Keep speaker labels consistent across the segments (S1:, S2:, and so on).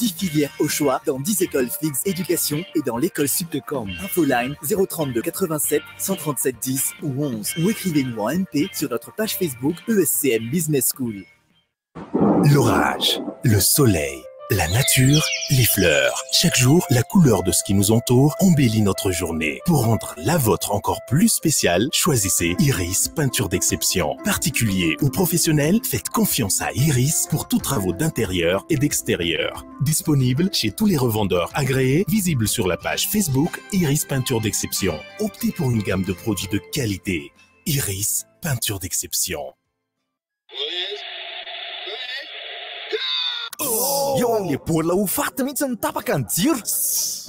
S1: 10 filières au choix dans 10 écoles fixes éducation et dans l'école Subdecom. Infoline 032 87 137 10 ou 11 ou écrivez-nous en MP sur notre page Facebook ESCM Business School.
S2: L'orage, le soleil, la nature, les fleurs. Chaque jour, la couleur de ce qui nous entoure embellit notre journée. Pour rendre la vôtre encore plus spéciale, choisissez Iris Peinture d'exception. Particulier ou professionnel, faites confiance à Iris pour tous travaux d'intérieur et d'extérieur. Disponible chez tous les revendeurs agréés, visible sur la page Facebook Iris Peinture d'exception. Optez pour une gamme de produits de qualité. Iris Peinture d'exception.
S3: Eo amin'ilay baolina ho faty mihitsy no tapaka ny jiro.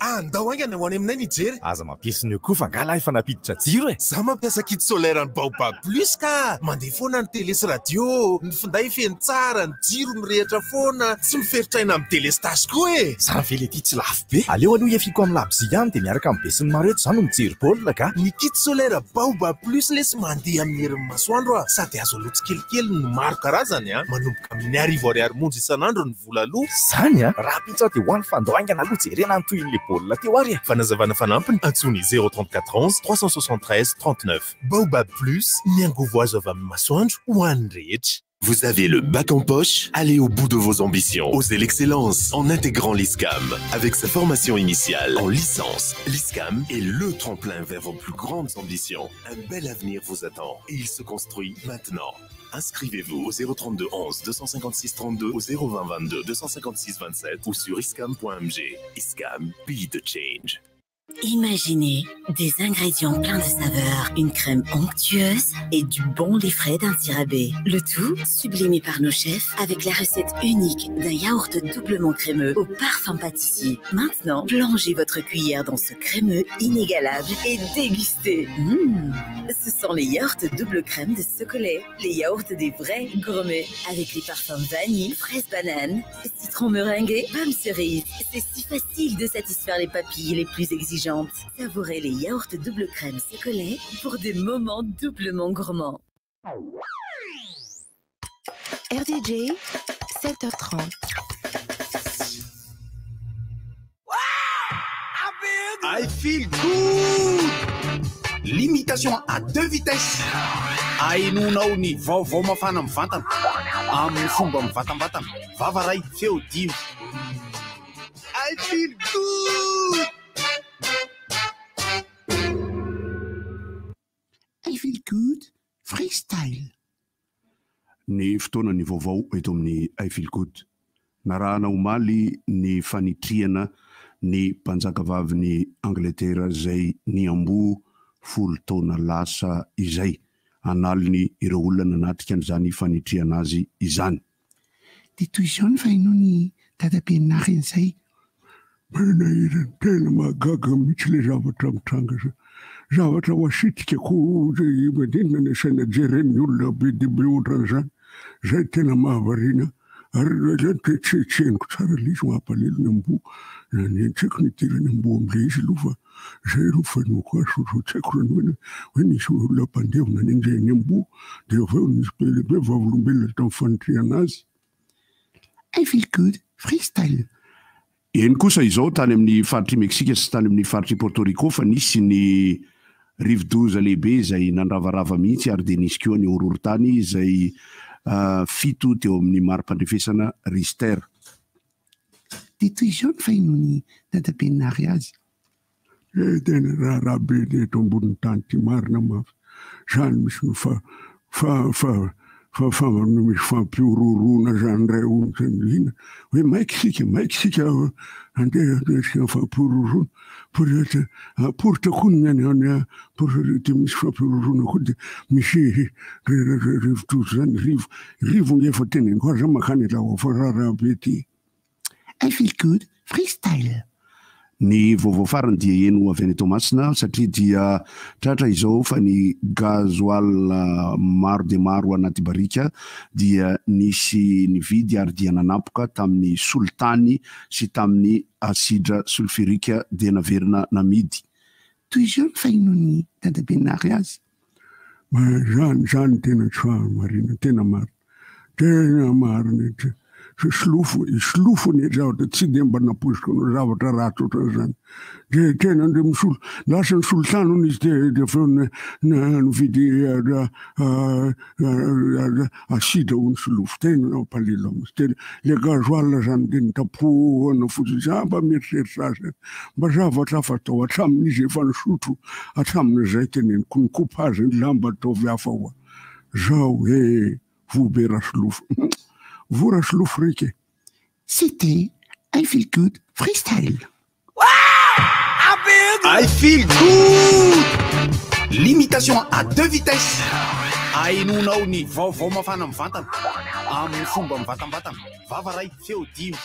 S4: Andao haingana ho any aminay ny hijery.
S3: Aza mampiesona eo koa fa angaha lahy efa nampiditra jiro e.
S4: Za mampiasa kit solaire an'i Baobab Plus ka! Mandeha foana ny télé sy radio, ny finday feno tsara, ny jiro mirehitra foana, tsy miferitr'aina amin'ny délestage koa e!
S3: Zany ve letia tsy lafo be? Aleo aloha hiafiako amin'ny labozia ihany dia miaraka amin'ny besinimaro eto za no mijery baolina ka!
S4: Ny kit solaire Baobab Plus lesy mandeha amin'ny herin'ny masoandro a! Sady azo aloa tsikelikely no maro karazany a! Manomboka amin'ny 1000 ariary monja isan'andro ny vola aloa.
S3: Zany a! Rahampitso aho dia ho any fa andao haingana aloha jerena ny tohin'ilay baolina teo ary e!
S2: Fanazavana fanampiny, antsoy ny 034 11 373 39. Baobab Plus, ny angovo azo avy amin'ny masoandro ho an'ny rehetra. Vous avez le bac en poche? Allez au bout de vos ambitions. Osez l'excellence en intégrant l'ISCAM. Avec sa formation initiale en licence, l'ISCAM est le tremplin vers vos plus grandes ambitions. Un bel avenir vous attend et il se construit maintenant. Inscrivez-vous au 032 11 256 32 au 020 22 256 27 ou sur iscam.mg. ISCAM, be the change.
S5: Imaginez des ingrédients pleins de saveurs, une crème onctueuse et du bon lait frais d'un tirabé. Le tout sublimé par nos chefs avec la recette unique d'un yaourt doublement crémeux au parfum pâtissier. Maintenant, plongez votre cuillère dans ce crémeux inégalable et dégustez. Mmh. Ce sont les yaourts double crème de Socolet, les yaourts des vrais gourmets avec les parfums vanille, fraise banane, citron meringué, pomme cerise. C'est si facile de satisfaire les papilles les plus exigeantes. Savourez les yaourts double crème Socolet pour des moments doublement gourmands.
S6: RDJ, 7h30.
S7: I feel good! Limitation à deux vitesses. Ahenoanao ny vaovao mafana mivantana amin'ny fomba mivantambatana. Vava ray, feo dimy. I feel good!
S8: I feel good freestyle.
S9: Ny fotoana ny vaovao eto amin'ny I feel good. Narahana omaly ny fanitrihana ny mpanjakavavin'i Angletera izay niamboho folo taona lasa izay. An'aliny ireo olona nanatrika an'izany fanitrihana azy izany.
S8: Dia toy izao ny fahenoan'i Dadabe Nary an'izay.
S10: Manahirana, tena mahagaga mihitsy ilay zavatra mitranga zany. Zavatra ho asitrika koa zay maninona ny asaina jeren'ny olona be dia be ohatran'izany. Zay tena mahavariana ary indraindray ny tena tsy tsy henoko tsara ilay izy mampalahelo ny amboa. Ny tsy haiko ny idiran'ny amboa amin'ilay izy aloha fa zay aloha fahenoako azy fa tsy haiko zany hoe hoe nisy olona mpandevona nenjehin'ny amboa dia avy eo nisy be dia be vavolombelona tamin'ny fanitrihana azy.
S8: I feel good freestyle.
S9: Eny kosa izao tany amin'ny faritr'i Meksika sy tany amin'ny faritr'i Porto Rico fa nisy ny rivodoza lehibe izay nandravarava mihitsy ary dia nisy koa ny horohorontany izay fito teo amin'ny mari-pandrefesana Richter.
S8: Dia toy izao ny fahenoan'i Dadabe Nary azy.
S10: Eh tena raharaha be ny eto ambonin'ny tany ity marina mafy zany misy no fa fa fa fa fa no misy fampihorohoroana zany ndray hono zany inona hoe maika isika maika isika andeha andeha fampihorohoroana poritra poritra koa ny any any poritra dia misy fampihorohoroana koa dia misy rivodoza zany rivo rivo nge efa teneniko aza makany lawa fa raharaha be ity.
S8: I feel good freestyle.
S9: Ny vaovao farany dia heno avy any Toamasina satria dia tratra izao fa ny gasoil maro dia maro anaty barika dia nisy nividy ary dia nanampoka tamin'ny solitany sy tamin'ny asidra sulfurique dia naverina namidy.
S8: Toy izao ny fahenoan'i Dadabe Nary azy.
S10: Zany, zany tena tsy fahamarinana, tena marina. Tena marina ity. Solofo, i Solofo anie zavatra tsy dia mba nampoiziko anao zavatra ratsy ohatran'izany. Dia tena ndeha misolo, lasa nisolo tany hono izy dia dia avy eo nividy asidra hono Solofo. Tena nampalahelo ahy mihitsy. Tena ilay gasoil zany dia nitapohana fotsiny. Za mba mieritreritra azy ihany. Mba zavatra hafa atao hatramin'izy efa nisotro hatramin'izay teneniko nikopa azy ny lamba ataovy hafa hoa. Zao e! Voa be Rasolofo. Voa Rasolofo reka e!
S8: C'était I feel good freestyle.
S7: I feel good! L'imitation à deux vitesses. Ahenoanao ny vaovao mafana mivantana amin'ny fomba mivantambatana. Vava ray, feo dimy.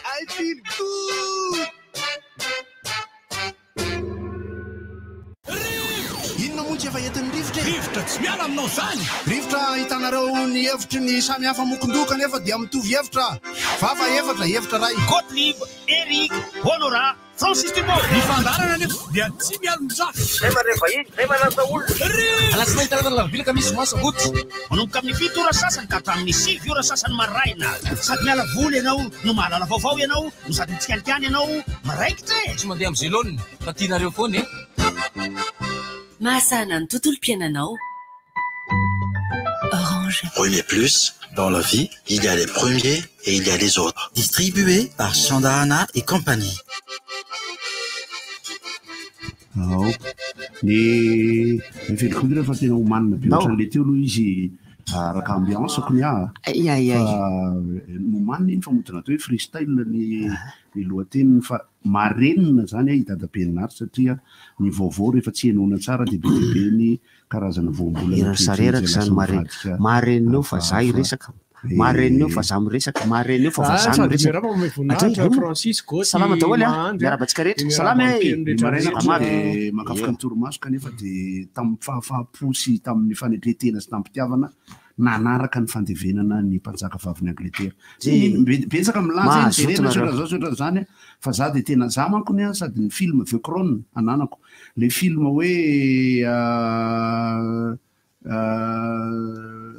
S7: I feel good! Inona moa tsy efa entin'ny rivotra e?
S11: Rivotra tsy miala aminao izany!
S7: Rivotra ahitanareo ny hevitry ny samy hafa mokon-doha kanefa dia mitovy hevitra. Vava efatra, hevitra iray.
S11: Gottlieb, Eric, Honorat, Francis Dupont. Ny fandaharana anefa dia tsy mialon-jafy.
S12: Zay mandray vahiny, zay manasa olona.
S11: Rivotra!
S7: Alatsinainy, talata, alarobia, alakamisy, zoma, sabotsy.
S11: Manomboka amin'ny 7 ora sasany ka hatramin'ny 9 ora sasany maraina. Sady miala voly ianao no mahalala vaovao ianao no sady mitsikalikany ianao miraikitra e!
S13: Tsy mandeha amin'izay laoniny fa tianareo foana e!
S5: Mahasahana ny tontolom-piainanao. Orange.
S14: Premier plus, dans la vie, il y a les premiers et il y a les autres. Distribué par Chandahana et compagnie.
S9: Ao. Ny ny velok'ondry rehefa tena omanina be ohatran'ilay teo aloha izy araka ambiance ko ny ahy.
S8: Ay ay ay.
S9: Fa nomanina iny fa mody natao hoe freestyle ny ny lohateniny fa marenina zany i Dadabe Nary satria ny vaovao rehefa tsy henoina tsara dia be dia be ny karazana voambolana
S15: Hira
S9: toy
S15: sareraka
S9: izay
S15: zany
S9: lasa
S15: marenina.
S9: mivadika
S15: Marenina eo fa za
S9: hafahafa.
S15: hiresaka. Marenina eo fa za miresaka. Marenina eo fa
S16: Ah,
S15: vazaha
S16: sady
S15: miresaka.
S16: miarahaba mahay voninahitra
S15: Adray,
S16: Francis Goty
S15: Salama daholo a.
S16: Mahandry a.
S15: Miarahaba antsika rehetra.
S16: Dia
S15: Salama
S16: miarahaba
S15: e.
S16: mpino rehetra
S9: Ny maraina
S16: rehetra.
S9: koa dia mankafika ny torimaso kanefa dia tamin'ny fahafahampo sy tamin'ny fanetren-tena sy tamin'ny-pitiavana nanaraka ny fandevenana ny mpanjaka vavin'i Angletera.
S15: Dia
S9: Betsaka milaza hoe
S15: mazoto
S9: jerena sy
S15: nareo.
S9: ohatran'izao sy ohatran'izany a, fa za dia tena, za manko ny ahy sady ny film The Crown ananako, le film hoe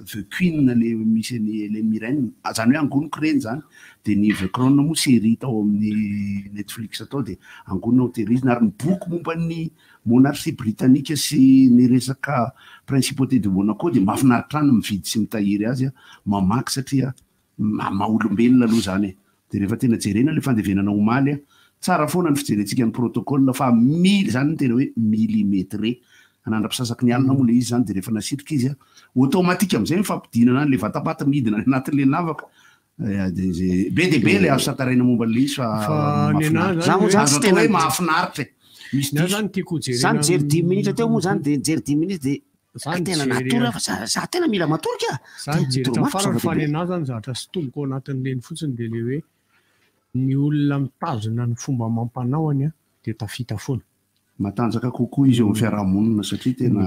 S9: The Queen le misy an'i Helen Mirren, zany hoe angoniko ireny zany, dia ny The Crown moa série tao amin'ny Netflix tao dia angonina ho tehirizina ary ny boky momba ny monarchie britannique sy ny resaka principauté de Monaco dia mahafinaritra ahy ny mividy sy mitahiry azy, mamaky satria maha olombelona aloha izany e. Dia rehefa tena jerena ilay fandevenana omaly, tsara foana ny fijerentsika ny protocole fa mily, izany no tena hoe millimétré. Nanandra-pisasaky ny alina moa ilay izy izany dia rehefa nasitrika izy, automatique amin'izay ny fampidinana an'ilay vatapaty midina any anatin'ilay lavaka. Dia izay, be dia be ilay azo tantaraina momba an'ilay izy fa
S16: Fa ny anahy
S9: mahafinaritra.
S16: zany hoe-
S9: Azo atao hoe mahafinaritra e. Misy
S16: Ny ahy
S9: diso.
S16: zany tiako hojerena
S15: Za nijery 5 minitra teo moa zany dia nijery 5 minitra dia
S16: Za
S15: tena
S16: nijery
S15: natory aho fa za za tena mila matory ka.
S16: Za
S15: Tena
S16: nijery tamin'ny
S15: torimaso
S16: farany fa ny
S15: zava-dehibe.
S16: anahy zany zavatra sintomiko ao anatin'ireny fotsiny dia ilay hoe ny olona mitazona ny fomba amam-panaony dia tafita foana.
S9: Matanjaka kokoa izy eo amin'ny fiarahamonina satria tena.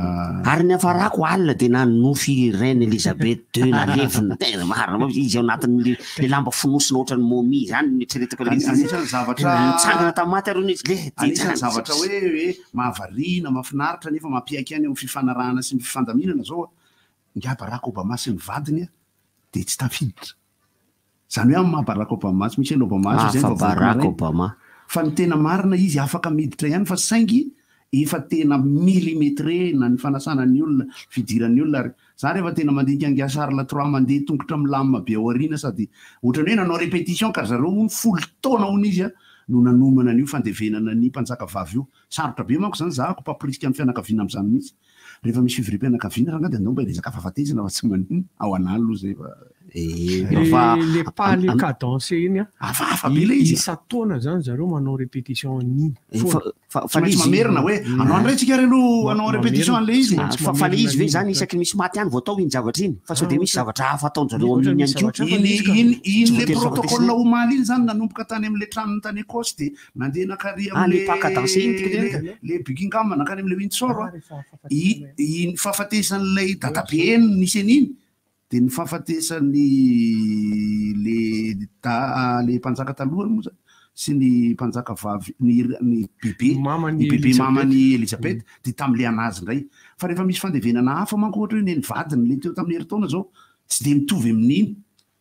S15: Ary ny hafarako alina dia nanonofy Reine Elizabeth II nalevina. Tena marina moa izy ao anatin'le le lamba fonosina ohatran'ny momie izany no eritreretiko an'ilay izy.
S9: Anisan'ny zavatra
S15: Nitsangana tamin'ny maty ary hono izy. Le dia
S9: Anisan'ny zavatra hoe hoe mahavariana, mahafinaritra nefa mampiaiky ihany eo amin'ny fifanarahana sy ny fifandaminana izao ingahy Barack Obama sy ny vadiny dia tsy tafiditra. Izany hoe amin'ny maha Barack Obama sy Michelle Obama azy izay
S15: Hafa
S9: ny vaovao
S15: Barack
S9: iray.
S15: Obama.
S9: Fa ny tena marina izy afaka miditra ihany fa saingy efa tena millimétré na ny fanasana ny olona, fidiran'ny olona ary za rehefa tena mandinika an'ingahy Charles trois mandeha tongotra milamina be ao aoriana sady ohatran'ny hoe nanao répétition ka ry zareo hono 10 taona hono izy no nanomana an'io fandevenana ny mpanjaka vavy io. Sarotra be manko izany, za ako mpampirisika ny fianakaviana amin'izany mihitsy. Rehefa misy fivoriam-pianakaviana rangahy dia andao mba hiresaka fahafatesana fa tsy maninona, ao anà aloha izay fa
S16: Le le pas le cadencé iny a.
S9: Hafahafa be ilay izy.
S16: Isan-taona zany zareo manao répétition an'iny.
S15: Fa
S16: foana.
S9: Tsy maintsy mamerina hoe anao indray tsika re aloha hanao répétition an'ilay izy.
S15: Fa fa le izy ve zany isaky ny misy maty ihany vao atao iny zavatra iny? Fa sao dia misy zavatra hafa ataon-jareo amin'iny ihany koa?
S9: Iny iny iny
S15: Tsy
S9: le
S15: voatery
S9: protocole
S15: fahafatesana.
S9: omaly iny zany nanomboka tany amin'ilay tranony tany Ecosse dia nandeha nankary
S15: Ah, le
S9: amin'le
S15: pas cadencé iny tiako tenenina.
S9: le Buckingham nankany amin'ilay Windsor a. I iny fahafatesan'ilay dadabeny nisy an'iny dia ny fahafatesan'ny le da le mpanjaka talohany moa zany sy ny mpanjaka vavy ny ny bebe
S16: Maman'i
S9: ny bebe
S16: Elizabeth.
S9: maman'i Elizabeth dia tamin'ilay anazy indray. Fa rehefa misy fandevenana hafa manko ohatra hoe neny vadiny le teo tamin'ny herintaona zao tsy dia mitovy amin'iny.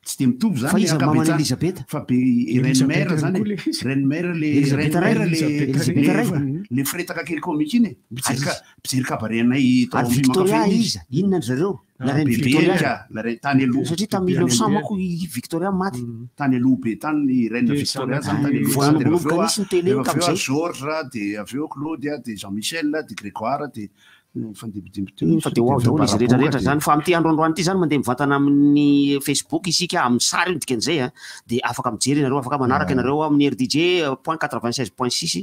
S9: Tsy dia mitovy zany
S15: Fa
S9: ny
S15: iza maman'i
S9: ankabetsahany.
S15: Elizabeth?
S9: Fa be i Reine Mère zany e. Reine Mère le
S15: Elizabeth
S9: Reine
S15: Ray.
S9: Mère le
S15: Elizabeth Ray.
S9: le le firetaka kely comique iny e. Mpijery ka mpijery cabaret anay tao
S15: Ary
S9: amin'ny
S15: Victoria
S9: Mankafy iny izy.
S15: iza? Inona ry zareo? La reine
S9: Bebe
S15: Victoria.
S9: ka, la reine tany aloha.
S15: Satria tamin'ny 1900 manko i Victoria maty.
S9: Tany aloha be tany ny reine
S15: Dia
S9: Victoria
S15: zanaka
S9: zany tany aloha.
S15: Vao
S9: Sady
S15: nanomboka
S9: avy eo
S15: nisy ny télé
S9: rehefa avy eo
S15: tamin'izay.
S9: Georges, dia avy eo Claude, dia Jean Michel, dia Grégoire, dia nifandimbidimbiny teo
S15: Iny
S9: izy.
S15: fa dia ho ao
S9: Dia avy eo
S15: daholo izy rehetra
S9: Baraboka
S15: rehetra
S9: dia
S15: zany. Fa amin'ity andro androany ity zany mandeha mivantana amin'ny Facebook isika, amin'ny sary io ny dikan'izay a. Dia afaka mijery ianareo, afaka manaraka ianareo amin'ny RDJ point 96.6.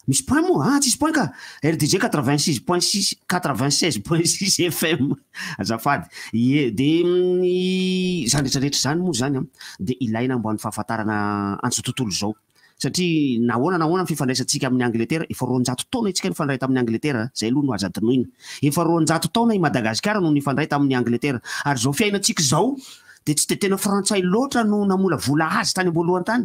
S15: Misy point moa? Ah, tsisy point ka. RDJ 86.6, 96.6 FM. Azafady. Ie, dia ny izany rehetra rehetra izany moa izany an, dia ilaina mba ho an'ny fahafantarana an'izao tontolo izao. Satria na ahoana na ahoana ny fifandraisantsika amin'i Angletera, efa 200 taona isika nifandray tamin'i Angletera, izay aloha no aza adinoina. Efa 200 taona i Madagasikara no nifandray tamin'i Angletera. Ary izao fiainantsika izao dia tsy dia tena frantsay loatra no namolavola azy tany am-boalohany tany.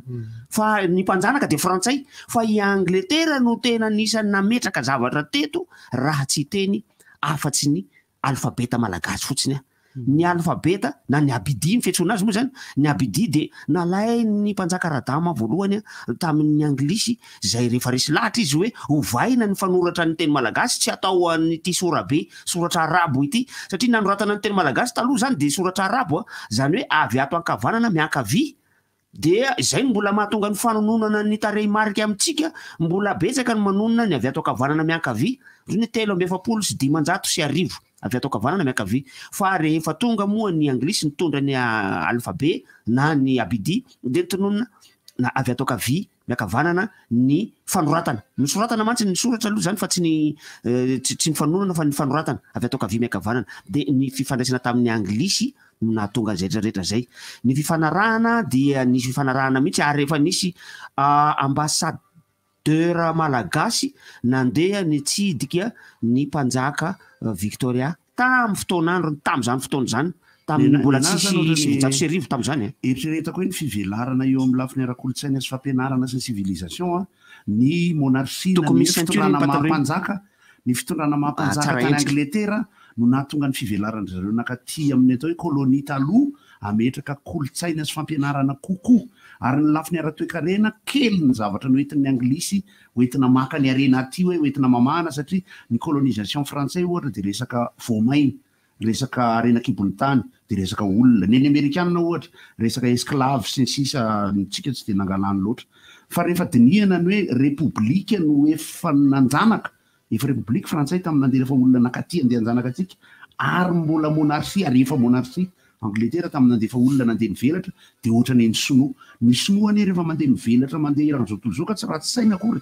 S15: Fa ny mpanjanaka dia frantsay, fa i Angletera no tena anisan'ny nametraka zavatra teto raha tsy hiteny afa-tsy ny alfabeta malagasy fotsiny aho. Ny alfabeta na ny abidia ny fiantsoana azy moa izany, ny abidia dia nalain'ny mpanjaka Radama voalohany tamin'ny anglisy izay rehefa resy lahatra izy hoe ovaina ny fanoratra ny teny malagasy tsy atao an'ity sorabe soratra arabo ity satria nanoratana ny teny malagasy taloha izany dia soratra arabo izany hoe avy ato ankavanana miankavia Dia izay no mbola mahatonga ny fanononana ny tarehimarika amintsika, mbola betsaka ny manonona ny avy ato ankavanana miankavia, roa ny 1543 avy ato ankavanana miankavia, fa rehefa tonga moa ny anglisy nitondra ny alfabe na ny abidia dia notononina na avy ato ankavia miankavanana ny fanoratana. Ny soratana mantsy ny soratra aloha izany fa tsy ny tsy ny fanononana fa ny fanoratana avy ato ankavia miankavanana. Dia ny fifandraisana tamin'ny anglisy no nahatonga an'izay rehetra rehetra izay. Ny fifanarahana dia nisy fifanarahana mihitsy ary efa nisy ambassadeur malagasy nandeha nitsidika ny mpanjaka Victoria tamin'ny fotoan'androny tamin'izany fotoana izany, tamin'ny mbola tsisy 1900 tamin'izany e.
S9: Eritreretako hoe ny fivelarana eo amin'ny lafiny ara-kolontsaina sy fampianarana sy ny civilisation, ny monarchie na
S15: Tokony
S9: ny
S15: misy ceinture iny
S9: fitondrana
S15: pataloha iny.
S9: maha-mpanjaka, ny fitondrana
S15: Ah,
S9: maha-mpanjaka
S15: tsara
S9: tany
S15: endrika.
S9: Angletera no nahatonga ny fivelaran-dry zareo nankaty amin'ny atao hoe colonie taloha hametraka kolontsaina sy fampianarana kokoa ary ny lafiny ara-toekarena kely ny zavatra noentin'ny anglisy hoentina maka ny harena aty hoe hoentina mamahana satria ny colonisation frantsay ohatra dia resaka voamaina resaka harena an-kibon'ny tany dia resaka olona ny an'ny amerikana ohatra resaka esclave sy ny sisa ny tsika tsy dia nangalany loatra fa rehefa dinihana ny hoe repoblika no efa nanjanaka Efa repoblika frantsay tamin'ny nandeha rehefa olona nankaty andeha hanjanaka antsika ary mbola monarchie ary efa monarchie Angletera tamin'ny nandefa olona nandeha nivelatra dia ohatrany ny sinoa. Ny sinoa anie rehefa mandeha mivelatra mandeha eran'izao tontolo izao ka tsy ratsy saina akory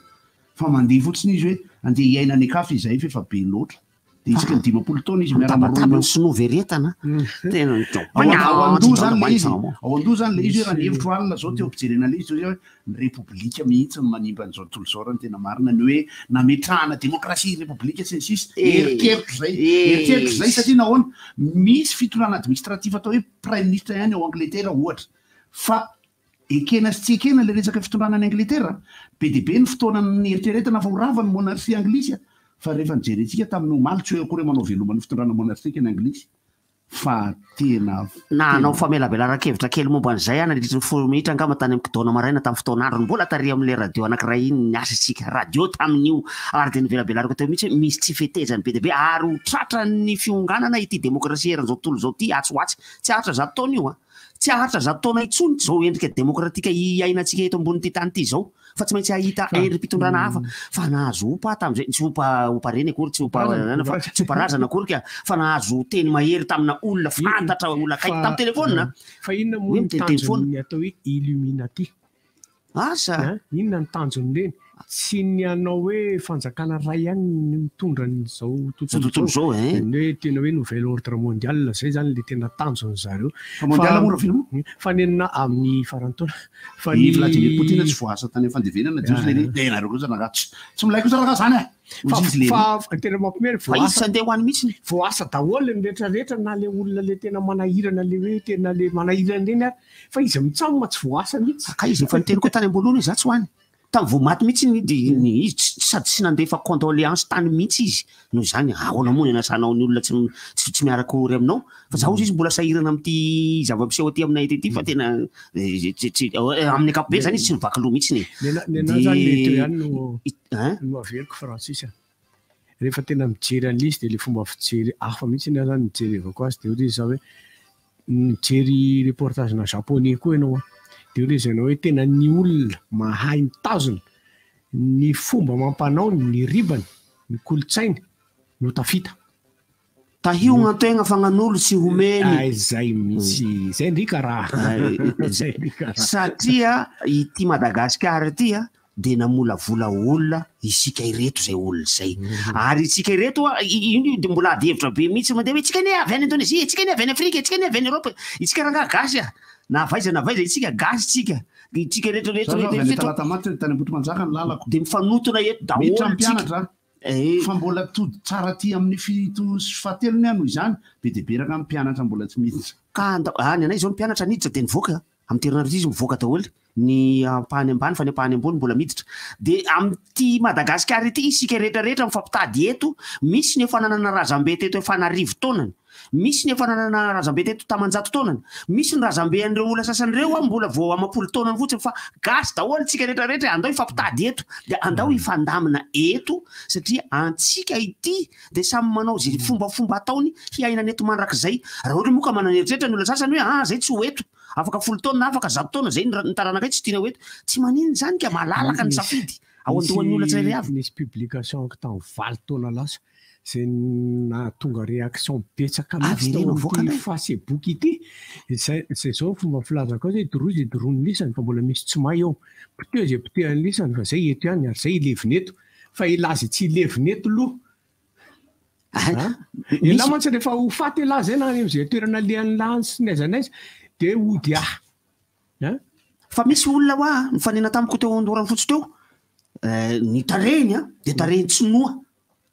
S9: fa mandeha fotsiny izy hoe andeha hiaina any an-kafa izahay fa efa be loatra. Dia isaky ny 50 taona izy miara-mirona
S15: Mitabataba
S9: eo.
S15: ny sinoa very entana. Tena
S9: Ao an- ao an-doha zany le izy, ao an-doha zany le izy hoe raha ny hevitro alina zao teo am-pijerena le izy zao hoe ny repoblika mihitsy no manimba an'izao tontolo izao raha ny tena marina, ny hoe nametrahana demokrasia repoblika sy ny sisa, eritreritro zay, eritreritro zay satria nahoana, misy fitondrana administratif atao hoe praiminisitra ihany ao Angletera ohatra, fa Ekena sy tsy ekena ilay resaka fitondrana any Angletera. Be dia be ny fotoana nieritreretana fa ho rava ny monarchie anglisy fa rehefa nojerentsika tamin'ny omaly tsy hoe akory hoe manao veloma ny fitondrana monarchique ny anglisy fa tena
S15: Na hanao
S9: tena.
S15: famelabelaran-kevitra kely momba an'izay aho nandritry ny folo minitra angamba tany amin'ny Kidona maraina tamin'ny fotoan'androny. Mbola tary amin'ilay radio anankiray iny niasa isika. Radio tamin'io. Ary dia novelabelariko teo mihitsy hoe misy tsy fetezany be dia be ary ho tratran'ny fionganana ity demokrasia eran'izao tontolo izao ity atsy ho atsy. Tsy haharitra 100 taona io an! Tsy haharitra 100 taona intsony izao endrika demokratika iainantsika eto ambonin'ity tany ity izao, fa tsy maintsy hahita endri-pitondrana hafa. Fa nahazo opa tamin'izay, tsy opa opa reny akory, tsy opa fa tsy opa razana akory ka, fa nahazo teny mahery tamina olona fantatra, olona akaiky tamin'ny telefaonina.
S16: Fa inona moa
S15: Hoe
S16: ny
S15: miteniteny foana.
S16: tanjon'ny atao hoe Illuminati?
S15: Asa!
S16: An? Inona ny tanjon'ireny? Tsy ny hanao hoe fanjakana iray ihany no mitondra an'izao
S15: Izao
S16: tontolo
S15: tontolo
S16: izao.
S15: izao eh.
S16: Ny hoe tena hoe nouvel ordre mondial izay izany ilay tena tanjon-dry zareo.
S9: Fa mondial moa Rafiloha?
S16: Fa ny anà amin'ny faran'ny taona. Fa
S9: I
S16: ny
S9: Vladimir Poutine tsy voaasa tany amin'ny fandevenana Jiosy le ry. Dia nareo kosa rangaha tsy tsy milay kosa rangaha zany e!
S16: Fa
S9: Hoy izy le ry.
S16: fa tena mampiomehy
S15: Fa izy
S16: voaasa
S15: tsy handeha ho any mihitsy.
S16: Voaasa daholo ny rehetra rehetra na le olona le tena manahirana le hoe tena le manahirana ireny ary. Fa izy mitsam tsy voaasa mihitsy.
S15: Ka izy efa niteny koa tany am-boalohany hoe za tsy ho any. Tamin'ny vao maty mihitsy ny dia ny izy tsy sady tsy nandefa condoléances tany mihitsy izy. Noho izany ahoana moa ny anasanao ny olona tsy tsy tsy miaraka ory aminao? Fa zaho hozy izy mbola sahirana amin'ity zava-miseho aty aminay aty ity fa tena tsy tsy amin'ny ankapobeny izany izy tsy mivaky loha mihitsy e.
S16: Ny anà ny anà zany le teo ihany no
S15: Hein?
S16: no averiko Francis a. Rehefa tena mijery an'ilay izy dia ilay fomba fijery hafa mihitsy ny ahy zany nijerevako azy dia hoy izy za hoe Mijery reportage na japonais koa ianao an, dia hoy izy ianao hoe tena ny olona mahay mitazona ny fomba amam-panaony, ny ribany, ny kolontsainy no tafita.
S15: Tahio gn'antegna fa gnan'olo tsy homeny.
S16: Ay zay mihitsy, zay ndry ka raha. Zay ndry ka raha.
S15: Satria ity Madagasikara ity an, dia namolavola olona isika ireto izay olona izay. Ary isika ireto, io dia mbola ady hevitra be mihitsy mandeha hoe isika anie avy any Indonesia, isika anie avy any Afrika, isika anie avy any Europe, isika rangahy gasy a! Na avy aiza na avy aiza isika gasy isika, dia isika rehetra rehetra
S9: Za zao avy
S15: rehetra
S9: any
S15: eto
S9: Talatamaty, tany Ambohitrimanjaka ny lalako.
S15: Dia mifanotona eto daholo
S9: Miditra
S15: isika.
S9: mpianatra fa mbola tody tsara aty amin'ny fito sy fahatelony aho noho izany, be dia be rangah ny mpianatra mbola tsy miditra.
S15: Ka andao, any anay izao ny mpianatra niditra dia nivoaka, Amin'ny herinandro ity izy mivoaka daholo, ny ampahany ambany fa ny ampahany ambony mbola miditra. Dia amin'ity Madagasikara ity isika rehetra rehetra mifampitady eto, misy ny efa nanana razambe teto efa an'arivo taonany, misy ny efa nanana razambe teto tamanjato taonany, misy ny razambe an'ireo olona sasany ireo an mbola vao amam-polo taonany fotsiny fa gasy daholo isika rehetra rehetra e, andao hifampitady eto, dia andao hifandamina eto satria antsika ity dia samy manao izay fombafomba ataony hiainana eto mandrakizay. Raha ohatra moa ka manana eritreritra ny olona sasany hoe ah zay tsy ho eto, afaka 10 taona na afaka 100 taona zay ny taranakay tsy tiana ho eto. Tsy maninona izany ka, malalaka ny safidy ao an-dohan'ny olona tsirairay avy.
S16: Nisy publication tamin'ny 8 taona lasa izay nahatonga réaction betsaka mihitsy tao
S15: Avereno avoaka
S16: amin'ity
S15: indray.
S16: Facebook ity, izay izay izao ny fomba filazako azy hoe doroy izay doroin'ny lisany fa mbola misy tsy may eo, poteho izay potehan'ny lisany fa izay eto ihany ary izay hilevina eto. Fa elah zay tsy hilevina eto loha a! Elah mantsy rehefa ho faty elah zay na any amzay toerana alehan'lah any sy n'aiza n'aiza de hody ah! A!
S15: Fa misy olona hoa nifanena tamiko teo Andoharanofotsy teo, ny tarehiny an, dia tarehiny tsy noa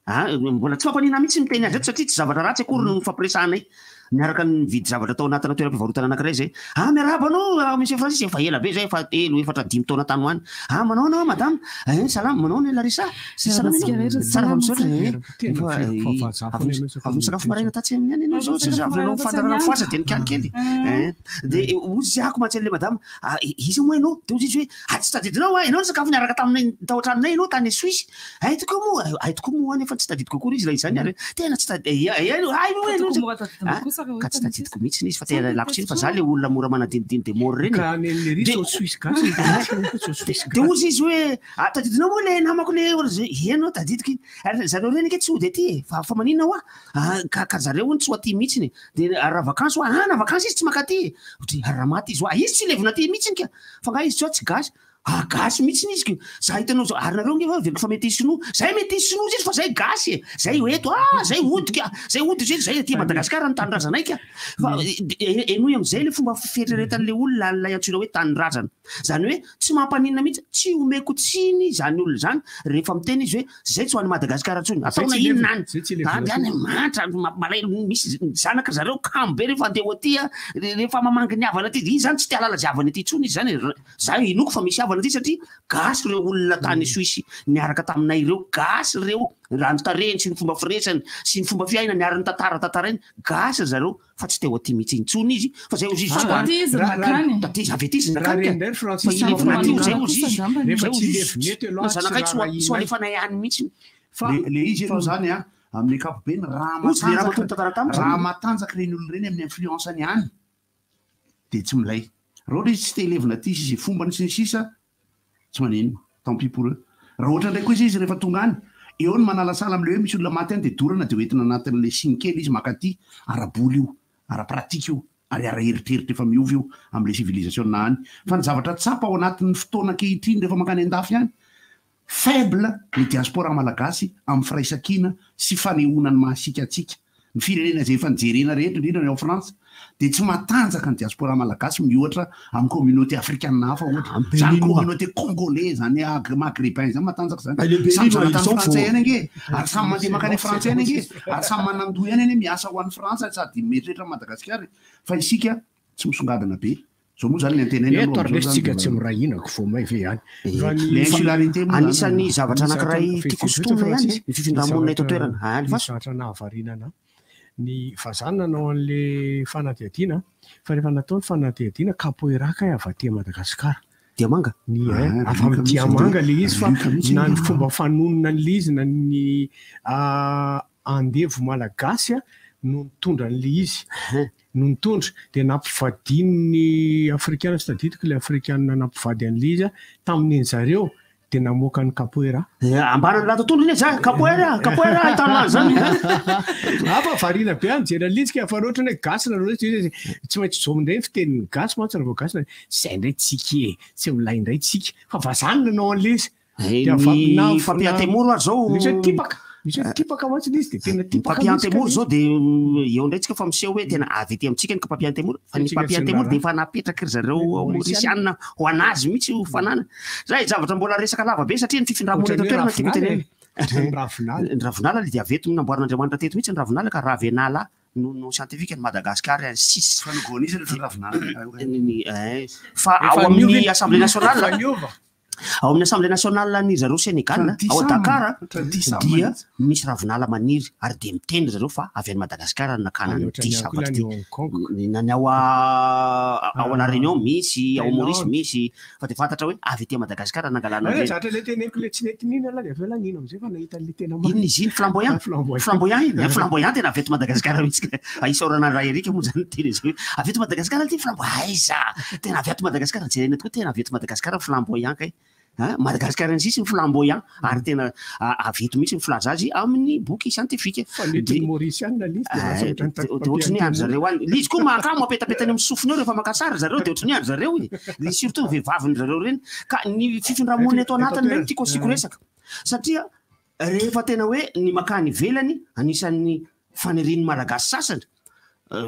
S15: a, mbola tsy mampanina mihitsy miteny azy eto satria tsy zavatra ratsy akory no nifampiresahanay. Niaraka nividy zavatra tao anatina toeram-pivarotana anankiray izay. Ah, miarahaba anao Monsieur Francis, efa ela be izay, efa telo, efatra, dimy taona tany ho any. Ah, manao anao madame? Eh, salama, manao anao Larissa? Salama
S17: Miarahaba antsika
S15: ianao?
S17: rehetra,
S15: Tsara fa
S17: salama
S15: misaotra
S17: tsara.
S15: eh.
S16: Tena
S15: Efa,
S16: veloko fa vazaha
S15: avy
S16: foana ianao
S15: avy nisakafo maraina tatsy amin'ny any ianao izao,
S17: Avy
S15: avy nanao
S17: nisakafo maraina tatsy
S15: fandaharana
S17: amin'ny
S15: foasa
S17: any.
S15: dia nikalo kely. Eh, dia hoy izy ako mantsy an'ilay madama, ah, iza moa ianao? Dia hoy izy hoe, ah, tsy tadidinao ah, ianao nisakafo niaraka taminay tao an-tranonay ianao tany Suisse. Hay tokoa moa, hay tokoa moa nefa tsy tadidiko akory izy raha izany ary tena tsy tadi- eh, eh, hay moa ianao
S17: Tokony mora tadidina
S15: Ah,
S17: kosa raha
S15: ka tsy
S17: ohatra
S15: tadidiko mihitsy izy fa tena lako tsiny fa za le olona mora manadinodino de mort reny
S16: Ka any amin'i Lery
S15: De-
S16: sao Suisse gasy ny tena tsy haiko sao Suisse
S15: de
S16: gasy.
S15: hozy izy hoe ah, tadidinao moa le namako le ory zay ianao tadidiko iny ary zareo reny ange tsy hody aty e fa fa maninona hoa ah, ka ka zareo hono tsy ho aty mihitsiny de raha vakansy hoa ah na vakansy izy tsy mankaty e Ohatry, ary raha maty izy hoa izy tsy levona aty mihitsiny ka fa nga izy tsy hoa tsy gasy Ah gasy mihitsy izy ko, za hitanao zao, ary nareo nge fa heveriko fa metisy sinoa, zay metisy sinoa izy fa zay gasy e, zay eto ah zay hody ka, zay hody zay zay aty Madagascar ny tanindrazanay ka, fa henoy amizay le fomba fieritreretan'le olona an'ilay antsoina hoe tanindrazana, zany hoe tsy mampaninona mihitsy, tsy omeko tsiny izany olona izany rehefa miteny izy hoe zay tsy ho any Madagascar intsony, atao na inona any, any any mantra, mampalahelo, misy zanaka zareo kamo be rehefa andeha ho aty rehefa mamangy ny havana aty, izy zany tsy te hahalala ze havany aty intsony izy zany e. Za inoako fa misy havana aty satria gasy ireo olona tany Suisse niaraka taminay ireo, gasy ireo, raha ny tarehiny sy ny fomba firesany sy ny fomba fiainany ary ny tantara tantarainy, gasy ry zareo fa tsy teo aty mihitsy intsony izy fa zay ozy izy
S17: Avy aty izy nankany.
S15: Taty izy avy aty izy
S16: Raha
S15: nankany ka.
S16: reny indray ry
S15: Fa
S16: Francis
S15: ilevina aty zay ozy izy.
S16: Rehefa
S15: Zay
S16: tsy
S15: ozy izy.
S16: levona eto ianao
S15: Ny zanakay
S16: tsy
S15: tsy ho tsy ho
S16: raharahianay.
S15: alefanay any mihitsy.
S16: Fa
S9: Le le izy aloha zany a, amin'ny ankapobeny raha
S15: Ozy le ramatoa
S9: matanjaka
S15: nitantara tamiko zany.
S9: raha matanjaka ireny olona ireny amin'ny influence-ny any dia tsy milay. Raha ohatra izy tsy te hilevina aty sy izay fombany sy ny sisa, tsy maninona, tant pis pour eux. Raha ohatra indray kosa izy rehefa tonga any, eo ny manalasala amin'ilay hoe misy olona maty any dia dorana dia hoentina anatin'ilay siny kely izy maka aty, ara-bola io, ara-pratique io, ary ara-eritreritra efa miova io amin'ilay civilisation-na any. Fa ny zavatra tsapa ao anatin'ny fotoana ankehitriny rehefa mankany an-dafy any, Faible ny diaspora malagasy amin'ny firaisankina sy fanehoana ny maha isika antsika. Ny firenena izay efa nijerena rehetra, indrindra ny ao Frantsa, dia tsy matanjaka ny diaspora malagasy miohatra amin'ny communauté afrikana hafa ohatra. Izany communauté congolais, izany maghrébin izany matanjaka izany. Samy zanatany frantsay ihany ange e! Ary samy mandeha mankany Frantsa ihany ange e! Ary samy manandoha ihany anie miasa ho an'i Frantsa sady mieritreritra an'i Madagasikara e! Fa isika tsy misongadina be. Zao moa zany ny antenaina
S16: Eto
S9: aloha
S16: ary
S9: amin'izao
S16: lesy
S9: zany
S16: tsika
S9: dia
S16: tsy miray hina ko vao may ve ihany. Fa ny
S9: Le insularité moa zany
S15: Anisan'ny zavatra
S16: Ny
S15: anankiray
S16: zavatra-
S15: tiako hosintomina ihany
S16: Francis,
S15: ny fifindramonina eto
S16: ny zavatra-
S15: an-toerana. Ah,
S16: Ny
S15: alefaso.
S16: zavatra nahavariana anahy. Ny vazaha nanao an'le fanadihadiana fa rehefa natao ny fanadihadiana capoeira kay avy aty Madagasikara.
S15: Diamanga?
S16: Ny
S9: Ah,
S16: eh, avy
S9: Luc
S16: amin'ny
S9: mihitsy
S16: diamanga le izy fa
S9: Luc mihitsy
S16: na ny
S9: ah.
S16: fomba fanonona an'le izy na ny ah, andevo malagasy ah, no nitondra an'le izy. No nitondra dia nampivadian'ny afrikana tsy tadidiko ilay afrikana nampivady an'le izy ah, tamin'ny zareo dia namoaka ny capoeira.
S15: Ambara ny lato tondro iny za capoeira capoeira ahitana an'izany.
S16: Hafa variana be any jery an'ilay izy ka fa raha ohatra hoe gasy nareo izy tsy maintsy zao indray ny fitenin'ny gasy mantsy raha vao gasy zay indray tsika e, tsy milay indray tsika fa vazaha no nanao an'ilay izy. Dia
S15: Ny
S16: na-
S15: fampiantemoro ary zao
S16: Misy hoe tipaka, misy hoe tipaka mantsy ilay izy dia tena
S15: Ny
S16: tipaka mihitsy ka
S15: papiantemoro
S16: ilay
S15: zao
S16: izy.
S15: dia eo indray tsika fa miseho hoe tena avy aty amintsika ny papiantemoro fa ny
S16: Tsika tsy
S15: papiantemoro dia
S16: miraharaha.
S15: efa napetraky ry zareo
S16: Maurisiana.
S15: Maurisiana ho anazy mihitsy ho fanana. Zay zavatra mbola resaka lava be satria ny fifindramonina eto
S16: Ohatran'ny hoe
S15: an-toerana tiako
S16: ravinala
S15: tenenina.
S16: e. Ohatran'ny ravinala.
S15: Ny ravinala dia avy eto namboarin'Andriamanitra teto mihitsy ny ravinala ka ravenala no no scientifique ny Madagascar six.
S9: Fa nogoan'iza rehefa ravinala?
S15: Fa
S16: Efa
S15: ao amin'ny
S16: niova iny.
S15: Assemblée nationale
S16: Efa niova.
S15: Ao amin'ny Assemblée nationale ny zareo Sénégal,
S9: Ohatran'ny
S15: ao
S9: tisam.
S15: Dakar,
S9: Ohatran'ny tisam
S15: dia
S9: mihitsy.
S15: misy ravinala maniry ary dia miteny ry zareo fa avy any Madagasikara no nakana
S16: Any
S15: an'ity
S16: ohatran'ny ihany koa
S15: zavatra
S16: ilay
S15: ity.
S16: any Hong Kong.
S15: Na ny ao a- ao La Réunion misy, ao Maurice
S16: Thaïlande.
S15: misy, fa dia fantatra hoe avy aty Madagasikara nangalana
S16: Ay,
S15: an'ireny.
S16: zavatra ilay teneniko ilay tsy nety nino aloha dia avy eo aloha nino amin'izay fa nahita an'ilay tena marina.
S15: Inona izy iny? Flamboyant?
S16: Ah, flamboyant.
S15: Flamboyant iny? Ah, Flamboyant tena avy eto Madagasikara mihitsy. Ah, Isaorana Ray Eric moa zany teny izy hoe avy eto Madagasikara ity flamboyant. Aiza? Tena avy eto Madagasikara. Jerena tokoa tena avy eto Madagasikara flamboyant kay. Ah, Madagasikara sisy ny flamboyant ary tena ah, avy eto mihitsy ny filaza azy amin'ny boky scientifique.
S16: Fa nentin'ny Maurisiana ilay izy dia lasa ohatran'ny
S15: De ohatry ny andry zareo any. Ilay izy koa mahakamo apetapetany amin'ny sofiny eo rehefa maka sary zareo de ohatry ny andry zareo e. Ny surtout ny vehivaviny zareo ireny. Ka ny fifindramonina eto anatiny ireny tiako asiako resaka. Satria rehefa tena hoe ny makany ivelany anisan'ny fanirian'ny Malagasy sasany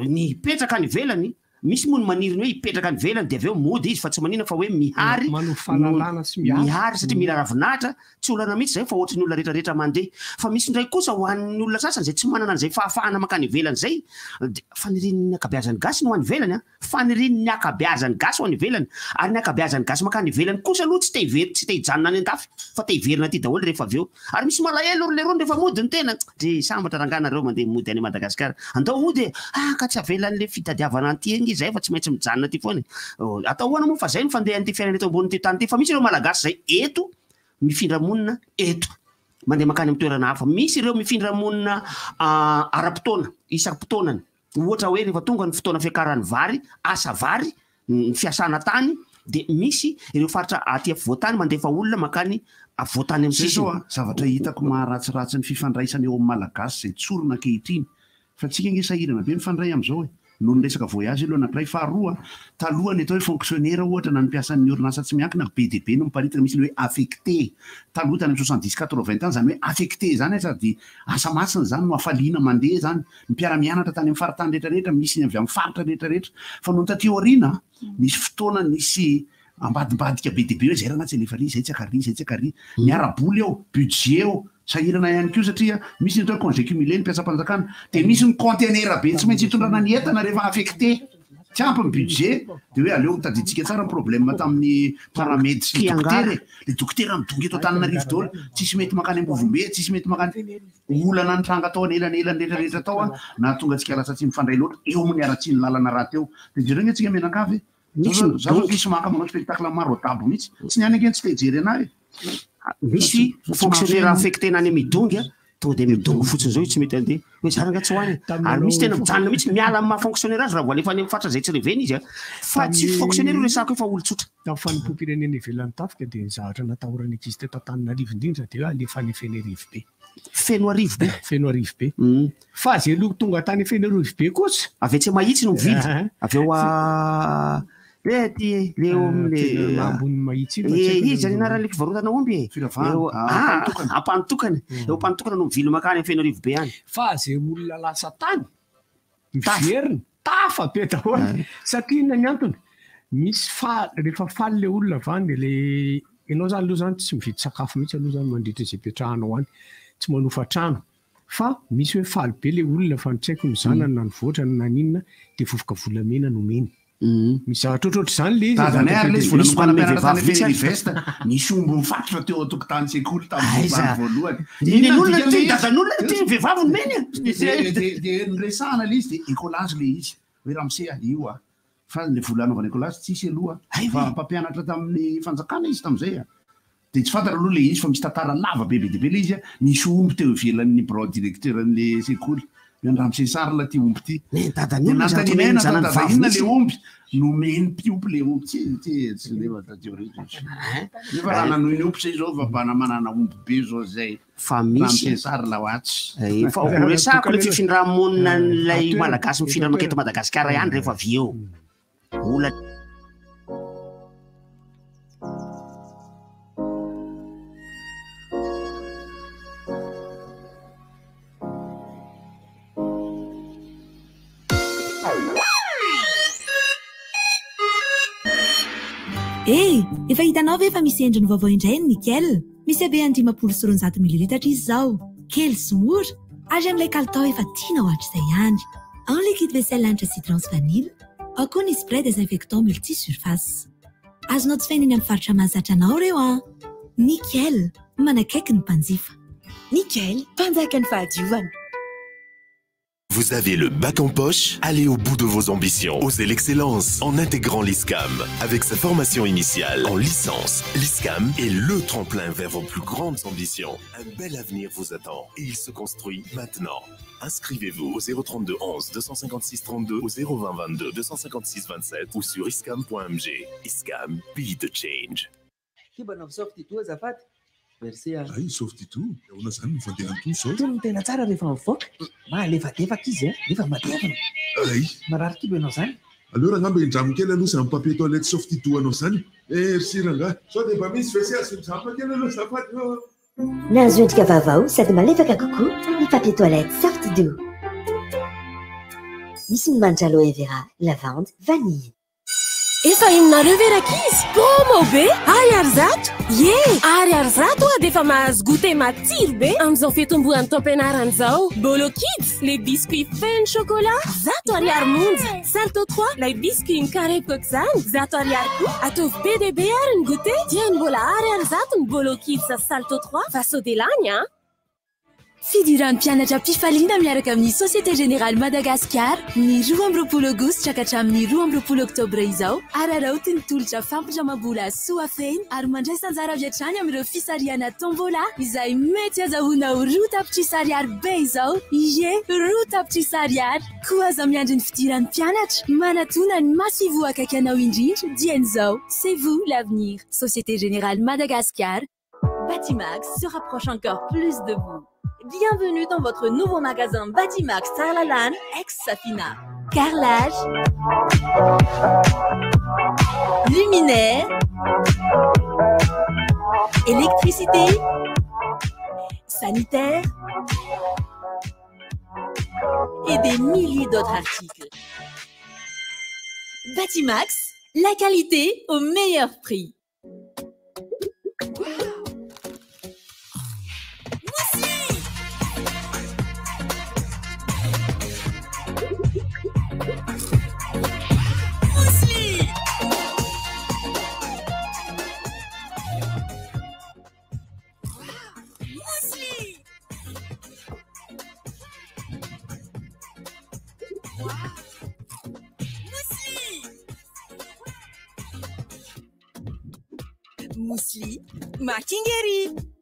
S15: ny hipetraka any ivelany, misy moa ny maniry ny hoe hipetraka any ivelany de avy eo mody izy fa tsy manina fa hoe mihary
S16: Manovo fahalalana sy miasa.
S15: mihary satria mila ravinahitra, tsy olana mihitsy zay fa ohatry ny olona rehetrarehetra mandeha. Fa misy indray kosa ho an'ny olona sasany zay tsy manana an'izay fahafahana mankany ivelany zay, de fanirian'ny ankabeazan'ny gasy no any ivelany an, fanirian'ny ankabeazan'ny gasy ho any ivelany, ary ny ankabeazan'ny gasy mankany ivelany kosa aloha tsy te hiver- tsy te hijanona any an-dafy fa te hiverina aty daholo rehefa avy eo. Ary misy malahelo ry lerony rehefa mody ny tena, dry sambatra rangahy nareo mandeha mody any Madagasikara, andao hody e, ah ka tsy avelan'le fitadiavana an'ity ange izahay fa tsy maintsy mijanona aty foana e, atao ahoana moa fa zay no fandehan'ity fiainana eto ambonin'ity tany ity, fa misy ireo malagasy zay eto mifindra monina eto, mandeha mankany amin'ny toerana hafa, misy ireo mifindra monina ara-potoana, isam-potoanany, ohatra hoe rehefa tonga ny fotoana fiakaran'ny vary, asa vary, ny fiasana tany dia misy ireo faritra aty afovoantany mandefa olona mankany afovoantany amin'ny
S9: Zay
S15: sisiny.
S9: zao a, zavatra hitako maharatsiratsy ny fifandraisana eo amin'ny Malagasy izay tsorina ankehitriny, fa tsika ange sahirana be mifandray amin'izao e, noho ny resaka voyage aloha anankiray, faharoa taloha ny atao hoe fonctionnaire ohatra na ny mpiasan'ny orinasa tsy miankina be dia be no miparitaka, misy le hoe affecté, taloha tany amin'ny 70 80 tany izany hoe affecté izany sady asa masina izany no hafaliana mandeha izany, ny mpiara-mianatra tany amin'ny faritany rehetra rehetra, misy ny avy amin'ny faritra rehetra rehetra. Fa nony taty aoriana, nisy fotoana nisy ambadimbadika be dia be hoe zay rangahy tsy alefa ary, zay tsy akary, zay tsy akary. Ny ara-bola eo, budget eo, sahirana ihany koa satria misy ny atao hoe congé cumulé ny mpiasam-panjakana, dia misy ny conteneur be tsy maintsy hitondrana ny entana rehefa affecté. Tsy ampy ny budget, dia hoe aleo tadidintsika tsara ny problème tamin'ny paramed sy ny dokotera e. Le dokotera midongy eto Antananarivo daholo, tsisy mety mankany Ambovombe, tsisy mety mankany. Olana nitranga tao anelanelany rehetra rehetra tao an, nahatonga antsika lasa tsy mifandray loatra eo amin'ny haratsian'ny lalana rahateo. Dia jereo ange tsika mianakavy e.
S15: Misy
S9: Za zao
S15: midongy.
S9: misy maka manao spectacle maro adabo mihitsy. Tsy ny any ange no tsy te hijery anah e.
S15: Misy
S9: Fa tsy
S15: fonctionnaire
S9: mahafeno.
S15: affecté-na any Midongy an, tonga dia midongy fotsiny izao izy tsy mety handeha. Hoe za rangahy tsy ho any e. Ary misy tena mijanona mihitsy miala amin'ny maha fonctionnaire azy raha vao alefa any amin'ny faritra izay tsy revena izy an. Fa tsy fonctionnaire io resahako io fa olon-tsotra.
S16: Tamin'ny fanompoam-pirenena ivelan'ny tafika dia ny zavatra natahoran'ny ankizy teto Antananarivo indrindra dia hoe alefa any Fenerivobe.
S15: Fenoarivobe.
S16: Fenoarivobe. Fa zay aloha tonga tany Fenoarivobe kosa.
S15: Avy etsy Mahitsy no mividy. Avy eo a le aty le eo amle
S16: Tena ambony Mahitsy iny fa tsy
S15: Eh,
S16: haiko
S15: izy zany anaran'le fivarotana omby e.
S9: Firavahana.
S15: Eo
S9: Ah,
S15: ah,
S9: Ampanotokana.
S15: Ampanotokana. Eo Ampanotokana no mivily makany Fenoarivobe any.
S16: Fa zay olona lasa tany miverina tafa be daholo. Satria inona ny antony? Misy fa rehefa faly le olona avy any de le ianao zany aloha zany tsy mividy sakafo mihitsy aloha zany mandritra izay ipetrahanao any, tsy manofa trano. Fa misy hoe faly be le olona fa ny tsy haiko ny zanany na ny voatrany na n'inona de vovoka volamena nomeny. Misy zavatra ohatrohatr'izany le izy.
S9: Dadanay ary lesy vao
S15: Misy
S9: nanomboka
S15: manome
S9: nampianatra tany
S15: vehivavy mihitsy ary.
S9: Ferivest, nisy omby mifatotra teo an-tokotany sekoly tamin'ny
S15: Aiza?
S9: voalohany voalohany.
S15: Ny
S9: Inona
S15: olona
S9: dikan'ilay
S15: ty,
S9: izy?
S15: dadan'olona ty, ny vehivavy nomeny a.
S9: De- de- de noresahana ilay izy de écolage ilay izy. Hoe ramose a, io a. Fa ny vola anaovana écolage tsisy aloha. Fa mpampianatra tamin'ny fanjakana izy tamin'izay a. Dia tsy fantatra aloha ilay izy fa misy tantara lava be be dia be ilay izy a. Nisy omby teo ivelan'ny birao directeur an'ilay sekoly. Hoe an'i ramose Charles ity omby ity.
S15: Ny dadan'olona
S9: Dia
S15: zato
S9: nanontaniana
S15: omeny
S9: ahy
S15: zanany
S9: dada
S15: vavy
S9: inona
S15: mihitsy.
S9: ilay omby? Nomeny mpiompy ilay omby. Tsy tsy tsy nefa taty aoriana izy. Nefa raha nanohy ny omby zay izao fa mba manana omby be izao zay.
S15: Fa misy.
S9: Ramose Charles ho atsy.
S15: Eh, Fa ho resahako ilay fifindra-monina an'ilay Malagasy mifindra manketo Madagasikara ihany rehefa avy eo. Olana.
S17: Eh, efa hitanao ve fa misy endriny vaovao indray ny nickel? Misy habeany 250 mililitatra izy izao. Kely sy mora, ary amin'ilay kalitao efa tianao hatrizay ihany. Ao ny liquide vaisselle hanitra citron sy vanille, ao koa ny spray désinfectant multi-surface. Azonao jifaina eny amin'ny faritra mahazatra anao ireo an! Nickel, manakaiky ny mpanjifa.
S6: Nickel, mpanjakan'ny fahadiovana.
S2: Vous avez le bac en poche? Allez au bout de vos ambitions. Osez l'excellence en intégrant l'ISCAM. Avec sa formation initiale en licence, l'ISCAM est le tremplin vers vos plus grandes ambitions. Un bel avenir vous attend et il se construit maintenant. Inscrivez-vous au 032 11 256 32 au 020 22 256 27 ou sur iscam.mg. ISCAM, be the change.
S18: Kibana amin'ny soft tout azafady. Merci a.
S19: Ay, soft tout. Ahoana zany no fandehan'itony zao?
S18: Tony ny tena tsara rehefa mivoaka. Mahalefadefaka izy a, nefa matevina.
S19: Ay.
S18: Marary kibo ianao zany.
S19: Aleo rangahy mba indramo kely aloha izany papier toilette soft tout anao zany. Eh, merci rangahy. Sao dia mba misy WC azo indramina kely aloha azafady ô.
S5: Nahazo endrika vaovao sady malefaka kokoa ny papier toilette Soft-Doux. Misy ny manitra aloe vera, lavande, vanille.
S20: Efa henonareo ve rankizy? Promo be! Ariary 100! Ie! Ariary 100 oa dia efa mahazo goûter matsiro be amin'izao fitomboan'ny taom-pianarana izao. Bolo Kids, les biscuits feno chocolat, 100 ariary monja. Salto 3, ilay biscuit mikarepoka izany, 100 ariary koa. Ataovy be dia be ary ny goûter, dia ny mbola ariary 100 ny Bolo Kids Salto 3 fa sao dia lany an!
S21: Fidiran'ny mpianatra am-pifaliana miaraka amin'ny Société Générale Madagascar ny 22 aogositra ka hatramin'ny 22 oktobra izao. Araraoty ny tolotra fampindramam-bola soa feno ary mandraisa anjara avy hatrany amin'ireo fisarihana tombola izay mety azahoanao 2 tapitrisa ariary be izao. Ie, 2 tapitrisa ariary. Koa aza miandry ny fidiran'ny mpianatra. Manatona ny masoivoho akaiky anao indrindra dieny izao. C'est vous l'avenir. Société Générale Madagascar.
S22: Batimax se rapproche encore plus de vous. Bienvenue dans votre nouveau magasin Batimax Tsaralalàna ex-Safina. Carrelage, luminaire, électricité, sanitaire et des milliers d'autres articles. Batimax, la qualité au meilleur prix.
S20: Muesli makingery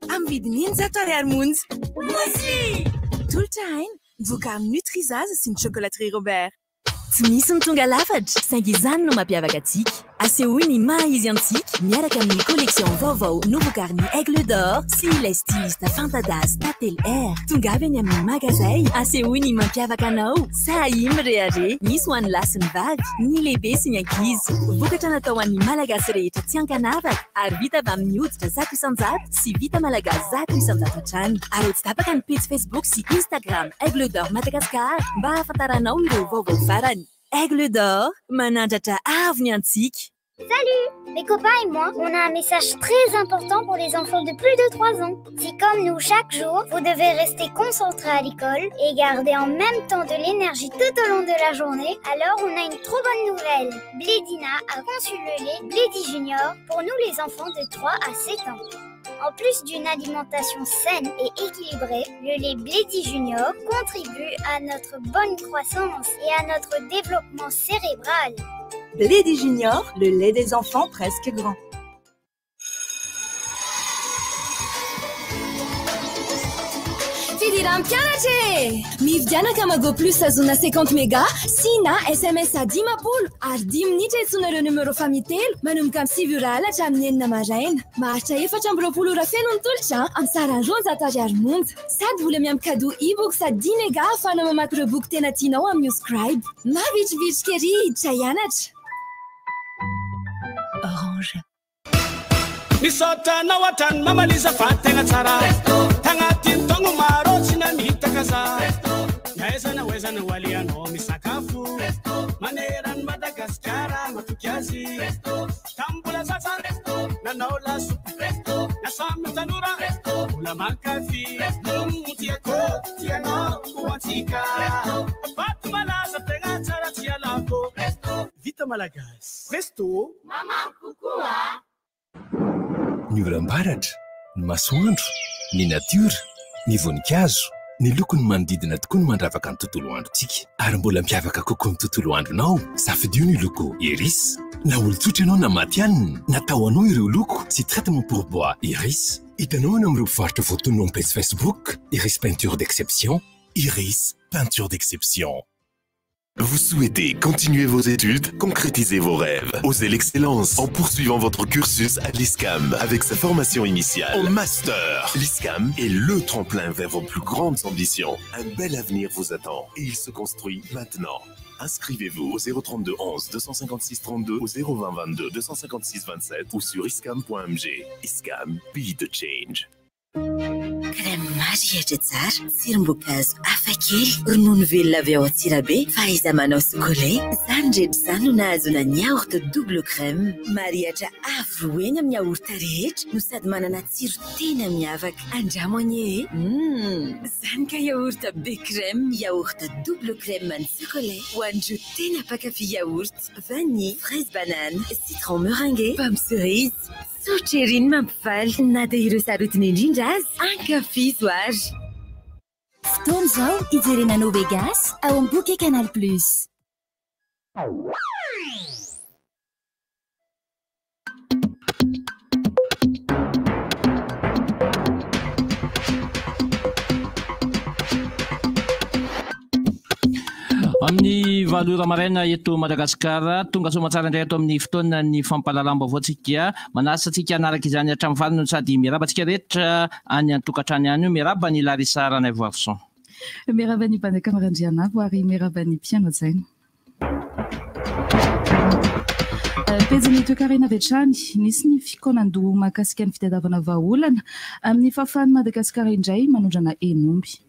S20: amin'ny vidiny 600 ariary monja. Muesli! Tolotra aina mivoaka amin'ny Nutrizaza sy ny Chocolaterie Robert.
S21: Tsy misy ny tonga lafatra, saingy izany no mampiavaka antsika. Asehoy ny maha izy antsika miaraka amin'ny collection vaovao novokarin'ny Aigle d'Or sy ilay styliste fantadazy Tatel Air. Tonga avy eny amin'ny magazay, asehoy ny mampiavaka anao. Sahy mirehareha, misy ho an'ny lahy sy ny vavy, ny lehibe sy ny ankizy. Vokatra natao ho an'ny Malagasy rehetra tsy ankanavaka ary vita avy amin'ny hoditra 100% sy vita malagasy 100% hatrany. Ary tsy tapaka ny pejy Facebook sy Instagram Aigle d'Or Madagascar mba hahafantaranao ireo vaovao farany. Aigle d'Or, manandratra avo ny antsika.
S1: Salut Mes copains et moi, on a un message très important pour les enfants de plus de 3 ans. Si comme nous, chaque jour, vous devez rester concentré à l'école et garder en même temps de l'énergie tout au long de la journée, alors on a une trop bonne nouvelle. Blédina a conçu le lait Blédi Junior pour nous les enfants de 3 à 7 ans. En plus d'une alimentation saine et équilibrée, le lait Blédi Junior contribue à notre bonne croissance et à notre développement cérébral.
S6: Blédi Junior, le lait des enfants presque grands.
S20: Fidiran'ny mpianatra e! Mividiana Kamago Plus ahazoana 50 méga sy na sms 50 ary dimy minitra iantsoana ireo numéro famille telo manomboka amin'ny sivy ora alina hatramin'ny enina maraina. Maharitra 24 ora feno ny tolotra amin'ny sarany 200 ariary monja. Sady mbola miampy cadeau e-book sady dimy méga ahafahanao mamaky ireo boky tena tianao amin'ny Scribe. Mavitrivitrika ery hiditra hianatra.
S6: Orange.
S4: Misaotra anao hatrany Mama Lisa fa tegna tsara. Tagnatin'ny taogno maro tsy namitaka za. Na aiza na aiza na ho alehanao misakafo. Maneran'i Madagasikara matoky azy. Tamin'ny mbola zaza nanao lasopy. Na samy tanora mbola mankafy. Tiako, tianao ho antsika. Vato malaza tegna tsara tsy alako. Vita malagasy. Presto.
S23: Mama kokoa.
S2: Ny oram-baratra, ny masoandro, ny natiora, ny voninkazo, ny lokony manodidina tokoa no mandravaka ny tontolo androntsika. Ary mbola miavaka kokoa ny tontolo andronao. Safidio ny loko Iris. Na olon-tsotra ianao na matihanina, natao anao ireo loko sy traitement pour bois Iris. Hitanao any amin'ireo mpivarotra voatonona ao amin'ny pejy Facebook Iris Peinture d'exception. Iris Peinture d'exception. Vous souhaitez continuer vos études, concrétiser vos rêves, oser l'excellence en poursuivant votre cursus à l'ISCAM avec sa formation initiale en master. L'ISCAM est le tremplin vers vos plus grandes ambitions. Un bel avenir vous attend et il se construit maintenant. Inscrivez-vous au 032 11 256 32 au 020 22 256 27 ou sur iscam.mg. ISCAM, be the change.
S5: Crème marihitra tsara, tsirom-boankazo hafakely, ronono velona avy ao Antsirabe, fahaiza-manao sokolay. Izany rehetra izany no nahazoana ny yaourt double crème. Marihitra avo roa heny amin'ny yaourt rehetra no sady manana tsiro tena miavaka. Andramo anie e! Izany ka yaourt be crème, yaourt double crème an'ny sokolay ho an'ireo tena mpankafy yaourt, vanille, fraise banane, citron meringué, pomme cerise. Tsotra ery ny mampifaly na dia ireo sarotiny indrindra aza. Ankafizo ary!
S21: Fotoana izao hijerena No Vegas ao amin'ny bouquet Canal Plus.
S24: Amin'ny valo ora maraina eto Madagasikara, tonga soamantsara indray ato amin'ny fotoana ny fampahalalam-baovao tsika. Manasa antsika hanaraka izany hatramin'ny farany no sady miarahaba antsika rehetra any an-tokantrano ihany io. Miarahaba an'i Larissa Ranaivoarison.
S25: Miarahaba an'i Banaka Randrianavo ary miarahaba ny mpihaino hajaina. Pejin'ny toekarena avy hatrany, nisy ny fikaonandoha mahakasika ny fitadiavana vahaolana amin'ny fahafahan'i Madagasikara indray manondrana hen'omby.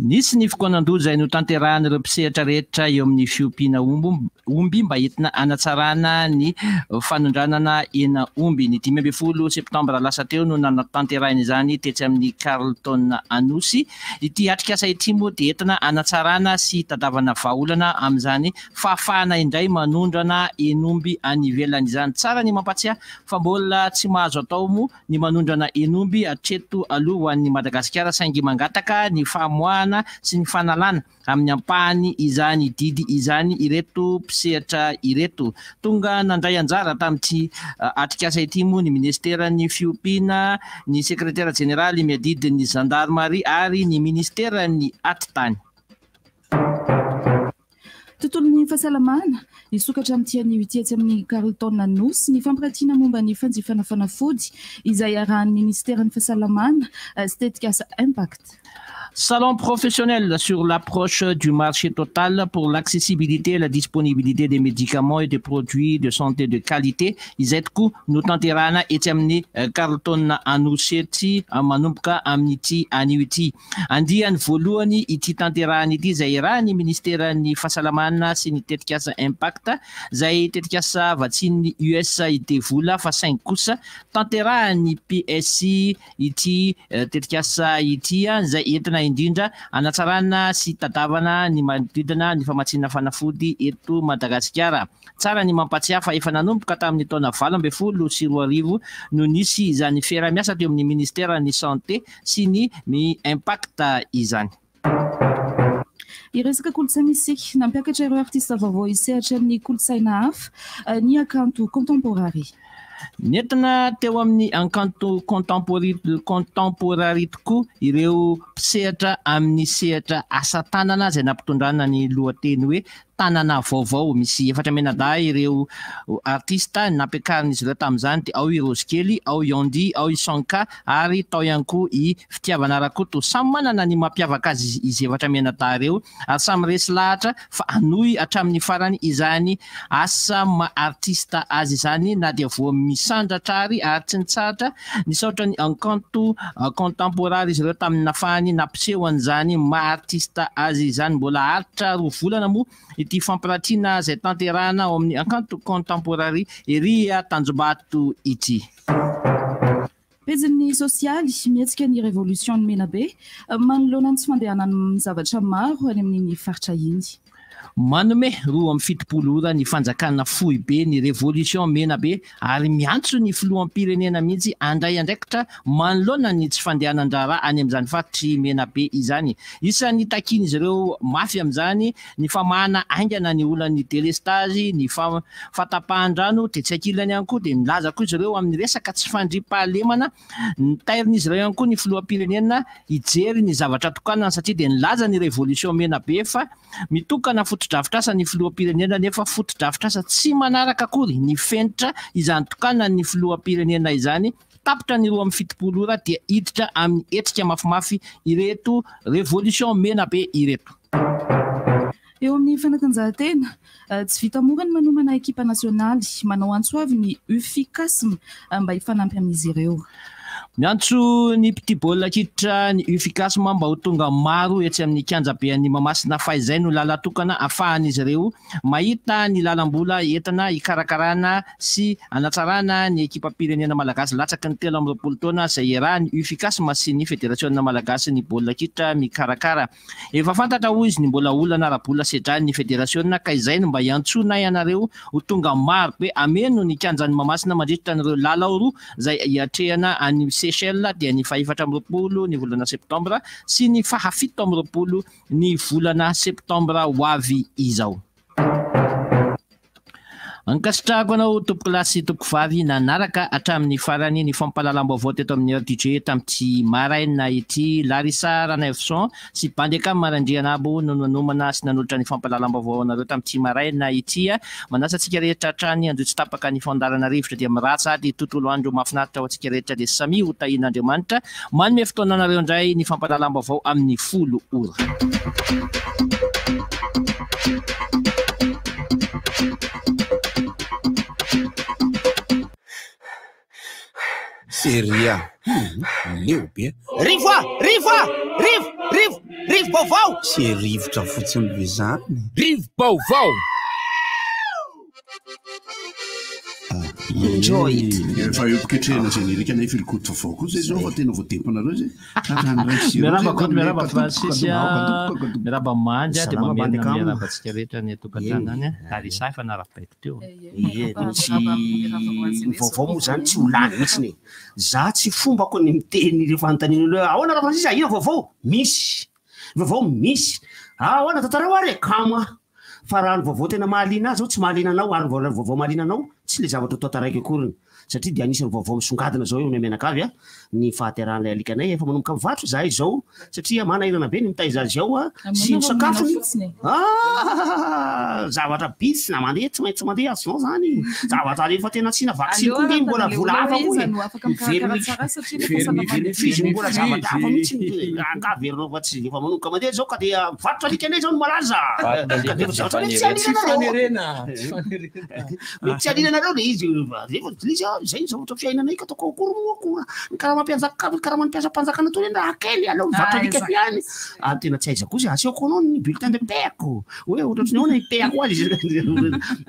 S24: Nisy ny fikaonandoha izay notanterahan'ireo mpisehatra rehetra eo amin'ny fiompiana omby mba entina hanatsarana ny fanondranana hena omby. Ny 15 septambra lasa teo no nanatanterahina izany tetsy amin'ny Carlton Anosy. Ity atrikasa ity moa dia entina hanatsarana sy hitadiavana vahaolana amin'izany fahafahana indray manondrana hen'omby any ivelany izany. Tsara ny mampatsiahy fa mbola tsy mahazo atao moa ny manondrana hen'omby hatreto aloha ho an'i Madagasikara saingy mangataka ny famoahana sy ny fanalana amin'ny ampahany izany didy izany ireto mpisehatra ireto. Tonga nandray anjara tamin'ity atrikasa ity moa ny minisiteran'ny Fiompiana, ny sekretera jeneraly miadidy ny zandarimaria ary ny minisiteran'ny Atitany.
S25: Tontolon'ny fahasalamana, hisokatra amin'ity anio ity etsy amin'ny Carlton Anosy ny fampiratiana momba ny fanjifana fanafody izay arahan'ny minisiteran'ny Fahasalamana sy tetikasa Impact.
S24: Salon professionnel sur l'approche du marché total pour l'accessibilité et la disponibilité des médicaments et des produits de santé de qualité izay tokoa no tanterahana etsy amin'ny Carlton Anosy etsy manomboka amin'ity anio ity. Andiany voalohany ity tanterahana ity izay iarahan'ny Ministeran'ny Fahasalamana sy ny tetikasa Impact izay tetikasa vatsian'ny USAID vola fa saingy kosa tanterahan'ny PSI ity tetikasa ity izay entina indrindra hanatsarana sy hitadavana ny manodidina ny famatsiana fanafody eto Madagasikara. Tsara ny mampatsiahy fa efa nanomboka tamin'ny taona 2018 no nisy izany fiaraha-miasa teo amin'ny Ministeran'ny Santé sy ny Impact izany.
S25: Hiresaka kolontsaina isika. Nampiakatra ireo artista vaovao hisehatra amin'ny kolontsaina hafa ny Hakanto Contemporary.
S24: Nentina teo amin'ny Hakanto Contemporary tokoa ireo mpisehatra amin'ny sehatra asa tanana izay nampitondrana ny lohateny hoe Tanana vaovao. Misy efatra mianadahy ireo artista nampiakarin'izy ireo tamin'izany dia ao i Rozy Kely, ao i Andy, ao i Sanka ary tao ihany koa i Fitiavana Rakoto. Samy manana ny mampiavaka azy izy efatra mianadahy ireo ary samy resy lahatra fa hanohy hatramin'ny farany izany asa maha artista azy izany na dia voa misandratra ary ary tsy nitsahatra nisaotra ny Encanto Contemporary izy ireo tamin'ny nafahany nampiseho an'izany maha artista azy izany. Mbola haharitra 2 volana moa ity fampiratiana izay tanterahana ao amin'ny Encanto Contemporary ery Tanjombato ity.
S25: Pejin'ny sosialy, mihetsika ny Revolution Menabe manoloana ny tsy fandehanan'ny zavatra maro any amin'iny faritra iny.
S24: Manome 72 ora ny fanjakana foibe ny Revolution Menabe ary miantso ny filoham-pirenena mihitsy handray andraikitra manoloana ny tsy fandehanan-draharaha any amin'izany faritr'i Menabe izany. Isan'ny takian'izy ireo mafy amin'izany ny famahana haingana ny olan'ny delestazy, ny fahatapahan-drano, tetsy ankilany ihany koa dia milaza koa izy ireo amin'ny resaka tsy fandriampahalemana. Notairin'izy ireo ihany koa ny filoham-pirenena hijery ny zavatra tokanana satria dia nilaza ny Revolution Menabe fa Mitokana fotodrafitrasa ny filoham-pirenena nefa fotodrafitrasa tsy manaraka akory ny fenitra izany tokanan'ny filoham-pirenena izany, tapitra ny 72 ora dia hiditra amin'ny hetsika mafimafy ireto Revolution Menabe ireto.
S25: Eo amin'ny fanatanjahantena, tsy vita mora ny manomana ekipa nasionaly. Manao antso avo ny Uficasm mba hifanampy amin'izy ireo.
S24: Miantso ny mpitia baolina kitra ny Uficasm mba ho tonga maro etsy amin'ny kianjabean'i Mahamasina fa izay no lalan-tokana afahan'izy ireo mahita ny lalam-bola entina hikarakarana sy hanatsarana ny ekipam-pirenena malagasy latsaky ny 23 taona izay iarahan'ny Uficasm sy ny Federasiona malagasin'ny baolina kitra mikarakara. Efa fantatra hoy izy ny mbola olana ara-bola sedrain'ny federasiona ka izay no mba iantsoanay anareo ho tonga maro be hameno ny kianjan'i Mahamasina mandritra an'ireo lalao roa izay hiatrehana an'i Seychelles dia ny faha-24 ny volana septambra sy ny faha-27 ny volana septambra ho avy izao. Ankasitrahako anao tompokolahy sy tompokovavy nanaraka hatramin'ny farany ny fampahalalam-baovao teto amin'ny RDJ tamin'ity maraina ity. Larissa Ranaivoson sy Bandekam Randrianabo no nanomana sy nanolotra ny fampahalalam-baovao anareo tamin'ity maraina ity. Manasa antsika rehetra hatrany handrohy tsy tapaka ny fandaharana rivotra dia mirary sahady tontolo andro mahafinaritra ho antsika rehetra dia samia ho tahian'Andriamanitra. Manome fotoana anareo indray ny fampahalalam-baovao amin'ny 10 ora.
S3: Seria. Leo be.
S7: Rivo a! Rivo a! Rivo! Rivo! Rivo-baovao!
S8: Tsy rivotra fotsiny ve zany?
S3: Rivo-baovao!
S15: Enjoy it.
S9: Efa eo am-piketrehana générique anay Fily Koto vaovao koa zay zao fa tena voadempinareo zay. Tratran'ny ray sy roa
S24: Miarahaba
S9: zay
S24: Koto,
S9: tamin'ny
S24: miarahaba
S9: kadoboka,
S24: Francis,
S9: kadoboka, kadoboka, kadoboka.
S24: miarahaba Mandry, dia
S15: Salama
S24: mamerina
S15: Bandekam.
S24: miarahaba antsika rehetra any an-tokantrano any.
S15: Eny.
S24: Ary Isa efa narahabaiko teo.
S15: Ie, tsy ny vaovao moa zany tsy ho lany mihitsy e. Za tsy fombako ny miteny ireo fanontaniana ireo hoe ahoana Ra Francis, inona vaovao? Misy. Vaovao misy. Ahoana tantarao ary e, kamo aho. Fa raha ny vaovao tena mahaliana ahy zao tsy mahaliana anao ary ny vaovao mahaliana anao tsy le zavatra ho tantaraiko akoriny. Satria dia anisan'ny vaovao misongadina izao eo aminay mianakavy a, ny fahaterahan'ilay alikanay. Efa manomboka mivarotra izahay izao satria manahirana be ny mitaiza azy ao a, sy ny sakafony. Ah! Zavatra bitsina mandeha tsy maintsy mandeha azonao zany. Zavatra rehefa tena asiana vaksiny koa nge mbola vola hafa koa e. Vermifrizy mbola zavatra hafa mihitsy angaha averinao fa tsy efa manomboka mandeha izao ka dia mivarotra alika indray izao no malaza. Ka dia zavatra mety tsy haliana anareo. Mety tsy haliana anareo le izy rehefa le izy izay ny zavatra fiainanay ka ataoko akory moa akory ny karama mpianjaka ny karaman'ny mpiasam-panjakana toy ireny raha kely aleo mivarotra alika ihany. Ary tena tsy aiza kosa asehoko anao ny bulletin de paie-ko hoe ohatran'ny ahoana ny paie-ko azy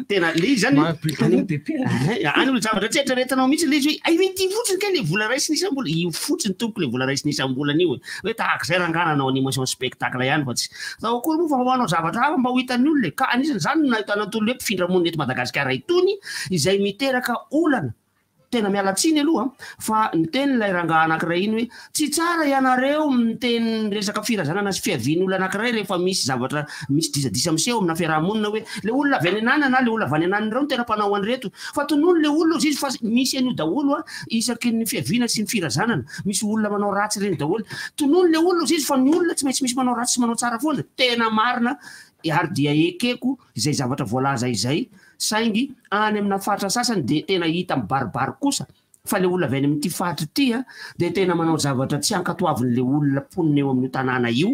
S15: tena le izy zany any olo zavatra tsy eritreretinao mihitsy le izy hoe ay ve ity fotsiny kay le vola raisina isam-bola io fotsiny tompoko le vola raisina isam-bolana io e hoe tahaka izay rangahy nanao animation spectacle ihany fa tsy atao akory moa fa mba manao zavatra hafa mba ho hitan'ny olona e ka anisan'izany no nahitana an'itony hoe mpifindra monina eto Madagasikara itony izay miteraka olana Tena miala tsiny aloha fa niteny ilay rangahy anankiray iny hoe tsy tsara ianareo miteny resaka firazanana sy fiavian'ny olona anankiray rehefa misy zavatra misy disadisa miseho amina fiaraha-monina hoe le olona avy any ananana na le olona avy any ananana ireo no tena mpanao an'ireto fa tonony le olona ozy izy fa misy an'io daholo a isaky ny fiaviana sy ny firazanana misy olona manao ratsy ireny daholo tonony le olona ozy izy fa ny olona tsy maintsy misy manao ratsy sy manao tsara foana tena marina ary dia ekeko izay zavatra voalaza izay Saingy any amina faritra sasany dia tena hita mibaribary kosa fa ilay olona avy any amin'ity faritra ity dia tena manao zavatra tsy ankatoavin'ilay olona mponina eo amin'io tanàna io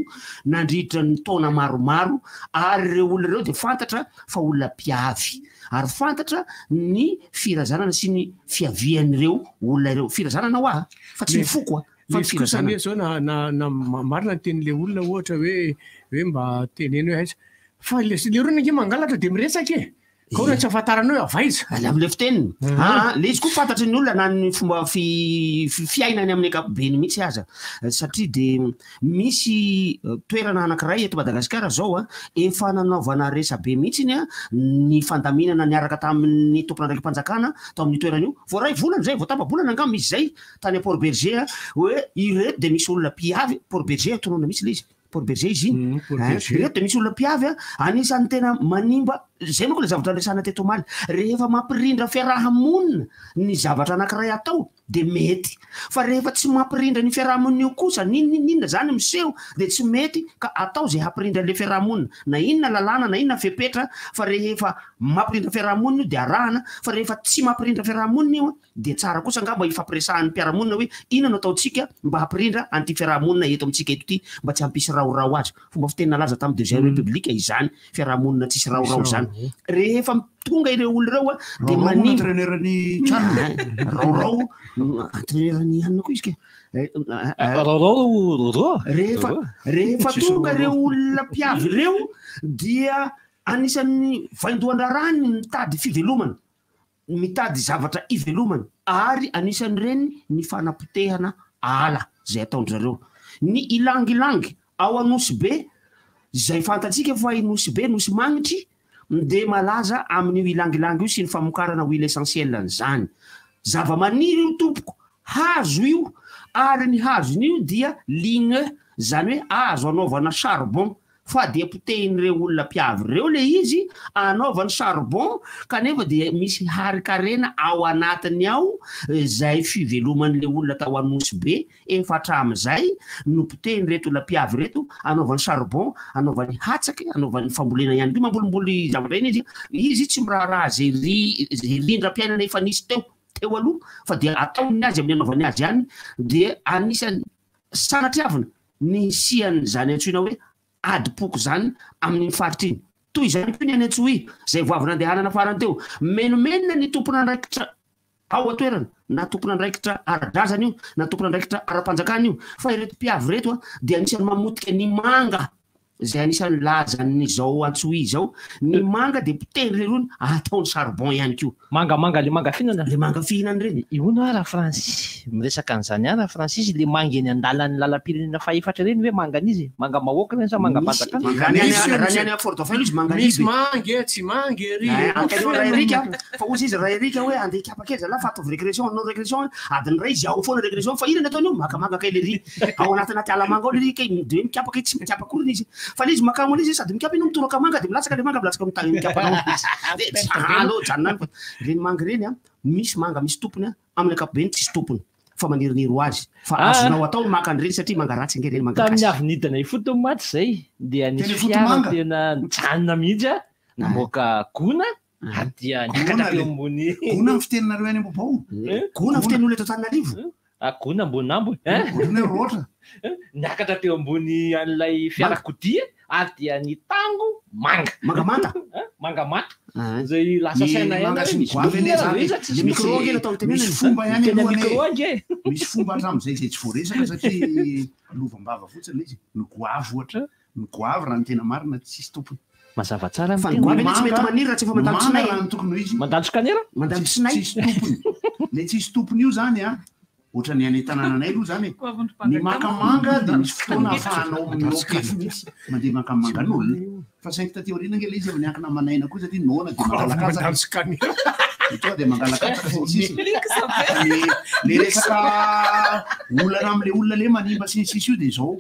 S15: nandritra ny taona maromaro ary ireo olona ireo dia fantatra fa olona mpiavy ary fantatra ny firazanana sy ny fiavian'ireo olona ireo. Firazanana hoa fa tsy ny foko
S16: fa ny firazanana. Zao na na na marina ny tenin'ilay olona ohatra hoe hoe mba teneno hoe aiza Fa le lerony ange mangalatra de miresaka e! Ka ahoana tsy ahafantarana hoe avy aiza?
S15: Any amin'ilay fiteniny. Aa, le izy koa fantatry ny olona na ny fomba fiainany amin'ny ankapobeny mihitsy aza. Satria dia misy toerana anankiray eto Madagasikara izao a, efa nanaovana resabe mihitsiny ny fandaminana niaraka tamin'ny tompon'andraiki-panjakana tao amin'io toerana io. Vao iray volana izay, vao tapa-bolana angamba izy izay tany Port Bergé hoe ireto dia misy olona mpiavy, Port Bergé tononina mihitsy ilay izy. Port Bergé izy iny.
S16: Port Bergé.
S15: Ireto dia misy olona mpiavy a, anisan'ny tena manimba, izay manko ilay zavatra niresahana teto omaly, rehefa mampirindra fiaraha-monina ny zavatra anankiray atao dia mety, fa rehefa tsy mampirindra an'io fiaraha-monina io kosa n'inona n'inona izany miseho dia tsy mety ka atao izay hampirindra an'ilay fiaraha-monina, na inona lalàna na inona fepetra fa rehefa mampirindra fiaraha-monina io dia arahana, fa rehefa tsy mampirindra fiaraha-monina io Dia tsara kosa angamba hifampiresahan'ny mpiara-monina hoe inona no ataontsika mba hampirindra an'ity fiaraha-monina eto amintsika eto ity mba tsy hampisy raorao azy. Fomba fiteny nalaza tamin'ny deuxième république izany fiaraha-monina tsisy raorao izany. Rehefa tonga ireo olona ireo dia
S9: Raorao moa
S15: manimba.
S9: entraîneur-n'ny Chan.
S15: Raorao entraîneur-n'ny anona koa izy ke.
S10: Raorao Roro.
S15: Rehefa rehefa tonga ireo olona mpiavy ireo dia anisan'ny vaindohan-draharahany ny mitady fivelomana. mitady zavatra ivelomana ary anisan'ireny ny fanapotehana ala izay ataon-dry zareo. Ny ylang-ylang ao Anosibe izay fantatsika fa i Nosy Be, Nosy Magnitry dia malaza amin'io ylang-ylang io sy ny famokarana huile essentielle an'izany. Zavamaniry io tompoko, hazo io ary ny hazon'io dia ligneux izany hoe azo anaovana charbon fa dia potehin'ireo olona mpiavy ireo le izy anaovany charbon kanefa dia misy harin-karena ao anatiny ao izay fiveloman'le olona tao Anosy be efa hatramin'izay no potehin'ireto olona mpiavy ireto anaovany charbon anaovany hatsaky anaovany fambolena ihany koa mambolimboly zavatra iny izy izy tsy miraharaha ze ry ze rindram-piainana efa nisy teo teo aloha fa dia ataony ny azy amin'ny anaovany azy ihany dia anisan'ny sanatriavina ny hisian'izany antsoina hoe adim-poko izany amin'iny faritra iny. Toy izany koa ny any Antsohihy, izay vao avy nandehanana farany teo. Menomenona ny tompon'andraikitra ao an-toerana, na tompon'andraikitra ara-drazana io, na tompon'andraikitra ara-panjakana io, fa ireto mpiavy ireto dia anisan'ny mamotika ny manga Izay anisan'ny lazan'izao Antsohihy izao, ny manga dia potehiny lerony ataony charbon ihany koa.
S24: Manga manga le manga fihinana.
S15: Le manga fihinana ireny.
S24: Hono hoa ra Francis, miresaka an'izany ihany ra Francis, le manga eny andalan'ny lalam-pirenena fahefatra ireny ve manga an'iza e? Manga mahoaka ireny sa manga
S15: Misy,
S24: mpanjakana?
S15: raha ny any raha ny any Fort Dauphin aloha izy manga
S16: Misy
S15: libe.
S16: manga e, tsy manga ery
S15: Eh,
S16: e.
S15: anontanio an'i Raerika fa hozy izy Raerika hoe andeha hikapa kely zalahy fa ataovy récréation, hanao récréation adiny iray izy ao foana récréation fa inona ny ataony eo? Makamanga kay lery. Ao anaty anaty ala manga ao lery kay de hoe mikapa kay tsy mikapa akoriny izy. Fa le izy makamo an'izy sady mikapa ianao mitoraka manga de milatsaka le manga milatsaka amin'ny tany mikapanao. De tsy aleo janona any fa ireny manga ireny a, misy manga misy tompony a, amin'ny ankapobeny tsisy tompony fa manirinery ho azy. Fa
S24: Ah.
S15: azonao atao ny maka an'ireny satria manga ratsy ange ireny manga
S24: Tamin'ny
S15: gasy.
S24: avy nidina ifotony mantsy izay dia nisy
S15: Tena ifotony
S24: fiara
S15: manga?
S24: tena nijanona mihitsy a, namoaka gona ary dia niakatra teo ambony.
S9: Gona ny fiteninareo any Ambohibao?
S15: Gona fitenin'olona eto Antananarivo?
S24: Ah, gona ambonambo e.
S9: Gona hoe roatra.
S24: Niakatra teo ambony an'ilay fiarakodia ary dia nitango manga.
S15: Manga manta?
S24: Manga manta. Izay lasa
S9: Ny
S24: saina ihany
S9: manga
S24: hoe
S9: sy ny
S24: misy
S9: goavy anie
S24: olona
S9: zany
S24: ve
S9: e.
S24: sa tsisy
S9: Misy-
S24: micro ange natao
S9: Misy fomba ihany
S24: Tena
S9: aloha anie.
S24: micro ange.
S9: Misy fomba hatramin'izay izay tsy voaresaka satria lovam-bava fotsiny ilay izy. Ny goavy ohatra, ny goavy raha ny tena marina tsisy tompony.
S24: Mazava tsara ny
S15: Fa ny goavy anie tsy mety maniry raha tsy efa mandalo
S9: Manga
S15: tsinay.
S9: raha ny tokony ho izy.
S24: Mandalo tsikanera?
S15: Mandalo tsinay.
S9: Tsisy tompony. Le tsisy tompony io zany a, ohatran'ny any an-tanànanay aloha zany e. Ny maka manga dia misy fotoana ahafahanao minoa-pefy mihitsy mandeha maka mangan'olona. Fa saingy taty aoriana ange ilay izy efa niankina aman'aina koa satria noana dia mangalakatsaka. Dia tonga dia mangalakatsaka sy ny sisa. Le- Le resaka olana amin'le olona le manimba sy ny sisa io dia izao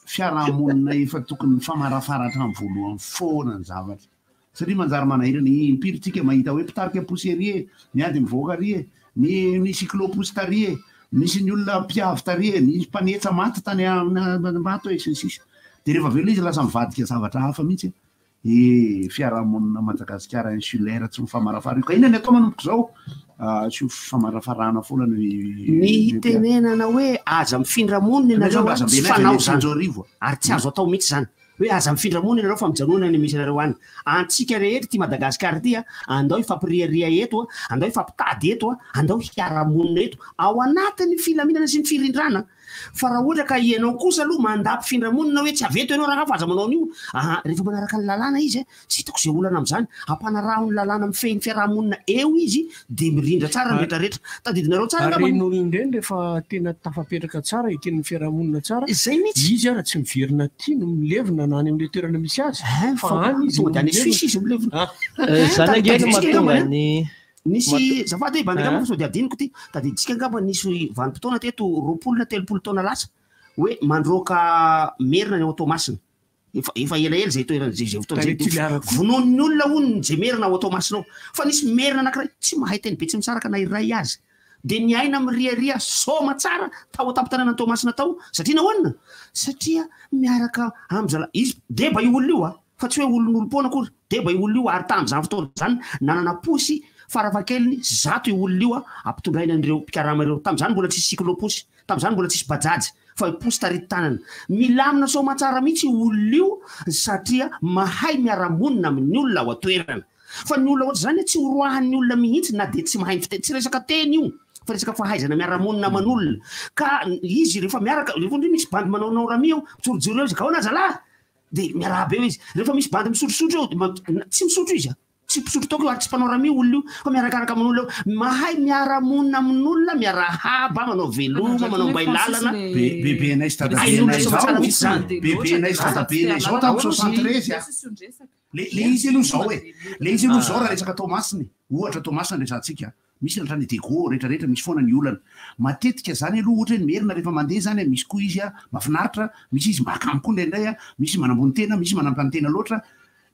S9: fiarahamonina efa tokony mifamarafara hatramin'ny voalohany foana ny zavatra. Satria manjary manahirana impiry tsika mahita hoe mpitarika posy ery e, miady mivoaka ary e, ny ny cyclo-posy tary e, misy ny olona mpiavy tary e, nisy mpanetsa maty tany Ambato e, sy ny sisa. Dia rehefa avy eo ilay izy lasa mivadika zavatra hafa mihitsy e. Fiarahamonina Madagasikara insulaire tsy mifamarafara io. Ka inona ny atao manomboka izao? Asio famarafarana foana ny
S15: Ny hitenenana hoe aza mifindra monina ianareo
S9: Aza
S15: tsy
S9: mifindra
S15: fanao
S9: monina
S15: izany.
S9: Tsinjoarivo.
S15: Ary tsy azo atao mihitsy izany. Hoe aza mifindra monina ianareo fa mijanona any misy anareo any. Antsika rehetra ity Madagasikara ity a, andao hifampiriaria eto a, andao hifampitady eto a, andao hiara-monina eto ao anatin'ny filaminana sy ny firindrana. Fa raha ohatra ka ianao kosa aloha mandà mpifindra monina hoe tsy avy eto ianao rangahy fa aza manao an'io, aha, rehefa manaraka ny lalàna izy a, tsy hitako izay olana amin'izany. Ampanaraho ny lalàna mifehy ny fiaraha-monina eo izy dia mirindra tsara ny rehetrarehetra. Tadidinareo tsara
S16: Ary
S15: angamba
S16: ireny olona ireny rehefa tena tafapetraka tsara, eken'ny fiarahamonina tsara,
S15: Izay mihitsy.
S16: Izy ara tsy miverina aty no milevina na any amin'ilay toerana misy azy, fa any izy
S15: tonga
S16: no
S15: dia any
S16: milevina.
S15: Suisse izy milevina.
S24: Zany ange no
S15: Tadidintsika
S24: mahatonga
S15: angamba ny-
S24: ny
S15: Nisy zafady hoe bandy angamba
S24: Ah.
S15: fa sao dia adinoko ity. Tadidintsika angamba nisy vanim-potoana teto 20 na 30 taona lasa hoe mandroaka merina ny ao Toamasina. Efa efa elaela izay toerana izay izay fotoana izay.
S16: Tany Toliara koa.
S15: Vonoin'ny olona hono ny izay merina ao Toamasina ao. Fa nisy merina anankiray tsy mahay teny be tsy misaraka na iray aza. Dia niaina miriaria soma tsara tao an-tampon-tanànan'i Toamasina tao. Satria nahoana? Satria miaraka amin-dry zalahy. Izy deba io olona io a! Fa tsy hoe olon'olom-poana akory. Deba io olona io ary tamin'izany fotoana izany nanana posy farafahakeliny 100 io olona io ampitondrainy an'ireo mpikarama ireo. Tamin'izany mbola tsisy cyclo-posy, tamin'izany mbola tsisy bajaj fa posy tarity tanana. Milamina soamantsara mihitsy io olona io satria mahay miara-monina amin'ny olona ao an-toerana. Fa ny olona ohatr'izany tsy horoahan'ny olona mihitsy na dia tsy mahay ny fiteny. Tsy resaka teny io fa resaka fahaizana miara-monina aman'olona. Ka izy rehefa miaraka, rehefa misy bandy manaonao rami eo, mijorojoro eo izy, kahoana zalahy? Dia miarahaba eo izy. Rehefa misy bandy misotrosotro eo, dia tsy misotro izy a! Tsy mpisotro toaka io ary tsy mpanao rami io olona io, fa miarakaraka amin'olona eo. Mahay miara-monina amin'olona, miarahaba, manao veloma, manao mbay lalana.
S9: Bebenay sy dadabenay izao, bebenay sy dadabenay izao tamin'ny 73 a! Le le izy aloha izao e! Le izy aloha izao raha resaka Toamasina e! Ohatra Toamasina no resahantsika. Misy ny hatrany Diego, rehetra rehetra misy foana ny olana. Matetika zany aloha ohatra hoe ny merina rehefa mandeha zany a, misy koa izy a mahafinaritra, misy izy mahakamo koa indraindray a, misy manambony tena, misy manampany tena loatra.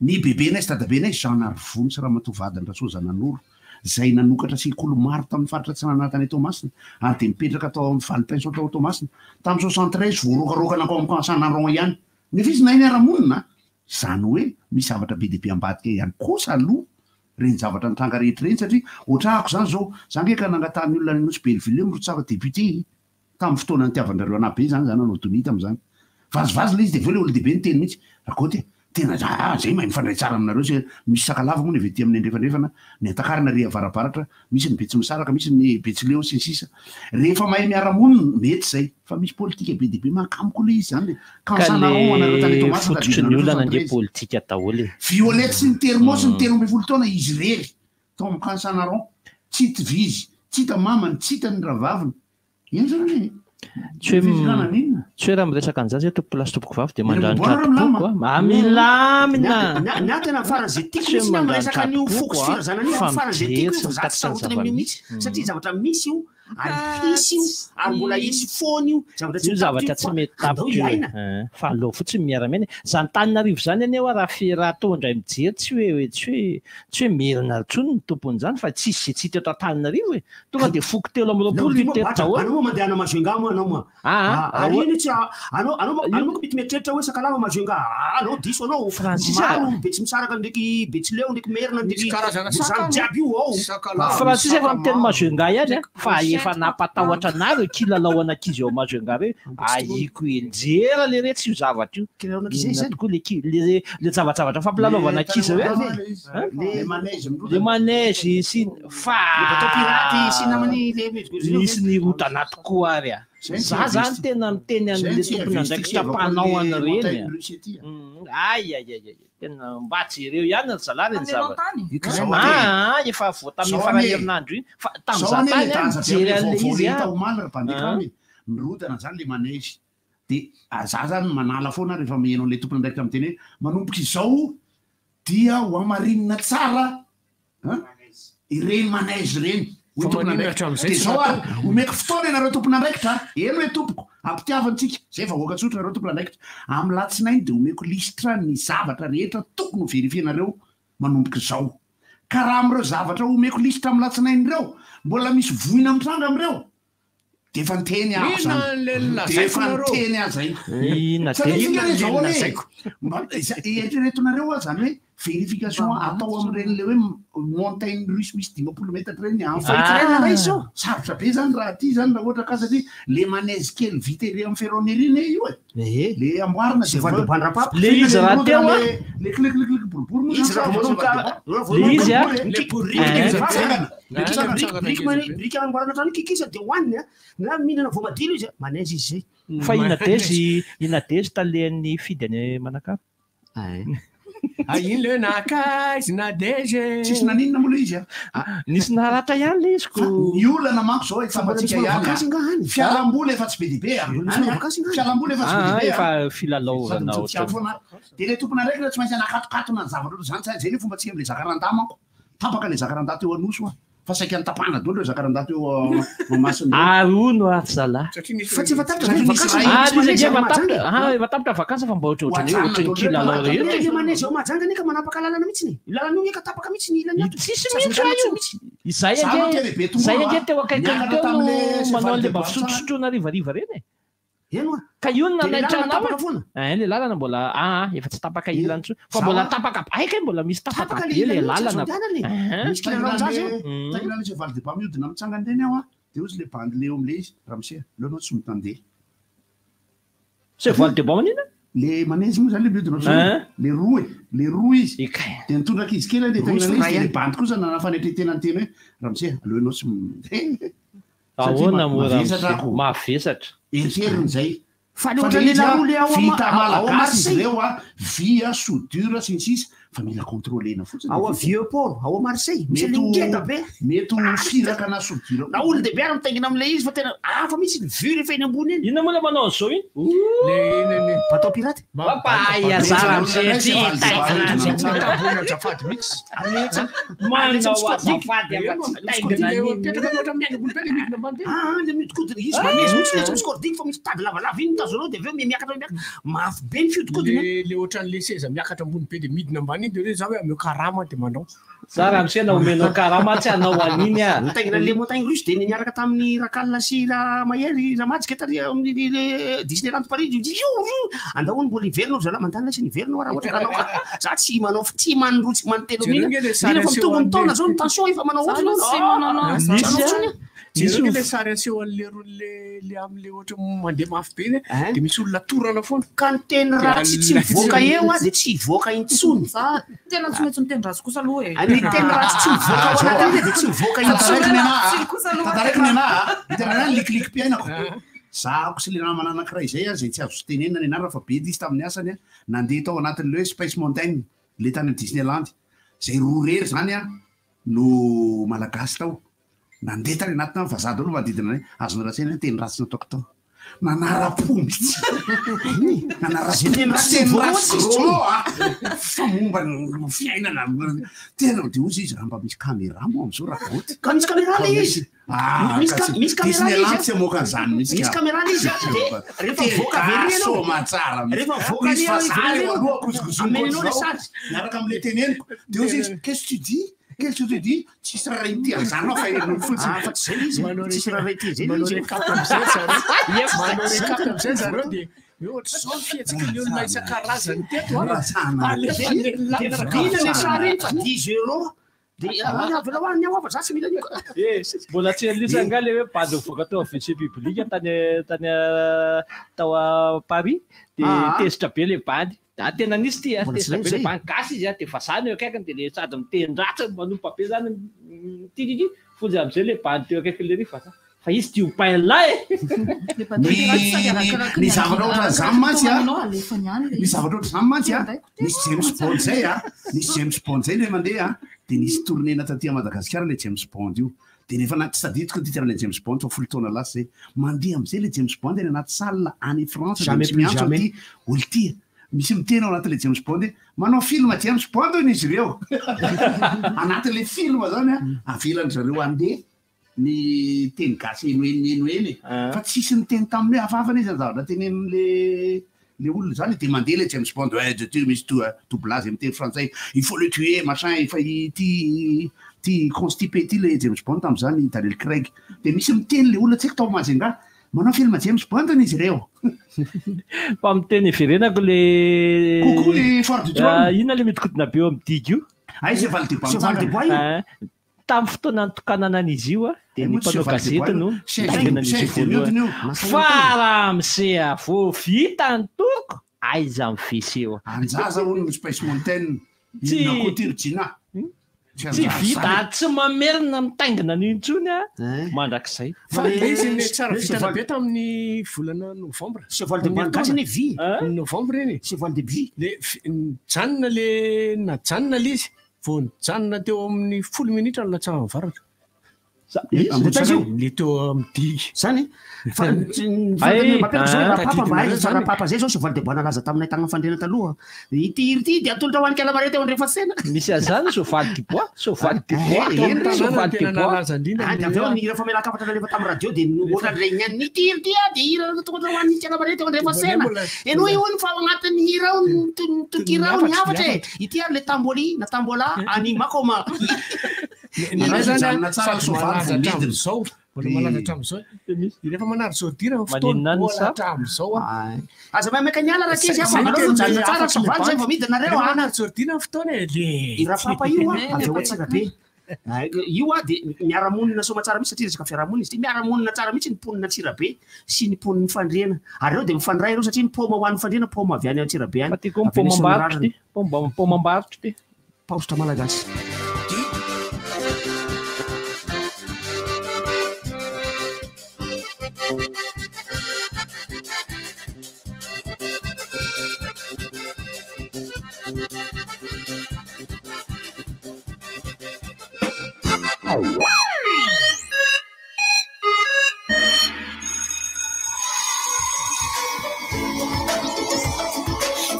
S9: Ny bebenay sy dadabenay, Jean Narivony sy Ramatoa vadiny Rasoazananoro, izay nanokatra sekoly maro tamin'ny faritra Atsinanana tany Toamasina ary dia nipetraka tao amin'ny Valy Pension tao Toamasina. Tamin'ny 73 voaroakaroaka nankao amin'ny Camp Saint-Laurent ihany. Nefa izy nahay niara-monina a! Izany hoe misy zavatra be dia be ambadika ihany kosa aloha Ireny zavatra nitranga rehetra ireny satria ohatrahako izany izao, za nge ka nangatahan'ny olona any Nosy Belleville hoe mirotsaka député e! tamin'ny fotoana nitiavan-dRareo anah be izany za nanao donia tamin'izany. Vazivazy ilay izy dia avy eo ilay olon-dehibe niteny mihitsy, Rakoto e! tena za zay mahay mifandray tsara aminareo se, misy sakalava moa ny avy aty amin'ny andrefandrefana, ny Antakarana ary avarabaratra, misy ny Betsimisaraka, misy ny Betsileo sy ny sisa. Rehefa mahay miara-monina, mety izay. Fa misy politika be dia be mahakamo koa ilay izy izany e!
S24: Ka
S9: Kansanarao anareo tany
S24: le
S9: Toamasina
S24: fototry ny
S9: tadidinareo
S24: olana ange
S9: 73.
S24: politika daholo e.
S9: Violette sy ny thermos ny 13 taona izy irery tao amin'ny Kansanaron. Tsy hita vizy, tsy hita mamany, tsy hita ny rahavaviny. Eny zany e!
S24: Tsy hoe
S9: Fizika naninona?
S24: tsy hoe raha miresaka an'izany zay tompoko lahy sy tompoko vavy dia
S9: Mila
S24: mandranitra
S9: miboara
S24: tompoko
S9: milamina.
S24: a. Ah, milamina!
S15: Ny ahy- ny ahy tena faran'izay tiako
S24: Tsy hoe
S15: mihitsy ny miresaka
S24: mandranitra
S15: an'io foko
S24: tompoko
S15: sy
S24: a,
S15: firazanana io
S24: fa
S15: faran'izay tiako
S24: mijery
S15: io
S24: sy
S15: fa za tsy
S24: mitatitra ny
S15: sarotiny amin'io
S24: zava-misy.
S15: mihitsy satria zavatra misy io. Ary hisy io, ary mbola hisy foana io zavatra tsy
S24: Io
S15: ho
S24: zavatra
S15: tapitra io
S24: tsy
S15: fa
S24: mety
S15: andao
S24: tapitra io e.
S15: hiaina.
S24: Eh, fa aleo fotsiny miara-miaina e. Zany Antananarivo zany anie hoa raha fi- raha atao indray mijery tsy hoe tsy hoe tsy hoe merina intsony ny tompon'izany fa tsisy izay tsy hita eto Antananarivo e. Tonga dia foko 23 hita eto daholo.
S15: Anao moa mandehana Majunga moa anao moa.
S24: Aa,
S15: Ary iny tsy anao anao anao manko mety mieritreritra hoe Sakalava Majunga. Aa, anao diso anao.
S24: Francis a.
S15: Maro Betsimisaraka ndraiky Betsileo ndraiky Merina ndraiky
S16: Misy karazana
S15: zany
S16: saka
S15: jiaby io ao.
S24: Francis efa miteny Majunga ihany a, fa efa nampatahotra anah ireo kilalao an'ankizy ao Majunga ireo, ahiko hianjera le retsy io zavatra io. Inona tokoa le ki- le le zavajavatra fampilalaovana ankizy ireo e?
S9: Le manège mirodana.
S24: Le manège sy fa
S15: Le bateau pirate sy namany le
S24: nisy nirodana tokoa ary a. Za zany tena miteny an'le tompon'andraikitra mpanao an'ireny a. Ay ay ay ay tena mba jereo ihany ry zalahy reny zavatra. Ah, efa vao tamin'ny faran'ny herinandro iny fa tamin'izaho tany aho nijery an'le izy
S9: a.
S24: a.
S9: Omaly ry Bandekamy e, mirodana zany le manège. De za zany manala foana rehefa maheno an'le tompon'andraikitra miteny hoe manomboka izao dia ho hamarinina tsara an ireny manège ireny. Hoy
S16: Fa maninona
S9: tompon'andraikitra.
S16: hatramin'izay
S9: Dia
S16: tsy
S9: izao
S16: natao?
S9: ary, omeko fotoana ianareo tompon'andraikitra a! Eny hoe tompoko, ampitiavantsika, izay vahoaka tsotra nareo tompon'andraikitra. Amin'ny latsinainy dia omeko lisitra ny zavatra rehetra tokony ho verifienareo manomboka izao. Ka raha amin'ireo zavatra omeko lisitra amin'ny latsinainy ireo, mbola misy voina mitranga amin'ireo, dia efa niteny aho
S16: Inona
S9: izany.
S16: le
S9: Dia
S16: lazaiko
S9: efa
S16: nareo?
S9: niteny aho izay.
S24: Inona
S9: Satria
S24: de?
S9: tsika
S16: Inona
S9: anie
S16: le
S9: izao anie,
S16: lazaiko?
S9: mba eritreretinareo aho izany hoe verification atao amin'ireny le hoe montagne russe misy 50 metatra ireny amin'ny
S24: Ah.
S9: indray izao. Sarotra be izany raha aty izany raha ohatra ka satria le manège kely vita ery amin'ny ferronnerie anie io e. Le amboarina
S15: Zay vao Bandrapapa.
S24: Le izy raha teo a.
S9: Le clic boribory moa
S15: Izy
S9: zany
S15: raha
S9: sa
S15: manomboka
S24: Le izy a.
S15: Le
S24: Eh.
S9: Mitsangana.
S15: Brique brique brique brique amboarana trano kikisa de hohaniny a. Na mihinana voamadilo izy a, manège izy zay.
S24: Fa i Nadezy, i Nadezy talehan'ny fidy any Manakara.
S16: Ah, iny le hoe nakaizy Nadege.
S9: Tsisy naninona moa le izy a.
S24: Nisy naratra ihany le izy ko.
S9: Ny olana manko zao efa
S15: Mbola misy
S9: tsapantsika
S15: manao
S9: ihany
S15: vakansy
S9: a.
S15: angaha any?
S9: Fialamboly efa tsy be dia be a.
S15: Mbola misy
S9: Any
S15: manao
S9: a.
S15: vakansy angaha any?
S9: Fialamboly efa tsy be
S24: Ah,
S9: dia be a.
S24: efa filalaovana
S9: Sady mitsotsiahy
S24: ohatran'ny.
S9: foana. Dia le tompon'andraikitra tsy maintsy anakatokatona ny zavatra ohatr'izany. Zay zay ny fomba tsika amin'ilay zakarandà manko. Tapaka ilay zakarandà teo Anosy hoa. Fa saika notapahana daholo ireo zakarandà teo Mahamasina ireo.
S24: Ary hono ary zalahy.
S15: Fa tsy efa tapitra
S9: Satria
S15: ve ny
S9: nisy
S15: vakansy?
S9: ray-
S24: Ary izy
S15: Misy
S24: ange
S15: manège
S24: efa
S15: ao
S24: tapitra,
S15: Mahajanga.
S24: ah, efa tapitra vakansa fa mba ohatrohatrany hoe ohatran'ny kilalao rehetra.
S15: Le manège ao Mahajanga anie ka manapaka lalana mihitsy ny. Io lalana io anie ka tapaka mihitsy ny ilany ato.
S24: Tsisy
S15: Tsy
S24: mihitsy
S15: azon'ny
S24: io.
S15: mihitsy.
S24: Izay
S9: Za
S24: ange,
S9: aloha tena be
S24: zay
S9: tongolo
S24: ange
S9: a.
S24: teo akaikiny
S9: Niakatra
S24: teo no
S9: tamin'le
S24: manao
S9: cheval
S24: an'le
S9: de
S24: mba
S9: bois
S24: fisotrosotroana harivariva ireny e.
S15: Eny oa.
S24: Ka io no
S15: De le
S24: nanaitra
S15: lalana
S24: anao
S15: tapaka
S24: e.
S15: foana.
S24: Eh, le lalana mbola ah, efa tsy tapaka ilany intsony. Fa
S9: Za-
S24: mbola tapaka, ay kay mbola misy tapaka
S15: Tapaka le
S24: be le
S15: ilany io, tsy azo
S24: lalana.
S15: andehanana e.
S24: Eh.
S15: Misy kilalaon-jaza eo.
S9: Takin'ilay cheval de bois mihodina mitsangana ireny aho a. Dia hozy le bandy le eo amin'ilay izy, ramose, aleo anao tsy mitandeha.
S24: Cheval de bois manina?
S9: Le manège moa zany le mihodina
S24: Hein?
S9: ohatr'izany. Le roa e, le roa izy.
S24: Ekay.
S9: Dia nitondra ankizy kely aho dia
S15: Roa izy
S9: takin'ilay izy,
S15: ray
S9: dia le
S15: ihany.
S9: bandy kosa nanana fanetren-tena niteny hoe, ramose, aleo anao tsy m- Satria
S24: Ahoana moa
S9: mavesatra
S24: ramose?
S9: ako.
S24: Mavesatra.
S9: Eritreriny zay.
S15: Fa le
S9: Fa
S15: ohatran'ny
S9: le izy a,
S15: lehilahy roa le ao
S9: vita
S15: ao
S9: malagasy izy
S15: Marseille.
S9: ireo a, vy a, soudure sy ny sisa, fa mila contrôlena fotsiny.
S15: Ao a Vieux Port, ao a Marseille, misy
S9: Mety
S15: le
S9: ho-
S15: ngeda be.
S9: Mety ho firaka na soudure.
S15: Na olon-dehibe ary mitaingina amin'ilay izy fa tena hafa mihitsy ny vue rehefa eny ambony eny.
S24: Inona moa le manao an'izao iny?
S16: Le iny iny.
S15: Bateau pirate.
S24: Papa, za ramose tsy taingina.
S16: Tabona azafady mihitsy.
S24: Manao azafady afa tsy taingina
S16: Le
S24: an'iny.
S16: mipetraka ohatra miainga ambony be le midina ambany be.
S15: Ah, le mihodinkodina izy manège mihitsy le tsy misy fa misy tady lavalava iny mitazona ao dia avy eo miakatra miakatra. Mafy be ny fihodinkodina.
S16: Le le ohatran'le seza miakatra ambony be de midina ambany iny de hoe za hoe ameo karama de manao.
S24: Za ramose na omenao karama tsy hanao an'iny ah.
S15: Nitaingina le montagne russe dia niaraka tamin'ny Rakal sy la Mahery Ramajika tary amin'ny le Disneyland Paris io io io andao hono mbola hiverina ry zalahy mandalina sy niverina raha ohatra ka anao za tsy manao tsy manroa tsy manotelo
S16: Jereo
S15: mihina
S16: nge le sary
S15: mila fa mitombo ny
S16: aseho
S15: taona
S16: an'le-
S15: zao ny tension efa manao
S25: Za
S15: ohatra
S25: aloha tsy manao anao.
S24: Nisy
S15: Tsy
S24: a.
S15: manao
S16: Jereo
S24: Nisy
S16: nge le sary aseho an'le ro- le le am'le ohatra mandeha mafy be iny
S15: Hein?
S16: de misy olona torana foana.
S15: ka ny teny ratsy tsy mivoaka eo a dia tsy hivoaka intsony
S25: Za tena tsy maintsy miteny ratsy kosa aloha e.
S15: ny teny ratsy tsy mivoaka ao anatiny dia tsy mivoaka intsony
S9: Tantaraiko ny anahy
S25: Tsy kosa
S9: a.
S25: aloha.
S9: Tantaraiko ny anahy a. Hitanao ihany likilikim-piainako. Zahako sy le namana anankiray izay a, izay tsy azo tenenina ny anarana fa be izy tamin'ny asany a, nandeha tao anatin'le hoe Space Mountain, le tany amin'ny Disneyland. Izay roa irery zany a no malagasy tao. Nandeha tany anatina vazaha daholo manodidina anay. Azonao lazaina hoe teny ratsy nataoko tao. Nanara-po mihitsy. Nanara-po.
S15: Zay teny ratsy
S9: Teny
S15: voalohany
S9: ratsy
S15: tsisy intsony.
S9: gros mots, ah. Fa momba ny fiainana. Tena dia hozy izy raha mba misy caméra moa amin'izao raha goty.
S15: Ka misy caméra le izy.
S9: Ah,
S15: Misy
S9: ka
S15: ca-
S9: tsy-
S15: misy caméra
S9: Disneyland
S15: le izy, ah.
S9: tsy hamoaka an'izany mihitsy
S15: Misy
S9: ka.
S15: caméra le izy, ah. Dia rehefa mivoaka avy ery ianao.
S9: Soamantsara mihitsy.
S15: Rehefa mivoaka
S9: Misy
S15: ery ianao,
S9: vazaha
S15: ivelany
S9: eo
S15: eo.
S9: aloha, kozigozony
S15: Ameninao le
S9: ohatr'izao.
S15: sary.
S9: Miaraka amin'ilay teneniko. Dia hozy izy, qu'est-ce que tu dis? Qu'est-ce que tu dis? Tsisy raha ity an'izany aho fa henoy fotsiny.
S15: Ah, fa tsy zay le izy.
S16: Manao
S15: Tsisy raha ity zay le
S16: manao
S15: izy.
S16: récap am'izay zareo. Manao récap am'izay zareo dia hoe ohatr'izao ny fihetsiky ny olona isan-karazany teto a. Alefa ny
S15: Dia
S16: lalana.
S15: vidiana le sary iny fa 10 euros. Dia ah, avelao any aho fa za tsy mila an'io.
S10: Eh, mbola tsy an'lisa nga le hoe bandy mivoaka teo amin'ny WC public tany tany tao a Paris de
S15: Ah.
S10: tezitra be le bandy. Ah, tena nisy ty, ah,
S15: Mbola tsy
S10: tezitra be le
S15: zay.
S10: bandy gasy izy ah, de vazaha no eo akaikiny de le sady miteny ratsy manompa be zany ty ty ty fonjy am'izay le bandy teo akaiky le ry vazaha. Fa izy ty ho lahy e.
S9: Ny zavatra ohatran'izany mantsy a.
S25: Alefany ihany le
S9: Ny
S25: izy.
S9: zavatra ohatr'izany mantsy a. Nisy James Bond zay a. Nisy James Bond zay le mandeha a. Dia nisy tournée-na taty Madagasikara le James Bond io. Dia nefa na tsy tadidiko ny titre-n'ilay James Bond fa 10 taona lasa zay. Mandeha am'izay le James Bond any anaty salle any France. dia
S16: Jamais
S9: misy
S16: plus
S9: miantso
S16: jamais.
S9: aty olo ty. Misy miteny ao anatin'ilay James Bond hoe manao film James Bond hono izy ireo. Anatin'ilay film zany a, avelan-dry zareo andeha ny teny gasy eno eny eno eny e. Fa tsisy niteny taminy hoe hafahafa izy ny zavatra tenenin'le le olona zany de mandeha le James Bond ouais de tu misy to doublage miteny frantsay il faut le tuer machin efa ty ty constipé ty le James Bond tam'zany Daniel Craig de misy miteny le olona tsy haiko tao Majunga manao film James Bond hono izy ireo.
S10: Fa miteny iverenako le
S9: Coucou les foires du trône.
S10: Ah, inona le mitikodina be eo amin'ny digy io?
S9: Ay, Cheval de Bois
S10: Cheval de
S9: mitsangana.
S10: Bois io. Ah, tamin'ny fotoana nitokanana an'izy io a dia
S9: Eh,
S10: ny
S9: moa tsy
S10: mpanao
S9: Cheval de
S10: gazety
S9: Bois
S10: no
S9: io. Chef-
S10: nitaingina an'izy io
S9: chef de miodina io.
S10: voalohany. Fa raha miseha vao vita ny toroko aiza amin'ny WC eo.
S9: Anjaza hono ny Space Mountain.
S10: Tsy-
S9: Inona koa ty ry Gina?
S10: Tsy
S9: anjaza
S10: vita
S9: zany.
S10: tsy mamerina mitaingina an'io intsony a mandrakizay.
S16: Fa le izy ny tsara vitana be tamin'ny volana novambra.
S15: Cheval de Bois gasy anie vy.
S16: Novambra iny.
S15: Cheval de Bois.
S16: Le nijanona le najanona le izy vao nijanona teo amin'ny 10 minitra ny latsahan'ny varatra.
S15: Izy io?
S16: Le teo amin'ny digy.
S15: Zany fa
S16: Ay,
S15: mampianatra zao
S16: ah,
S15: rapapa mba
S16: tadidinareo
S15: aiza
S16: zany.
S15: rapapa zay zao cheval de bois nalaza taminay tagna fandriana taloha. Ity hira ity dia atolotra ho an'ny kalamare teo andrefatsena.
S10: Misy an'izany cheval du bois, cheval du bois, cheval du bois.
S15: Ah, dia avy eo ny hira famelan-kafatra nalefa tamin'ny radio dia ohatran'ireny ihany. Ity hira ity ah, dia hira natokana ho an'ny kalamare teo andrefatsena. Henoy hono fa ao anatin'ny hira ao ny tonon-kira ao ny hafatra e. Ity ary le tamboli na tambola any Makoma.
S16: Ny zany
S9: Mijanona tsara
S16: sady
S9: soavaly
S16: malaza
S9: vao midina.
S16: hatramin'izao. Mbola malaza hatramin'izao. Rehefa manary zodira ny fotoana
S10: Maninona ny
S16: mbola
S10: sa?
S16: hatramin'izao a.
S15: Aza maimaika niala raha kely fa aleo mijanona tsara soavaly zay vao midina nareo
S16: Rehefa
S15: ah.
S16: manary zodira ny fotoana e le.
S15: I rapapa io a avy eo Antsirabe. Ah, Io a dia miara-monina soamantsara mihitsy satria resaka fiarahamonina izy ity miara-monina tsara mihitsy ny mponina Antsirabe sy ny mponin'ny Fandriana. Ary ireo dia mifandray ireo satria ny paoma ho an'ny Fandriana paoma avy any Antsirabe any.
S10: Ty koa
S15: Avy any
S10: paomam-barotra
S15: Soanierana.
S10: ty, paomam-barotra ty.
S15: Paositra malagasy.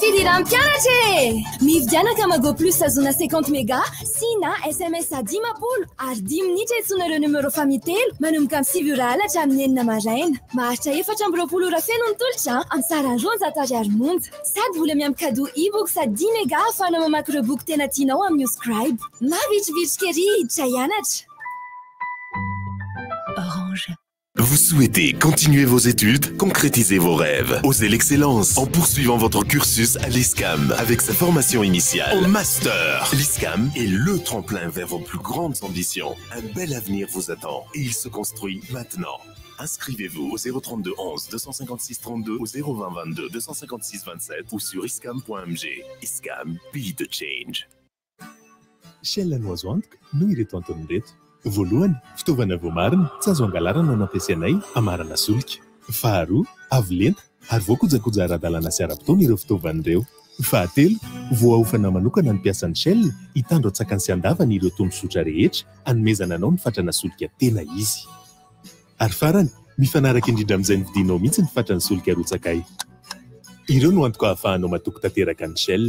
S21: Fidirana mpianatra e! Mividiana Kamago Plus azona 50 méga sy na SMS a 50 ary 10 minitra iantsoana ireo numéro famille telo manomboka amin'ny 9 ora alina hatramin'ny 6 maraina. Maharitra 24 ora feno ny tolotra amin'ny sarany 200 ariary monja. Sady mbola miampy cadeau e-book sady 10 méga ahafahana mamaky ireo boky tena tianao amin'ny Scribe. Mavitrivitrika ery hiditra hianatra.
S5: Orange.
S2: Vous souhaitez continuer vos études, concrétiser vos rêves, oser l'excellence en poursuivant votre cursus à l'ISCAM avec sa formation initiale au master. L'ISCAM est le tremplin vers vos plus grandes ambitions. Un bel avenir vous attend et il se construit maintenant. Inscrivez-vous au 032 11 256 32 au 020 22 256 27 ou sur iscam.mg. ISCAM, be the change. Shell no azo antoka noho ireto antony ireto. Voalohany, fitaovana voamarina tsy azo angalarana no ampiasainay hamarana solika. Faharoa, avo lenta ary voakojakoja ara-dalàna sy ara-potoana ireo fitaovana ireo. Fahatelo, voaofana manokana ny mpiasan'ny Shell hitandro an-tsakany sy an-davany ireo tondrozotra rehetra hanomezana anao ny fatrana solika tena izy. Ary farany, Mifanaraka indrindra amin'izay novidianao mihitsy ny fatran'ny solika arotsakay. Ireo no antoka ahafahanao matoky tanteraka ny Shell.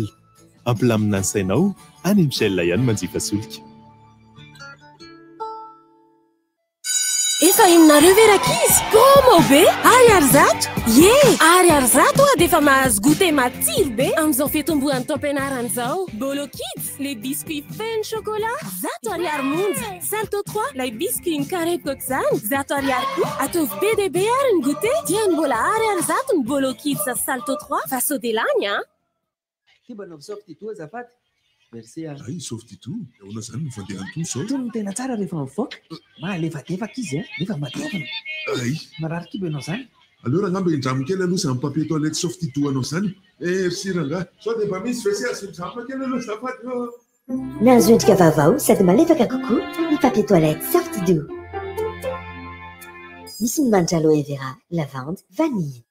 S2: Hampilamina ny sainao, any amin'ny Shell ihany manjifa solika.
S20: Efa henonareo ve rankizy? Promo be! Ariary 100! Ie! Ariary 100 oa dia efa mahazo goûter matsiro be amin'izao fitomboan'ny taom-pianarana izao. Bolo Kids, les biscuits feno chocolat, 100 ariary monja. Salto 3, ilay biscuit mikarepoka aok'izany, 100 ariary koa. Ataovy be dia be ary ny goûter, dieny mbola ariary 100 ny Bolo Kids sy Salto 3 fa sao dia lany an!
S18: Ty mba anaovy soft-dito azafady. Merci a.
S19: Hay soft-dito, ahoana zany no fandehan'ny toa zao?
S18: Itony no tena tsara rehefa mivoaka. Mahalefadefaka izy a, nefa matevina.
S19: Hay.
S18: Marary kibo ianao zany.
S19: Aleo rangamba indramo kely aloha zany papier toilette soft-dito anao zany e. Merci rangahy. Sao dia mba misy WC azo indramina kely aloha azafady ô.
S5: Nahazo endrika vaovao sady malefaka kokoa ny papier toilette Soft-Doux. Misy ny manitra aloe vera, lavande, vanille.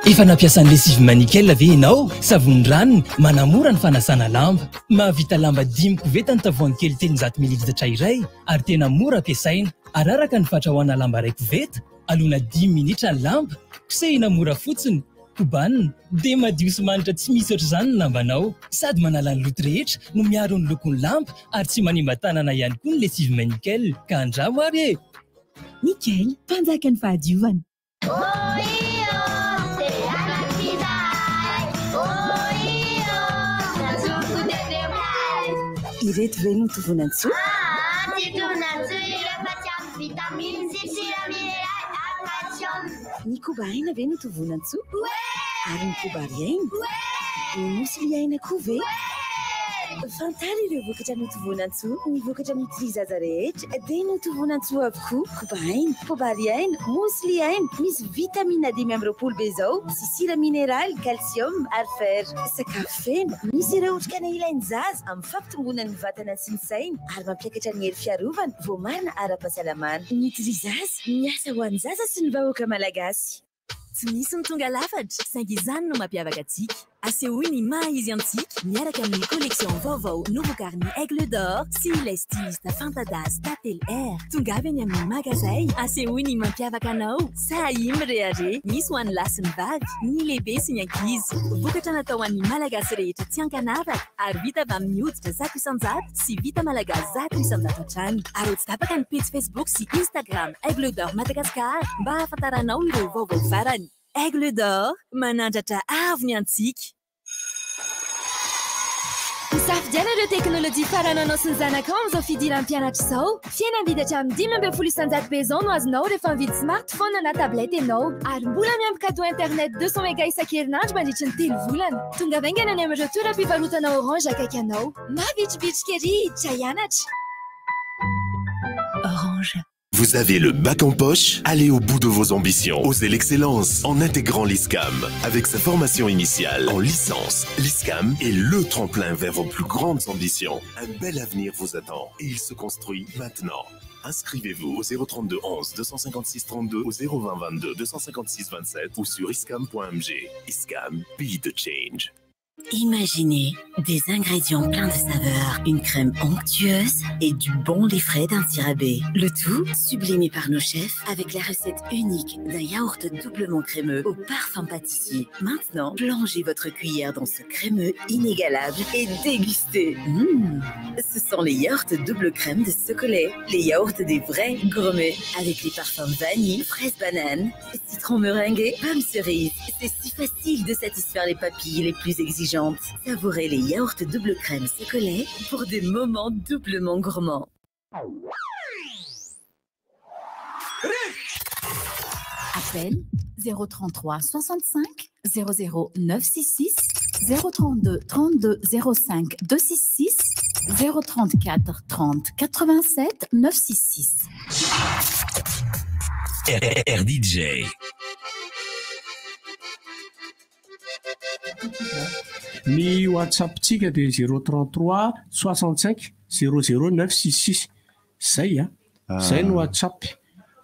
S11: Efa nampiasa ny lessive main nickel ve ianao? Savony ranony manamora ny fanasana lamba. Mahavita lamba dimy koveta ny tavoahangy kely 300 mililitatra iray ary tena mora ampiasaina. Araraka ny fatra ho ana lamba iray koveta, alona dimy minitra ny lamba, kosehina mora fotsiny, kobanina, dia madio sy manitra tsy misy ohatr'izany ny lambanao. Sady manala ny loto rehetra no miaro ny lokon'ny lamba ary tsy manimba tanana ihany koa ny lessive main nickel. Ka andramo ary e!
S21: Nickel, mpanjakan'ny fahadiovana.
S5: Ireto ve no tovonantsoa? Ny koba aina ve no tovonantsoa? Ary ny koba ary aina? Ny nosy liaina koa ve? Fantaro ireo vokatra notovonantsoa. Ny vokatra Nutri Zaza rehetra dia notovonantsoa avokoa. Koba aina, koba ary aina, mousse aina, misy vitamina 25 be izao sy sira mineraly, calcium ary fer. Sakafo feno, misy ireo otrikaina ilain'ny zaza amin'ny fampitomboana ny vatana sy ny saina ary mampiakatra ny hery fiarovana, voamarina ara-pahasalamana. Nutri Zaza, miasa ho an'ny zaza sy ny vahoaka malagasy.
S21: Tsy misy ny tonga lafatra, saingy izany no mampiavaka antsika. Asehoy ny maha izy antsika miaraka amin'ny collection vaovao novokarin'ny Aigle d'Or sy ilay styliste fanta-daza Tantely R. Tongava eny amin'ny magazay, asehoy ny mampiavaka anao. Sahia mirehareha, misy ho an'ny lahy sy ny vavy, ny lehibe sy ny ankizy. Vokatra natao ho an'ny Malagasy rehetra tsy ankanavaka ary vita avy amin'ny hoditra 100% sy vita malagasy 100% hatrany. Araho tsy tapaka ny pejy Facebook sy Instagram Aigle d'Or Madagascar mba hahafantaranao ireo vaovao farany. Aigle d'Or, manandratra avo ny antsika.
S12: Misafidiana ireo teknolojia farany anao sy ny zanakao amin'izao fidiran'ny mpianatra izao. Fihenam-bidy hatramin'ny 15% be izao no azonao rehefa mividy smartphone na tablette ianao. Ary mbola miampy cadeau internet 200 méga isan-kerinandro mandritry ny telo volana. Tongava haingana any amin'ireo toeram-pivarotana Orange akaiky anao. Mavitribitrika ery hiditra hianatra.
S2: Orange. Vous avez le bac en poche? Allez au bout de vos ambitions. Osez l'excellence en intégrant l'ISCAM. Avec sa formation initiale en licence, l'ISCAM est le tremplin vers vos plus grandes ambitions. Un bel avenir vous attend et il se construit maintenant. Inscrivez-vous au 032 11 256 32 au 020 22 256 27 ou sur iscam.mg. ISCAM, be the change.
S5: Imaginez des ingrédients pleins de saveurs, une crème onctueuse et du bon lait frais d'un tirabé. Le tout sublimé par nos chefs avec la recette unique d'un yaourt doublement crémeux au parfum pâtissier. Maintenant, plongez votre cuillère dans ce crémeux inégalable et dégustez. Ce sont les yaourts double crème de Socolait, les yaourts des vrais gourmets avec les parfums vanille, fraise banane, citron meringué, pomme cerise. C'est si facile de satisfaire les papilles les plus exigeantes. Savourez les yaourts double crème Socolait pour des moments doublement gourmands.
S21: Appel 033 65 00 966 032 32 05 266 034 30 87 966.
S3: RDJ.
S16: Ny WhatsApp-tsika dia 033 65 00 966. Zay a. Zay no WhatsApp.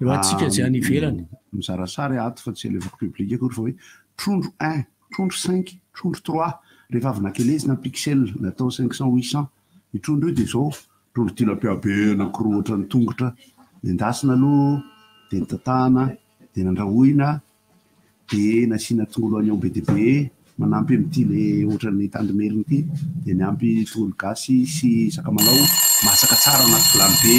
S16: Ho antsika izay any ivelany.
S9: Mizara sary ato fa tsy alefako public akory fa hoe trondro un, trondro cinq, trondro trois. Rehefa avy nakelezina ny pixel natao 500 800. Io trondro io dia izao, trondro tilapia be anankiroa ohatran'ny tongotra. Nendasina aloha dia notatahana. Dia nandrahoina, dia nasiana tongolo oignon be dia be, manampy amin'ity le ohatran'ny tandimerina ity, dia niampy tongolo gasy sy sakamalao, masaka tsara anaty vilany be,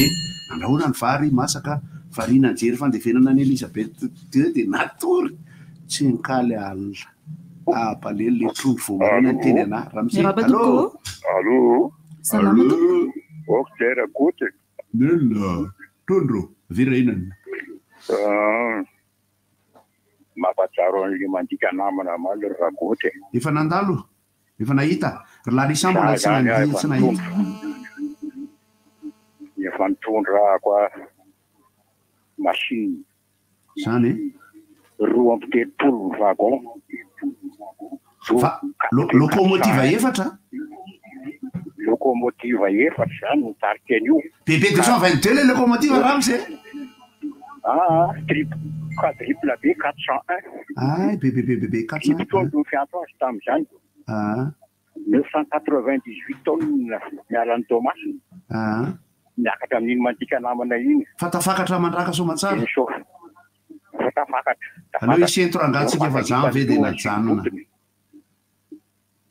S9: nandrahoina ny vary, masaka, variana nijery fandevenana an'i Elizabeth ii dia natory, tsy nikaly alina. Ampalelo le trondro vao maraina niteny anah ramose.
S25: Miarahaba
S9: Allô?
S25: tompoko.
S1: Allô?
S25: Salama tompoko.
S1: Ok, Rakoto.
S9: Nella, trondro, virainana.
S1: Ah, mampahatsiaro an'ilay mandika namana omaly ry Rakoto e.
S9: Efa nandalo, efa nahita. Ry Larissa mbola
S1: Za
S9: tsy
S1: zany
S9: nandia,
S1: efa
S9: tsy nahita.
S1: nitondra. Efa nitondra koa machine.
S9: Zany e?
S1: 32 ny wagon.
S9: Fa locomotive efatra?
S1: Locomotive efatra zany mitarika an'io.
S9: BB 222 le locomotive ramose?
S1: Ah, triple, quadruple B 401.
S9: Ay, BB BB 401.
S1: Dimy tonnes no fianto azy tamin'izany.
S9: Ah.
S1: 998 tonnes miala an'i Toamasina.
S9: Ah.
S1: Miakatra amin'iny mandika namana iny.
S9: Fa tafakatra mandraka soamatsara.
S1: Dia so. Fa tafakatra.
S9: Aleo hisento rangaha tsika fa zany ve dia najanona.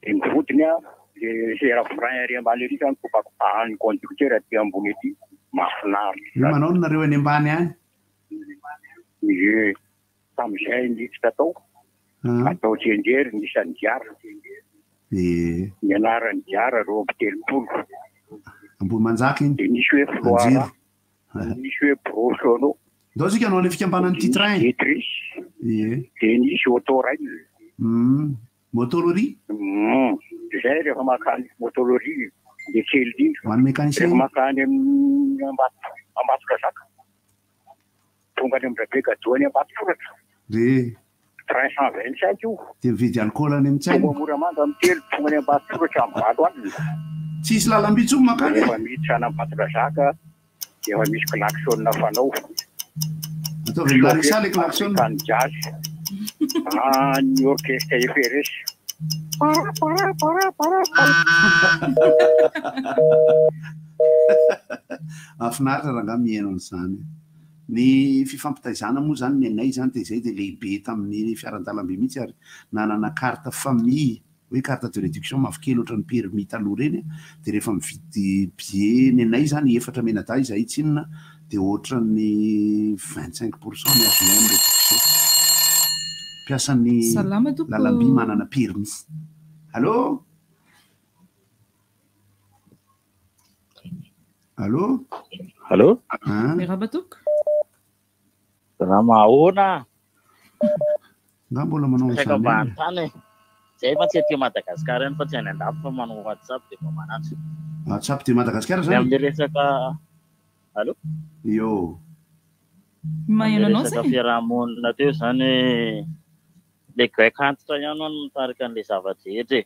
S1: Dia ny vodiny a, le sera frein ery ambany ery zany kopakopahan'ny conducteur aty ambony aty, mahafinaritra.
S9: Io manao nareo any ambany any.
S1: Ie, tamin'izay niditra tao, atao tsianjery ny isan'ny diara.
S9: Ie.
S1: Ny anaran'ny diara 32.
S9: Ambohimanjaka iny.
S1: Dia nisy hoe Floara, nisy hoe Brosono.
S9: Ndao tsika hanao an'ilay fikambanan'ny petit train.
S1: Tetris.
S9: Ie.
S1: Dia nisy Autorail.
S9: Motolori?
S1: Izay rehefa mankany Motolori dia kely indrindra.
S9: Ho an'ny mécanicien.
S1: Rehefa mankany amin'ny Ambato Ambatondrazaka. Tonga any amin-dRabe any Ambatosoratra.
S9: Dia.
S1: Train 125 io.
S9: Dia mividy alcool any amin'ny tsaina.
S1: Tonga Moramanga amin'ny telo, tonga any Ambatosoratra amin'ny valo alina.
S9: Tsisy lalamby intsony mankany e.
S1: Rehefa miditra any Ambatondrazaka dia efa misy klaxon fanao.
S9: Ataovy amin'ny Larissa le klaxon.
S1: African Jazz. Ah, ny orchestre FRS. Para, para, para, para, para.
S9: Mahafinaritra rangahy mihaino an'izany. Ny fifampitaizana moa izany ny anay izany dia izay dia lehibe tamin'ny fiaran-dalamby mihitsy ary nanana carte famille hoe carte de réduction mavokely ohatran'ny permis taloha ireny dia rehefa mividy billet ny anay izany efatra mianadahy izahay tsinona dia ohatran'ny 25 pourcent ny azonay amin'ny réduction. Mpiasan'ny
S25: Salama tompoko.
S9: lalamby manana permis. Allô? Allô?
S13: Allô?
S9: Ah.
S25: Miarahaba tompoko.
S13: Salama, ahoana?
S9: Nga mbola manao
S13: Saika
S9: an'izany
S13: mba
S9: ihany.
S13: hanontany e. Zay fa tsy aty Madagasikara ihany fa tsy any andafy fa manao WhatsApp dia mba manantso.
S9: WhatsApp de Madagasikara
S13: Ny
S9: zany?
S13: amin'ny resaka Allô?
S9: Yo.
S25: Maheno
S13: Amin'ny
S25: anao
S13: resaka
S25: zay?
S13: fiaraha-monina teo zany hoe le goaikantitra ihany hono mitarika an'le zava-drehetra e.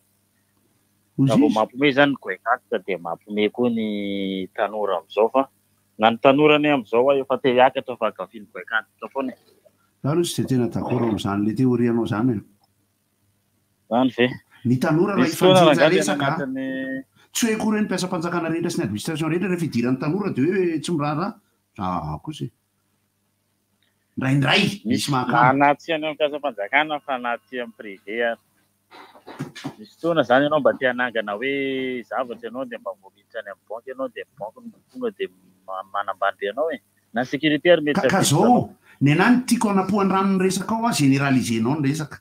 S13: Raha vao mampiomehy zany ny goaikantitra dia mampiomehy koa ny tanora amin'izao fa na ny tanora anie amin'izao aho efa te hiakatra fa ankafian'ny goaikantitra foana e.
S9: Za aloha tsy dia tena d'accord amin'izany le théorie anao zany e.
S13: Zany ve?
S9: Ny tanora raha
S13: Misy fotoana
S9: hifanjinja
S13: rangahy tena
S9: resaka a,
S13: anatin'ny
S9: tsy hoe akory hoe ny mpiasam-panjakana rehetra sy ny administration rehetra rehefa idiran'ny tanora dia hoe tsy miraharaha. Aa kosa e. Indraindray misy
S13: Misy na
S9: mahakamo.
S13: na tsy any amin'ny mpiasam-panjakana fa na aty amin'ny privé ary. Misy fotoana zany ianao mba te hanangana hoe zavatra ianao dia mba vao miditra any amin'ny banky ianao dia ny banky no tonga dia manambany be anao e. Na ny sécurité ary mety
S9: Ka
S13: tsy
S9: ka
S13: hampiditra
S9: zao,
S13: anao.
S9: ny anah ny tiako hanapohan-drano ny resaka ao a, généraliser-nao ny resaka.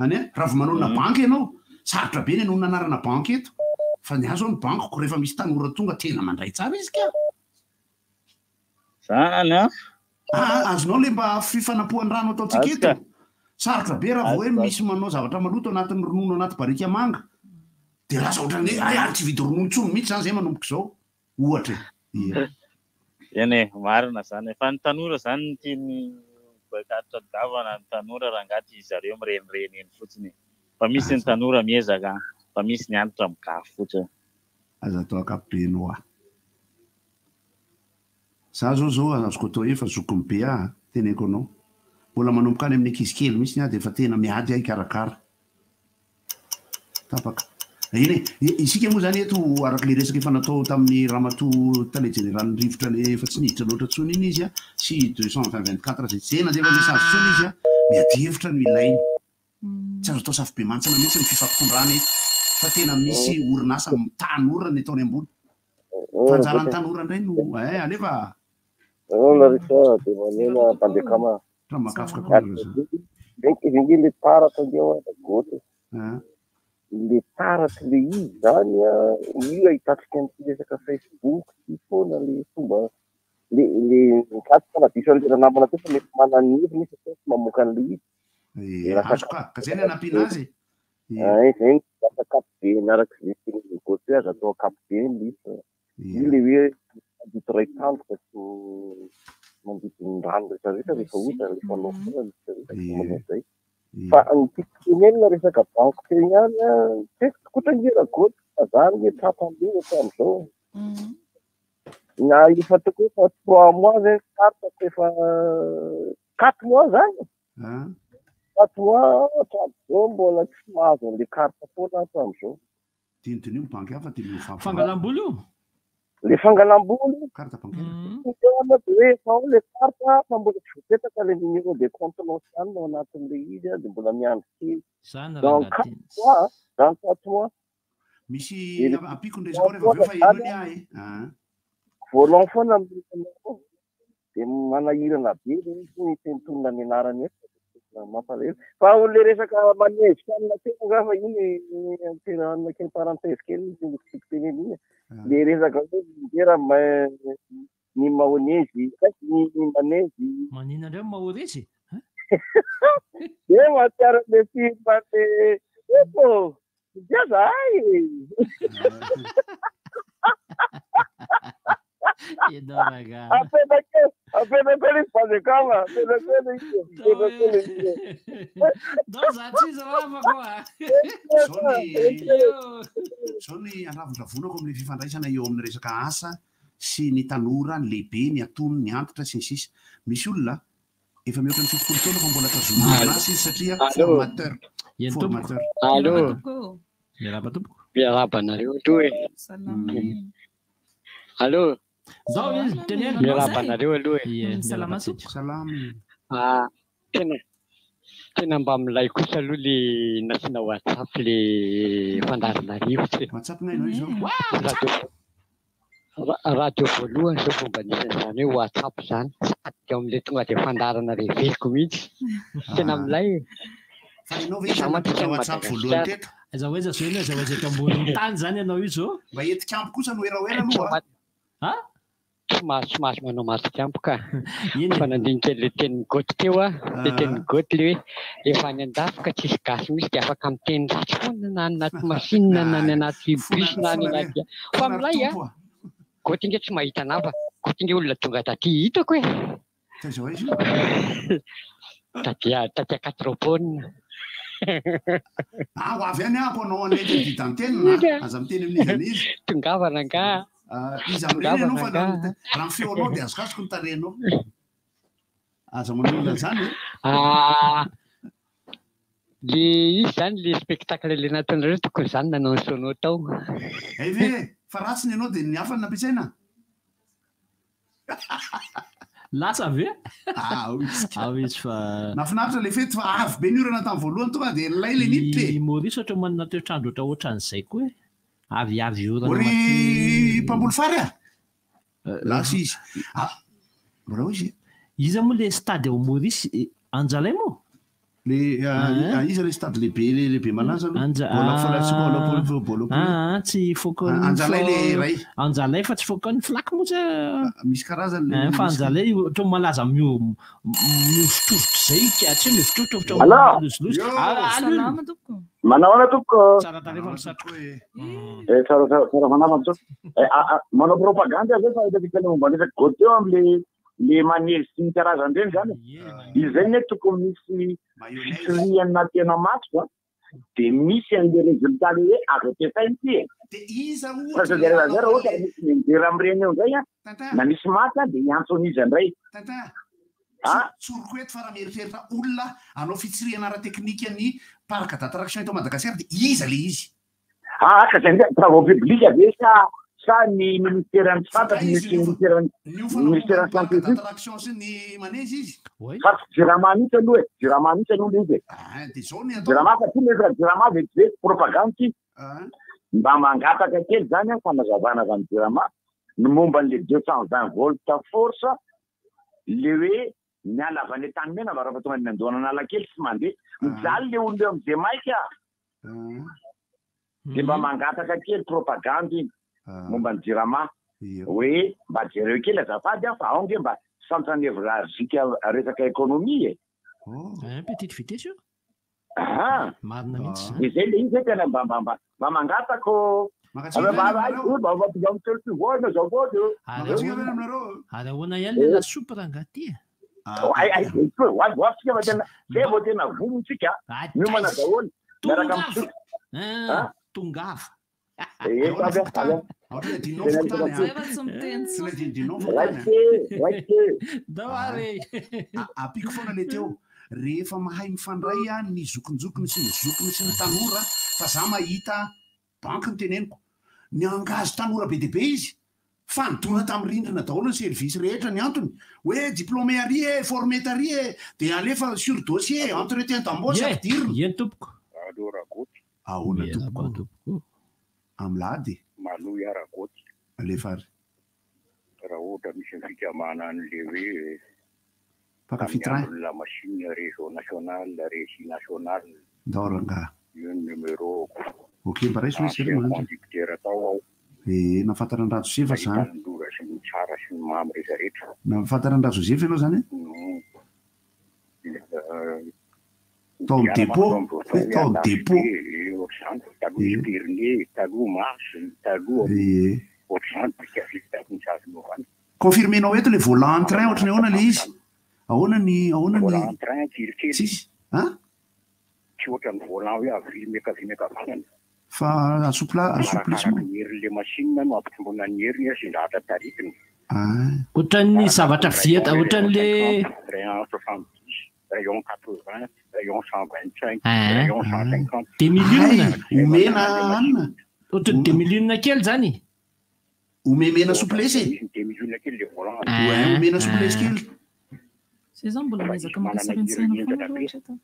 S9: Any a, raha vao manonona banky ianao, sarotra be ny hanonona anarana banky eto, fa ny ahy zao ny bankiko rehefa misy tanora tonga tena mandray tsara izy ka.
S13: Zany an!
S9: Aa, azonao le mba fifanapohan-drano ataontsika
S13: Azo
S9: eto?
S13: ka.
S9: Sarotra be raha vao hoe
S13: Azoko,
S9: misy
S13: azoko.
S9: manao zavatra maloto anatin'ny ronono anaty barika manga, dia lasa ohatran'ny hoe hay ary tsy hividy ronono intsony mihitsy zany zay manomboka izao, ohatra e. Ia.
S13: Eny e, marina zany e. Fa ny tanora zany no tian'ny boakaritra tongavana, ny tanora rangahy tia zareo mirenireny eny fotsiny e. Fa misy ny tanora miezaka, fa misy ny antitra migafy fotsiny.
S9: Aza atao ankapobeny hoa. Za zao zao azoko atao efa zokiny be aho a, teneniko anao. Mbola manomboka any amin'ny ankizy kely mihitsy aho dia efa tena miady aho hikarakara. Tapaka. Eny e, isika moa izany eto araka ilay resaka efa natao tamin'ny ramatoa tale jeneralin'ny rivotra ilay efa tsy niditra loatra intsony iny izy sy 220 24 izay tsy nandefa message intsony izy, miady hevitra no ilaina. Tsy azo atao safobemantsina mihitsy ny fifampitondrana eto fa tena misy orinasa tanora ny ataony ambony. Fa anjaran'ny tanora indray no eh alefa.
S4: Nahoana Richard dia manena Bandekama.
S9: Raha makafoka koa nareo zany.
S4: Izy ange le taratra ange hoa Goty. Le taratra le izy zany an, io ahitantsika an'ity resaka Facebook ity foana le fomba le le za tsy manadiso an'le ranamana teo fa mety manana ny heviny izy satria tsy mamoaka an'le izy.
S9: Ie, azo ka, ka zay ny anampiana azy e.
S4: Ay, zay ny lasa ankapobeny araka izay tenenin'i Goty hoe aza atao ankapobeny le izy fa io le hoe mandoto iray tandroka tsy mandoto ny rano rehetra rehetra rehefa ohatra rehefa manao foana ny rehetra rehetra tsy manao izay. Fa ny tiako tenenina resaka banky teo ihany an, tsy haiko tokoa ange Ragoty fa za anie tratran'io hatramin'izao. Na efa ataoko hoe efa trois mois zay ny carte-ko efa quatre mois zany. Quatre mois hatramin'izao mbola tsy mahazo an'ilay carte foana aho hatramin'izao.
S9: Dinidiniho ny banky hafa dia miovà banky.
S24: Fangalam-bola io?
S4: Ilay fangalam-bola io.
S9: Carte bancaire.
S4: Teo aloha dia hoe efa ao ilay carte fa mbola tsy voapetraka ilay numéro de compte-nao sy anona ao anatin'ilay izy dia mbola miandry kely.
S24: Zany
S4: Dans
S24: rangahy
S4: quatre
S24: tena.
S4: mois, dans quatre mois.
S9: Misy ampiako ny resakao rehefa avy eo fa henoy ny ahy e. Ah.
S4: Volant foana ny numéro. Dia manahirana be ilay izy ny tentonina ny anarany eto. Mampalahelo. Fa le resaka manenjika amina teo angaha fa iny ampiarahana kely parenthèse kely iny tiako tiako tenenina iny. Le resaka hoe miera ny maonezy, ny manezy.
S24: Manina indray ny maorezy?
S4: Dia mahatsiaro an'ilay film le eto dia zahay e.
S24: Ianao rangahy.
S4: Apetraka eo, apetraka eo ilay fanjakana, apetraka eo ilay izy, apetraka eo ilay izy.
S24: Ndao za tsy izy ravako a.
S9: Zao ny zao ny andravondravonako amin'ilay fifandraisana eo amin'ny resaka asa sy ny tanora, ny lehibe, ny antonony, ny antitra sy ny sisa. Misy olona efa mihoatra ny 70 taona fa mbola tazomina orinasa izy satria formateur.
S24: Eny tompoko.
S9: Formateur.
S6: Allô.
S24: Miarahaba tompoko.
S6: Miarahaba anareo aloha e. Allô.
S24: Zao izy teneno.
S6: Miarahaba anareo aloha e.
S24: Ie, miarahaba antsika.
S9: Salama.
S6: Ah, tena tena mba milay kosa aloha le nasiana WhatsApp le fandaharana rivotra e.
S9: WhatsApp nga ianao izao.
S6: Radio radio voalohany izao vao mba nisy an'izany hoe WhatsApp izany. Sady ao amin'ilay tonga dia fandaharana reveliko mihitsy. Tena milay e.
S9: Fa ianao ve
S6: Izaho
S9: isan'ny
S6: mantsy
S9: nampiditra
S6: any
S9: WhatsApp voalohany
S6: Madagasikara.
S9: teto?
S24: Aiza ho aiza zao ianao, aiza ho aiza eto ambonin'ny tany izany ianao io zao?
S9: Mba etikampo kosa no heraohera aloha a.
S24: Ha?
S6: Tsy mahazo tsy mahazo manao matikampo ka.
S24: Eny e.
S6: Fa nandinika an'ilay tenin'i Goty teo aho, ilay tenin'i Goty ilay hoe efa any an-dafy ka tsisy gasy mihitsy dia afaka miteny ratsy foana na any anaty machine na any anaty bus na any anaty fa milay a! Goty ange tsy mahita anah fa Goty ange olona tonga taty hitako e!
S9: Taiza ho aiza io?
S6: Taty taty Ankatropaonina.
S9: Ah, ho avy any aho hanao an'ilay interview d'antenne a! Aza miteny amin'iza n'iza.
S6: Tongava rangaha.
S9: Ah, iza amin'ireny ianao fa
S6: Tongava rangaha.
S9: raha ny feonao dia azokazoko ny tarehinao. Aza manao olona an'izany e.
S6: Ah, le izy zany le spectacle le nataonareo tokony zany nanao ny sono tao.
S9: Hay ve e? Fa ratsy ny anao dia ny hafa no nampiasaina?
S24: Lasa ve?
S9: Ao izy ka.
S24: Ao izy fa.
S9: Nahafinaritra ilay fety fa avy be ny orana tamin'ny voalohany tonga dia nilay ilay niditra e.
S24: I Maurice ohatra manana toetr'andro ohatra ohatran'izay koa e. Avy avy orana
S9: O ry
S24: maty.
S9: mpamboly fary a! Lasa izy. Ah, mbola ao izy e.
S24: Iza moa ilay stade ao Maurice? Anjalay moa?
S9: Le ah, iza le stade lehibe le lehibe malaza aloha?
S24: Anja
S9: Bola fola tsy bola bola bola bola.
S24: Ah, tsy focon
S9: Anjalay le iray.
S24: Anjalay fa tsy focon flaky moa tsy
S9: Misy karazany le
S24: Fa Anjalay ohatra malaza mio mihovitrovitra zay ka tsy hoe mihovitrovitra
S1: Allo.
S24: lozolozy. Ah, allo.
S25: Salama tompoko.
S1: Manao ahoana tompoko?
S24: Tsara tarehy fa misatroka.
S1: Eh, tsara tsara tsara manava tompoko. Eh, ah, ah, manao propagande aho zay fa hitako tena momba ny resaka goty eo am'le le manely sy ny karazany ireny zany e. Izay ne tokony misy fitsirihana tena matotra a, dia misy an'le résultat le hoe azo ampiasaina ity e.
S9: Dia iza
S1: Fa
S9: ohatra
S1: sao
S9: le
S1: dia raha
S9: hanao
S1: ohatra
S9: an'le
S1: misy mianjera amin'ireny eo indray a,
S9: Tintin.
S1: na misy maty a, dia hiantso an'iza indray.
S9: Tintin.
S1: Ah?
S9: Tsoriko eto fa raha mieritreritra olona hanao fitsirihana ara-teknika ny parc d'attraction eto Madagasikara dia iza le izy?
S1: Ah, ka zay ndray travaux publics ve sa sa ny ministeran'ny tsy fantatro ny ministeran'ny ministeran'ny santé
S9: Parc d'attraction sy ny manège izy.
S1: Fa tsy Jirama mihitsy aloha e, Jirama mihitsy aloha ilay izy e.
S9: Ah, dia zao ny atao.
S1: Jirama fa ty nefa Jirama vetivety propagande ty.
S9: Ah.
S1: Mba mangataka kely zany aho fanazavana avy amin'ny Jirama ny momba an'le 220 volts force le hoe miala avy any Antanimena mba raha tonga any Andohan'Analakely tsy mandeha. Mijaly le olona eo amin'izay maika. Dia mba mangataka kely propagande iny momba ny Jirama hoe mba jereo kely azafady an fa ao nge mba centre névralgique resaka économie e.
S24: Un petite vitesse io.
S1: Aha.
S24: Marina mihitsy
S1: Dia
S24: zany.
S1: zay le izy tena mba mba mba mba mangataka ô.
S24: Mangatsiaka
S1: Mba
S24: ve
S1: mba
S24: aminareo?
S1: mba mba mba mitelo fivoahana azafady ô.
S24: Ary ahoana ary ahoana ihany le lasopy rangahy ty e?
S1: Ay ay ho avy ho avy tsika fa tena zay vao tena vonona tsika. Miomana daholo. Miaraka
S24: Tongava.
S1: amin'ny
S24: Ah, Tongava.
S1: Eh, avy avy.
S9: Ampiko foana le teo rehefa mahay mifandray a ny zokinjokiny sy ny zokiny sy ny tanora fa za mahita banky ny teneniko ny angazy tanora be dia be izy fa nidona tamin'ny rindrina daholo ny service rehetra ny antony hoe diplômé ary e formé tary e dia alefa sur dossier entretien d'embauche
S24: Ye,
S9: ampidirina
S24: eny tompoko.
S7: Allo Ragoty.
S9: Ahoana tompoko? Amin'ny lahady?
S7: Malohy aho Ragoty.
S9: Alefa ary.
S7: Raha ohatra misy ny fikambanan'le hoe
S9: Mpankafy
S7: amin'ny
S9: train.
S7: andron'ny la machine réseau national, régie nationale,
S9: Ndao rangahy.
S7: io ny numéro.
S9: Ok, mba raiso hoe
S7: Ancien
S9: zay manjo.
S7: conducteur tao aho.
S9: Eh, nahafantatra an-dRajo Josefa
S7: Nahita
S9: zany.
S7: ny loza sy ny tsara sy ny mamy rehetra rehetra.
S9: Nahafantatra an-dRajo Josefa ianao zany?
S7: Eh,
S9: Tao amin'ny dépôt. Eh, tao amin'ny dépôt.
S7: Ohatr'izany, taloha Épernay, taloha Mars, taloha
S9: Eh.
S7: ohatr'izany Brickaville, taloha ny zavy novana.
S9: Confirmenao eto le volant en train ohatran'ny ahoana le izy? Ahoana ny ahoana ny
S7: Volant en train kelikely.
S9: Tsisy. Hein?
S7: Tsy ohatran'ny volant hoe avia miankavia miankavanana.
S9: Fa assoupla assouplissement.
S7: Arakaraka ny herin'ilay machine no ampitomboana ny heriny sy ny zavatra taritiny.
S9: Ah.
S24: Ohatran'ny zavatra vita, ohatran'le
S7: Rayon 70, rayon 80, rayon 125,
S24: Ah.
S7: rayon 150.
S24: Demi-lune.
S9: Omena anina.
S24: Ohatran'ny demi-lune kely zany.
S9: Omemena souplesse e.
S7: Misy demi-lune kely le volant.
S9: Ouais, omena souplesse kely.
S25: Zay zany mbola miezaka maka sary an-tsaina foana aloha hatreto.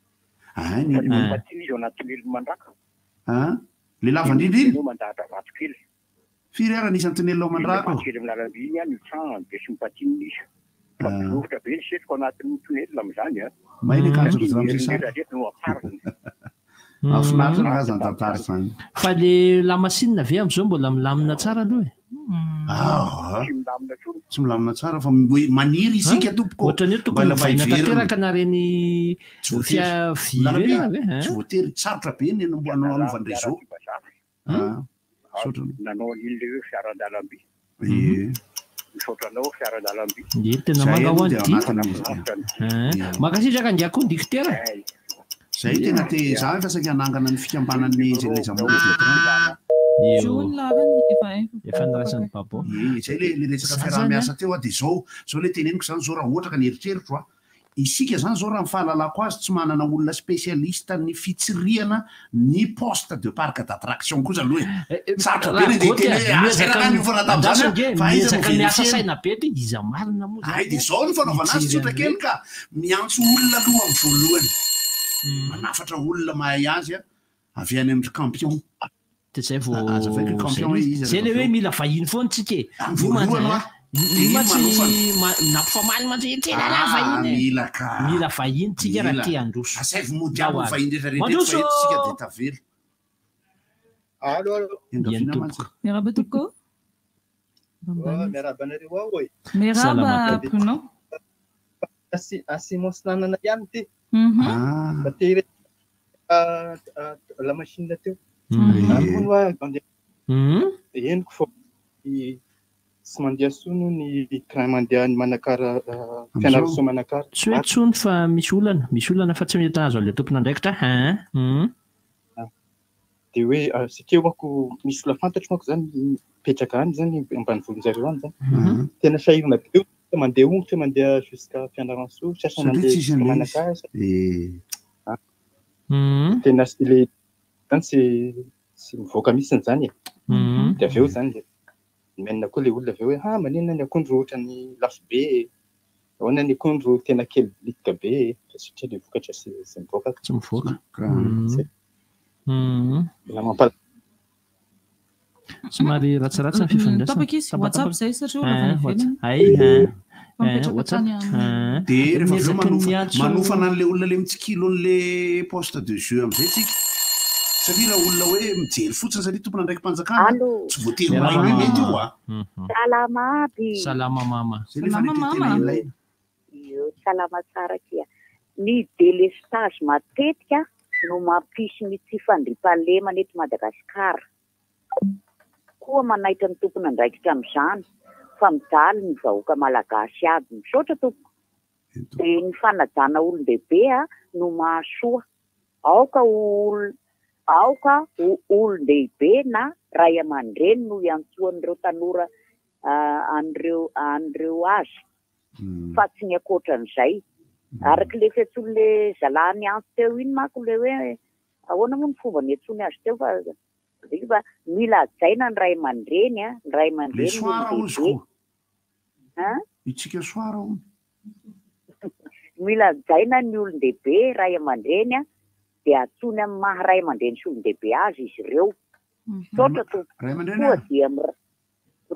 S9: Ah, ny
S7: Patiny izy ao anaty tunely mandraka.
S9: Ah, le lava indrindra iny.
S7: Ianao mandahatra vato kely.
S9: Firy ara nisy antonelina ao mandrako.
S7: Vato kely amin'ny lalamby iny any itsahany dia sy mipatiny izy. Fa mirovitra be ny setroka anatin'ny tunelina amin'izany a.
S9: May le kanjo
S7: Satria
S9: ry
S7: ny
S9: zany sisa.
S7: herin'ny rehetra no aparina.
S9: Mahafinaritra raha zany tantara zany.
S24: Fa le lamasinina ve amin'izao mbola milamina tsara aloha e?
S9: Ah,
S7: Tsy milamina intsony.
S9: tsy milamina tsara fa hoe maniry isika tompoko.
S24: Ohatran'ny hoe tokony
S9: Mba
S24: hovaina
S9: hiverina.
S24: tanteraka na reny
S9: Tsy voatery.
S24: fia- vy
S9: Lalamby,
S24: reny ve, hein?
S9: Tsy voatery, sarotra be ny anaovany réseau. Ah, saotra.
S7: Nanao an'iny le hoe fiaran-dalamby.
S9: Ie.
S7: Misaotra anao fiaran-dalamby.
S24: Ie, tena
S9: Zay
S24: manga ho
S9: aloha
S24: an'ny
S9: dia
S24: dia.
S9: anatin'ny-
S24: Hein? Mankasitraka angahy koa ny dikitera.
S9: Zay tena te za efa saika hanangana ny fikambanan'ny zenezamona train.
S25: Joe ny lavany efa
S24: Efa niraisan'ny babo.
S9: Ie, zay le le resaka
S24: Za
S9: fiaraha-miasa
S24: zany,
S9: teo a de zao zao le teneniko zany zao raha ohatra ka ny eritreritro a isika zany zao raha ny fahalalako azy tsy manana olona spécialiste ny fitsirihana ny poste de parc d'attraction kosa aloha e sarotra be le de teny hoe ah, zay raha niofana tamin'izany a, fa aiza no
S24: miezaka miasa
S9: vérifier-na?
S24: saina be ty iza marina moa zany?
S9: Ay, de zao ny fanaovana azy
S24: Mijery
S9: tsotra
S24: an'ireny.
S9: kely ka miantso olona aloha amin'ny voalohany manafatra olona mahay azy a avy any amin'ny campion
S24: De zay vao
S9: azavaiko hoe campion
S24: zay
S9: hoe izy
S24: zay le
S9: rehefa
S24: hoe
S9: avy eo.
S24: mila vahiny foana tsika e.
S9: Amin'ny
S24: Io mantsy,
S9: voalohany
S24: hein.
S9: hoa.
S24: Io
S9: Iny
S24: mantsy
S9: manofana.
S24: nampifamaly mantsy tena
S9: Ah,
S24: raha vahiny e.
S9: mila ka.
S24: Mila vahiny tsika raha
S9: Mila.
S24: te handroso.
S9: Asaivo mody aby
S24: Ndao
S9: ny
S24: ary.
S9: vahiny rehetra rehetra
S24: Mandroso!
S9: fa eto isika de tavela.
S14: Allo, allo.
S9: Engaviana mantsy.
S25: Miarahaba tompoko.
S14: Oh, miarahaba anareo ao e.
S25: Miarahaba Bruno.
S14: Asimon sy nanana ihany ty.
S25: Mhm.
S14: Mba te hire- ah, ah, la machine teo.
S24: Mhm.
S14: Ary hono hoa, mandeha-
S24: Mhm.
S14: Henoko fa tsy mandeha sono ny train mandeha any Manakara, ah, Fianarantsoa Manakara.
S24: Tsy hoe tsony fa misy olana, misy olana fa tsy mety azo an'ilay tompon'andraikitra. Hein? Mhm.
S14: De hoe ah, satria manko misy olona fantatro manko zany mipetraka any zany ambanivolon-jareo any zany.
S9: Mhm.
S14: Tena sahirana be eo, mandeha ongotra mandeha jusqu'à Fianarantsoa, sasany
S9: Satria
S14: mandeha
S9: tsisy
S14: jusqu'à
S9: an'ilay izy.
S14: Manakara.
S9: Eh.
S14: Tena le zany c'est tsy mivoaka mihitsy zany e. Dia avy eo zany le mihaino koa le olona avy eo hoe ah maninona ny akondro ohatran'ny lafo be e, ahoana ny akondro tena kely bilitika be e, fa satria le vokatra tsy tsy mivoaka.
S24: Tsy mivoaka.
S14: Zay. Tena mampalahelo.
S24: Somary ratsiratsy ny fifandraisana.
S25: Tapaka izy, WhatsApp izay satria olona avy any ivelany.
S24: Ay, eh,
S25: Fa mipetraka
S24: WhatsApp.
S25: tany amin'ny-
S9: Dia rehefa avy eo
S24: Niezaky niantso-
S9: manofana an'ilay olona ilay mitsikilo an'ilay poste de jeu amin'izay tsika. Satria raha olona hoe mijery fotsiny satria tompon'andraiki-panjakana,
S8: Allô.
S9: tsy voatery ho hainy hoe mety io a.
S8: Salama aby.
S24: Salama mama.
S9: Zay le fanetren-tena ilaina.
S8: Io salama tsara kia. Ny délestage matetika no mampisy ny tsy fandriampahalemana eto Madagasikara. Koa manaitra ny tompon'andraikitra amin'izany fa mijaly ny vahoaka malagasy aby. Misaotra tompoko. Dia ny fanajana olon-dehibe no mahasoa. Aoka ho aoka ho olon-dehibe na ray aman-dreny no iantsoan'ireo tanora an'ireo an'ireo azy fa tsy ny ankoatran'izay. Araka ilay fiantsoan'ilay zalahy niantso teo iny manko ilay hoe ahoana moa ny fomba niantsoany azy teo fa fa mila hajaina ny ray aman-dreny a, ny ray
S9: Le
S8: aman-dreny no
S9: soir hozy
S8: olon-dehibe.
S9: ko.
S8: Hein?
S9: Itsika soir hono.
S8: Mila hajaina ny olon-dehibe, ray aman-dreny a, dia antsoiny amin'ny maha ray aman-dreny sy olon-dehibe azy izy ireo. Misaotra tompoko.
S9: Ray aman-dreny
S8: Koa
S9: a.
S8: dia mira-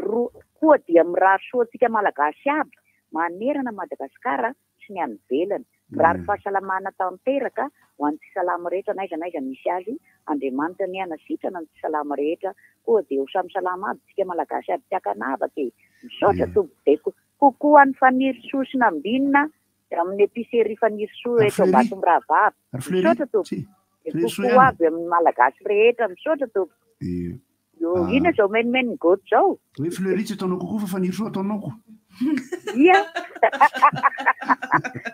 S8: ro- koa dia mirary soa antsika Malagasy aby manerana Madagasikara sy ny any ivelany. Mirary fahasalamana tanteraka ho an'ny tsy salama rehetra n'aiza n'aiza misy azy. Andriamanitra anie hanasitrana ny tsy salama rehetra. Koa dia ho samy salama aby tsika Malagasy aby tsy ankanavaka e. Misaotra tompoko. Dia kokoa an'i Fanirisoa sy Nambinina amin'ny épicerie Fanirisoa eto
S9: Fleury.
S8: Ambatomirahavavy.
S9: Ary Fleury.
S8: Misaotra tompoko. Dia
S9: Fleury soa
S8: kokoa
S9: ihany.
S8: aby amin'ny Malagasy rehetra. Misaotra tompoko.
S9: Dia
S8: Io, inona izao menomenon'ny goty izao?
S9: Hoe Fleury tsy ataonao kokoa fa Fanirisoa ataonao ko.
S8: Ia.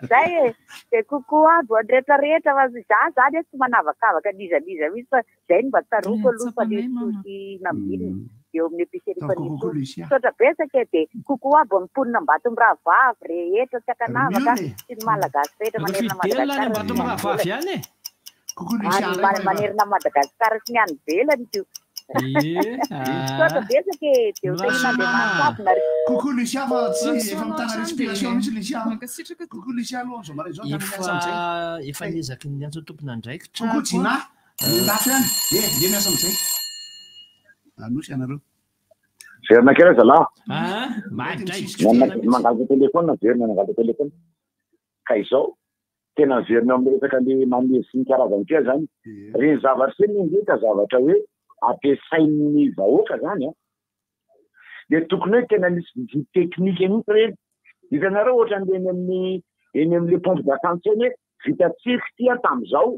S8: Zay e. Dia kokoa aby ho an'ny rehetra rehetra fa za zany e tsy manavakavaka n'iza n'iza mihitsy fa zay no mba tsaroako aloha Fanirisoa sy Nambinina eo amin'ny épicerie Fanirisoa. Misaotra betsaka e dia kokoa aby amin'ny mponina Ambatomirahavavy rehetra tsy ankanavaka sy ny Malagasy rehetra manerana
S24: Fidèle any
S8: Madagasikara sy ny any
S24: Ambatomirahavavy
S8: ivelany.
S24: ihany e.
S8: Any manerana Madagasikara sy ny any ivelany ko.
S24: Ie.
S8: Misaotra betsaka e, dia ho tahian'Andriamanitra aby nareo.
S9: Coucou Lucia fa tsy
S25: Misaotra
S9: efa mitana
S25: hatrany
S9: respiration
S25: dia
S9: mihitsy Lucia.
S25: Mankasitraka
S9: Coucou Lucia aloha amin'izao maraina izao tany
S24: Efa
S9: miasa amin'izay.
S24: efa niezaky ny niantso tompon'andraikitra.
S9: Coucou Gina, any andafy any. Eh, ndeha miasa amin'izay. Anosy ianareo.
S1: Verina kely zalahy.
S24: Ah, madray.
S1: Mangalatra téléphone, verina nangalatra téléphone. Ka izao, tena miverina amin'ny resaka le manezy sy ny karazany kely zany. Reny zavatra ireny ange ka zavatra hoe ampiasain'ny vahoaka zany a. Dia tokony hoe tena misy visite technique mihitsy ireny. Hitanareo ohatran'ny eny amin'ny eny amin'le pompe d'assence eny hoe vita tsirika ity a tamin'izao,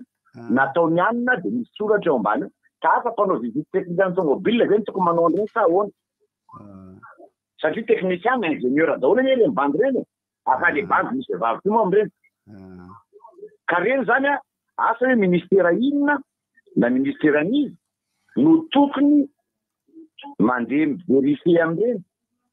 S1: nataony anona dia misy soratra eo ambany. Ka asa mpanao visite technique amin'ny tomobile ve no tokony manao an'ireny sa ahoana? Satria technicien na ingénieur daholo anie ireny bandy ireny e. Afa le bandy misy vehivavy koa moa amin'ireny. Ka ireny zany a, asa hoe ministera inona na ministera an'iza no tokony mandeha mi-vérifier amin'ireny.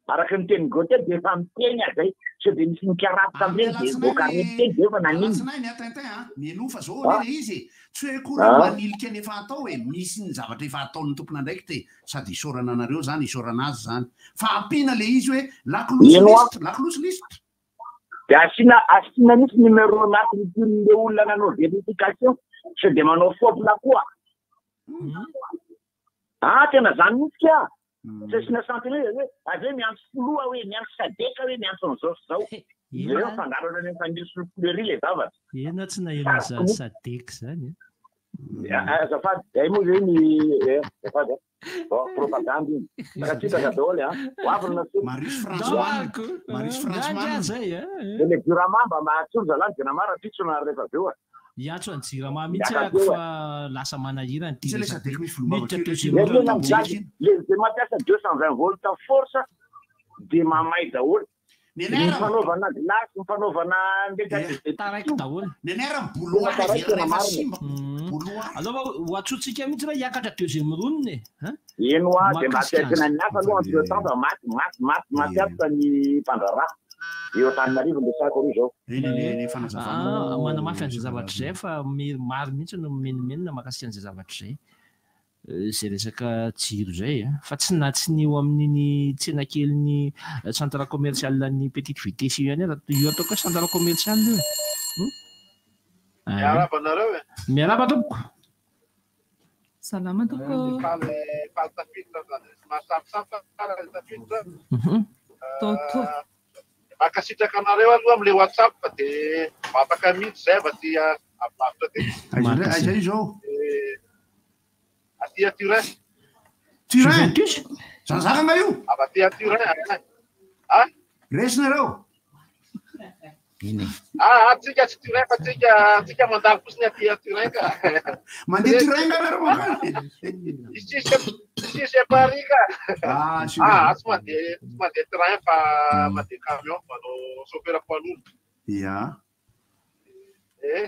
S1: Araka ny tenin'i Gauthier dia efa miteny aza zay, sao dia misy mikarapaka amin'ireny dia mivoaka miteny dia efa naninona.
S9: Alatsinainy a Tintin a, mialoha fa zao
S1: Ah.
S9: anie le izy e. Tsy hoe akory
S1: Ah.
S9: manilika ny efa atao e, misy ny zavatra efa ataon'ny tompon'andraikitra e, sady isaorana anareo zany, isaorana azy zany. Fa ampiana le izy hoe lakolosy
S1: Ino a?
S9: lisitra, lakolosy lisitra.
S1: Dia asiana asiana mihitsy numéro matriculen'ilay olona nanao vérification sao dia manao fopla koa. Ah, tena zany mihitsy ka. Tsy asiana sentinelle hoe avy eo miantso filoha hoe miantso sadeka hoe miantso an'izao sy izao. Ireo mifangaro any amin'ny Fanirisoa Fleury ilay zavatra.
S24: Inona tsy naheno an'izany sadek zany e?
S1: Azafady, zay moa zay ny eh, azafady a. Bon, propagande iny. Mankasitraka daholo a. Ho avy ny nasiana.
S9: Marius François. Marius François.
S24: Zay e.
S1: Dia le Jirama mba mahatsoro zalahy ny Jirama rahampitso na rehefa avy eo a.
S24: Hiantso an'i Jirama mihitsy
S1: Miaka
S24: ako
S1: teo,
S24: fa lasa manahirana ity
S9: Tsy le
S24: resaka
S9: sadek misy
S24: ity.
S9: volombava
S24: Miditra
S9: kely
S24: deuxième
S1: Le
S24: round
S1: tena
S24: amintsika.
S1: mijaly, le le mampiasa 220 volts force dia mamay daholo.
S9: Ny
S1: Ny
S9: anay
S1: fanaovana glace, ny fanaovana
S24: Taraiky daholo.
S9: Ny anay raha
S1: Tena
S9: boloary
S1: taraiky
S9: very
S1: tena
S9: rehefa
S1: marina.
S9: simba. Boloary.
S24: Aleo ho antsointsika mihitsy raha hiakatra deuxième round e. Hein?
S1: Eno a, dia mba
S24: Mahakasika
S1: ampiasana
S24: azy.
S1: ny hafa aloha entre temps fa maty, maty, maty, maty aby fa ny mpandraharaha. Eo Antananarivo no resako aloha izao.
S9: Eny eny eny fanazavana.
S24: Ah, manamafy an'izay zavatra izay fa maro mihitsy no mimenomenona mahakasika an'izay zavatra izay. Izay resaka jiro izay a! Fa tsy na tsy ny eo amin'iny tsena kelin'ny centre commercial ny petite vitesse io ihany aza, io ataoko hoe centre commercial io e!
S10: Miarahaba anareo e!
S24: Miarahaba tompoko!
S25: Salama tompoko!
S10: Faly faly tafiditra zany, somary sarotsarotra ary tafiditra.
S25: Toto.
S10: Mankasitraka anareo aloha amle WhatsApp fa de mba afaka mihitsy zay avy aty avy lavitra aty.
S9: Aiza indray aiza izao?
S10: Aty a Turin.
S9: Turin? Juventus? Zanzara nga io?
S10: Avy aty a Turin. Ah?
S9: Resy nareo?
S10: Ah, tsika tsy Turin fa tsika tsika mandalo fotsiny aty a Turin ka.
S9: Mandeha Turin nga nareo mankany?
S10: Ici c'est ici c'est Paris ka.
S9: Ah, c'est
S10: Ah, tsy mandeha tsy mandeha train fa mandeha camion manao chauffeur poids lourd.
S9: Ya.
S10: Eh,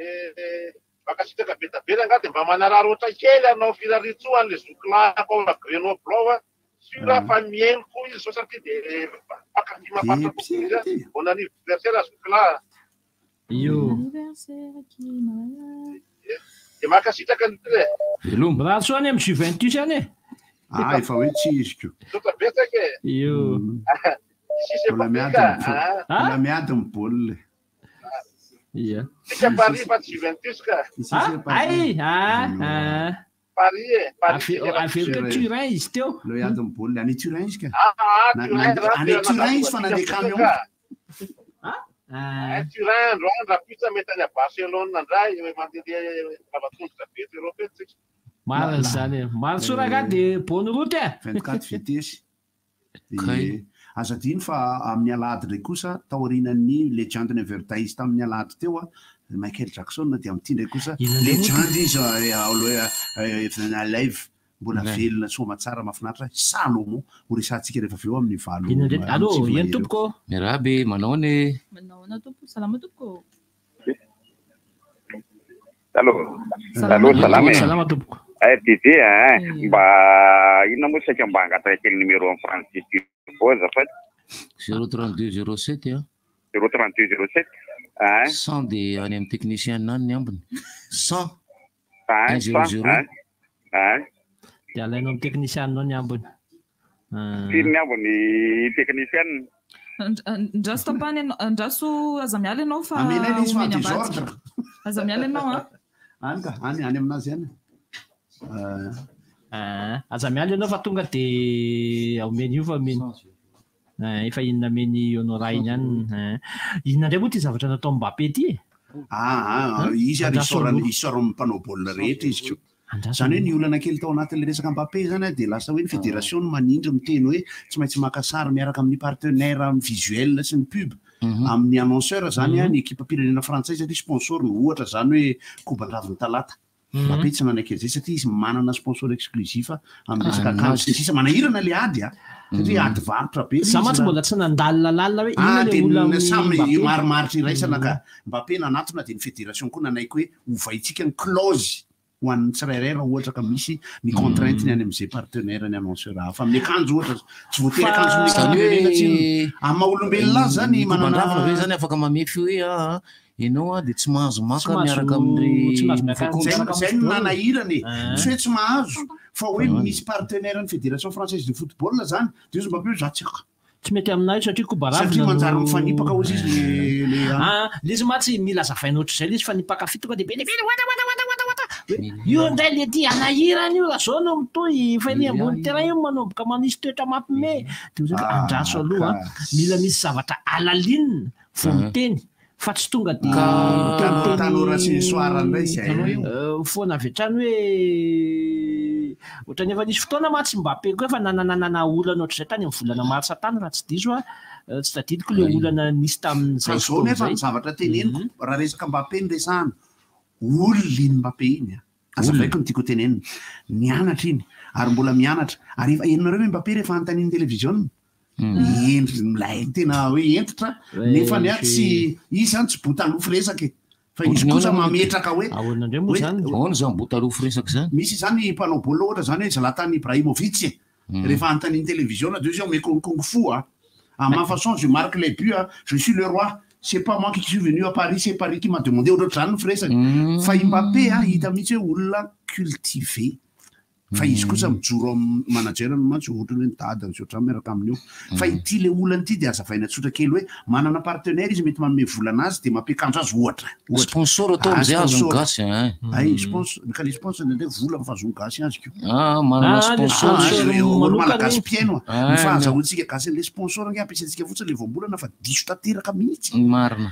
S10: eh, mankasitraka be da be rangahy dia mba manararaotra kely hanao firariantsoa an'ilay zokilahy ao Grenoble ao a. Sûr aho fa mihaino koa izy zao satria dia mpankafy mahafantra kokoa izy a. Bon anniversaire zokilahy a.
S24: Io.
S10: Dia mankasitraka indrindra e.
S24: Veloma. Mirary soa any amin'ny Juventus any e.
S9: Ah, efa hoe tsy izy ko.
S10: Misaotra betsaka e.
S24: Io.
S10: Ici c'est
S9: Mbola
S10: Paris
S9: miady
S10: ka.
S9: ny
S10: Ah.
S9: mbola miady ny baolina.
S24: Ia.
S10: Tsika Paris fa tsy Juventus ka.
S24: Ah, ay, ah, ah.
S10: Paris e, Paris
S24: Ave-
S10: tsika fa
S24: Averiko hoe Turin izy teo.
S9: Leo hiady ny baolina. Any Turin izy ka.
S10: Ah, ah,
S9: Na-
S10: Turin,
S9: nandeha-
S10: raha
S9: Any
S10: toerana
S9: Turin izy fa
S10: nandeha
S9: nandeha camion.
S10: ka. Eh, Turin androany rahampitso mety any Barcelone indray mandehandeha lava-tongotra be eto Europe eto tsika.
S24: Marina izany e. Marina soa rangahy dia bonne route e.
S9: 24 vitesse. Dia aza adino fa amin'ny alahady indray kosa taorianan'ny Legend Never Dies tamin'ny alahady teo a, Michael Jackson dia amin'ity indray kosa
S24: Inona indray moa
S9: Legend
S24: ty?
S9: izy eh, alive mbola
S24: Ilay.
S9: velona soamatsara mahafinaritra Salomon ho resahantsika rehefa avy eo amin'ny valo
S24: Inona indray?
S9: amin'ny
S24: Allô,
S9: sivy
S24: eny
S9: mahery eo.
S24: tompoko.
S3: Miarahaba e, manao ahoana e?
S25: Manao ahoana tompoko? Salama tompoko.
S1: Allô.
S25: Salama.
S1: Allô, salama e.
S24: Salama tompoko.
S1: Eh, DJ hein, mba inona moa saika mba hangataka kely numéro amin'ny Francis Turbo azafady.
S3: 032 07 a.
S1: 032 07. Hein?
S3: 100 dia any amin'ny technicien any ny ambiny. 100
S1: Hein,
S3: 1 0 0.
S1: Hein? Hein?
S24: Dia alainao amin'ny technicien-nao ny ambiny.
S1: Firy ny ambiny technicien?
S25: Andraso tapahana ianao, andraso aza miala ianao fa
S9: Amenay ilay izy fa
S25: omeny ambadika.
S9: désordre.
S25: Aza miala ianao an.
S9: Any ka, any any aminazy any.
S24: Ah, aza miala ianao fa tonga dia omeny io fa omeny. Ah, efa inona omeny Honora iny ihany. Ah. Inona indray moa ity zavatra natao Mbappé ity e?
S9: Ah, ah, izy ary
S24: Andraso
S9: isaorana
S24: aloha.
S9: isaoran'ny mpanao baolina rehetra izy ko.
S24: Andraso
S9: Izany hoe
S24: aloha.
S9: ny olana kely tao anatin'ilay resaka Mbappé zany a, dia lasa hoe ny fédération no manindry miteny hoe tsy maintsy maka sary miaraka amin'ny partenaire amin'ny visuel sy ny pub amin'ny annonceur zany a, ny ekipa-pirenena frantsay satria sponsor no ohatra zany hoe koban-draviny talata. Mbappé tsy nanaiky an'izay satria izy manana sponsor exclusif amin'ny resaka akanjo sy ny sisa manahirana le ady a satria ady varotra be
S24: Za mantsy mbola tsy nandalina lalina hoe
S9: Ah,
S24: inona
S9: dia
S24: le olona
S9: ny
S24: amin'ny
S9: samy
S24: Mbappé.
S9: marimaritra iraisana ka Mbappé nanatona dia ny fédération koa nanaiky hoe ovaintsika ny clause ho an'ny tsirairay raha ohatra ka misy ny contrainte ny any amin'izay partenaire ny annonceur hafa amin'ny akanjo ohatra tsy voatery akanjo ny
S3: Zany
S9: firenena
S3: hoe
S9: tsy amin'ny maha olombelona azy zany
S3: ny
S9: manana
S3: koban-dravina ve zany afaka mamefy hoe ah, ianao a dia tsy mahazo
S9: Tsy
S3: maka
S9: mahazo-
S3: miaraka amin'ny
S9: tsy mahazo miaraka-
S3: voakontra.
S9: Zay- zay no nanahirana e
S3: Ah.
S9: tsy hoe tsy mahazo fa hoe misy partenaire ny fédération française de football zany dia izy Mbappé hoe za tsy
S24: Tsy mety aminahy io satria kobaravina
S9: Satria manjary
S24: no-
S9: mifanipaka hozy izy le- le-
S24: Ah, le izy mantsy mila azavaina ohatr'izay le izy fa ny mpankafy tonga dia be dia be wata wata wata wata wata. Hoe, Io indray le ty anahirana io raha zao no mitohy fa eny ambony terrain io manomboka manisy toetra mampime. Dia hoy zay, andraso aloha mila misy zavatra alalinina vao miteny fa tsy tonga dia
S9: Ka- tanora sy ny soara indray izay.
S24: Eh, foana avy hatrany hoe ohatran'ny efa nisy fotoana mantsy Mbappé koa efa nananana olana ohatr'izay tany amin'ny volana marsa tany raha tsy diso a Eh, tsy tadidiko le olana nisy tamin'izay
S9: Fa zao nefa ny zavatra teneniko raha resaka Mbappé no resahana olona iny Mbappé iny a azavaiko ny tiako ho tenenina nianatra iny ary mbola mianatra ary efa henonareo ve Mbappé rehefa anontanian'ny televiziona endry milay tena hoe hentitra
S24: Hoe
S9: nefa ny a
S24: je-
S9: tsy izy zany tsy botalofo resaka e fa izy kosa mametraka hoe
S24: ahoana indray moa zany
S3: Ahoana zany botalofo resaka zany?
S9: misy zany mpanao baolina ohatra zany hoe Zlatan Ibrahimovic e rehefa anontanian'ny televiziona de izy hoe omeko kung fu a à ma façon je marque les buts a je suis le roi c'est pas moi qui suis venu à Paris c'est Paris qui m'a demandé ohatra zany ny firesaka fa i Mbappé a hita mihitsy hoe olona cultivé Fa izy kosa mijoro amin'ny manager-ny mantsy ohatran'ny hoe ny dadany sy ohatran'izany miaraka aminy eo. Fa ity le olana ity dia azavaina tsotra kely hoe manana partenaire izy mety manome vola anazy dia mampiakanjo azy ohatra. Ohatra.
S3: Sponsor atao amin'izay
S9: Ah,
S3: azon'ny
S9: sponsor.
S3: gasy hein.
S9: Ay, sponsor, ka le sponsor indraindray vola ny fahazoan'ny gasy azy ko.
S3: Ah, manana
S9: Ah,
S3: sponsor
S9: ah,
S3: izy.
S9: eo, olo
S3: Manokana
S9: malagasy
S3: io.
S9: mpihaino a.
S3: Ah,
S9: Ny fahazahoantsika gasy an'le sponsor ange ampiasaintsika fotsiny le voambolana fa diso tanteraka mihitsy.
S3: Marina.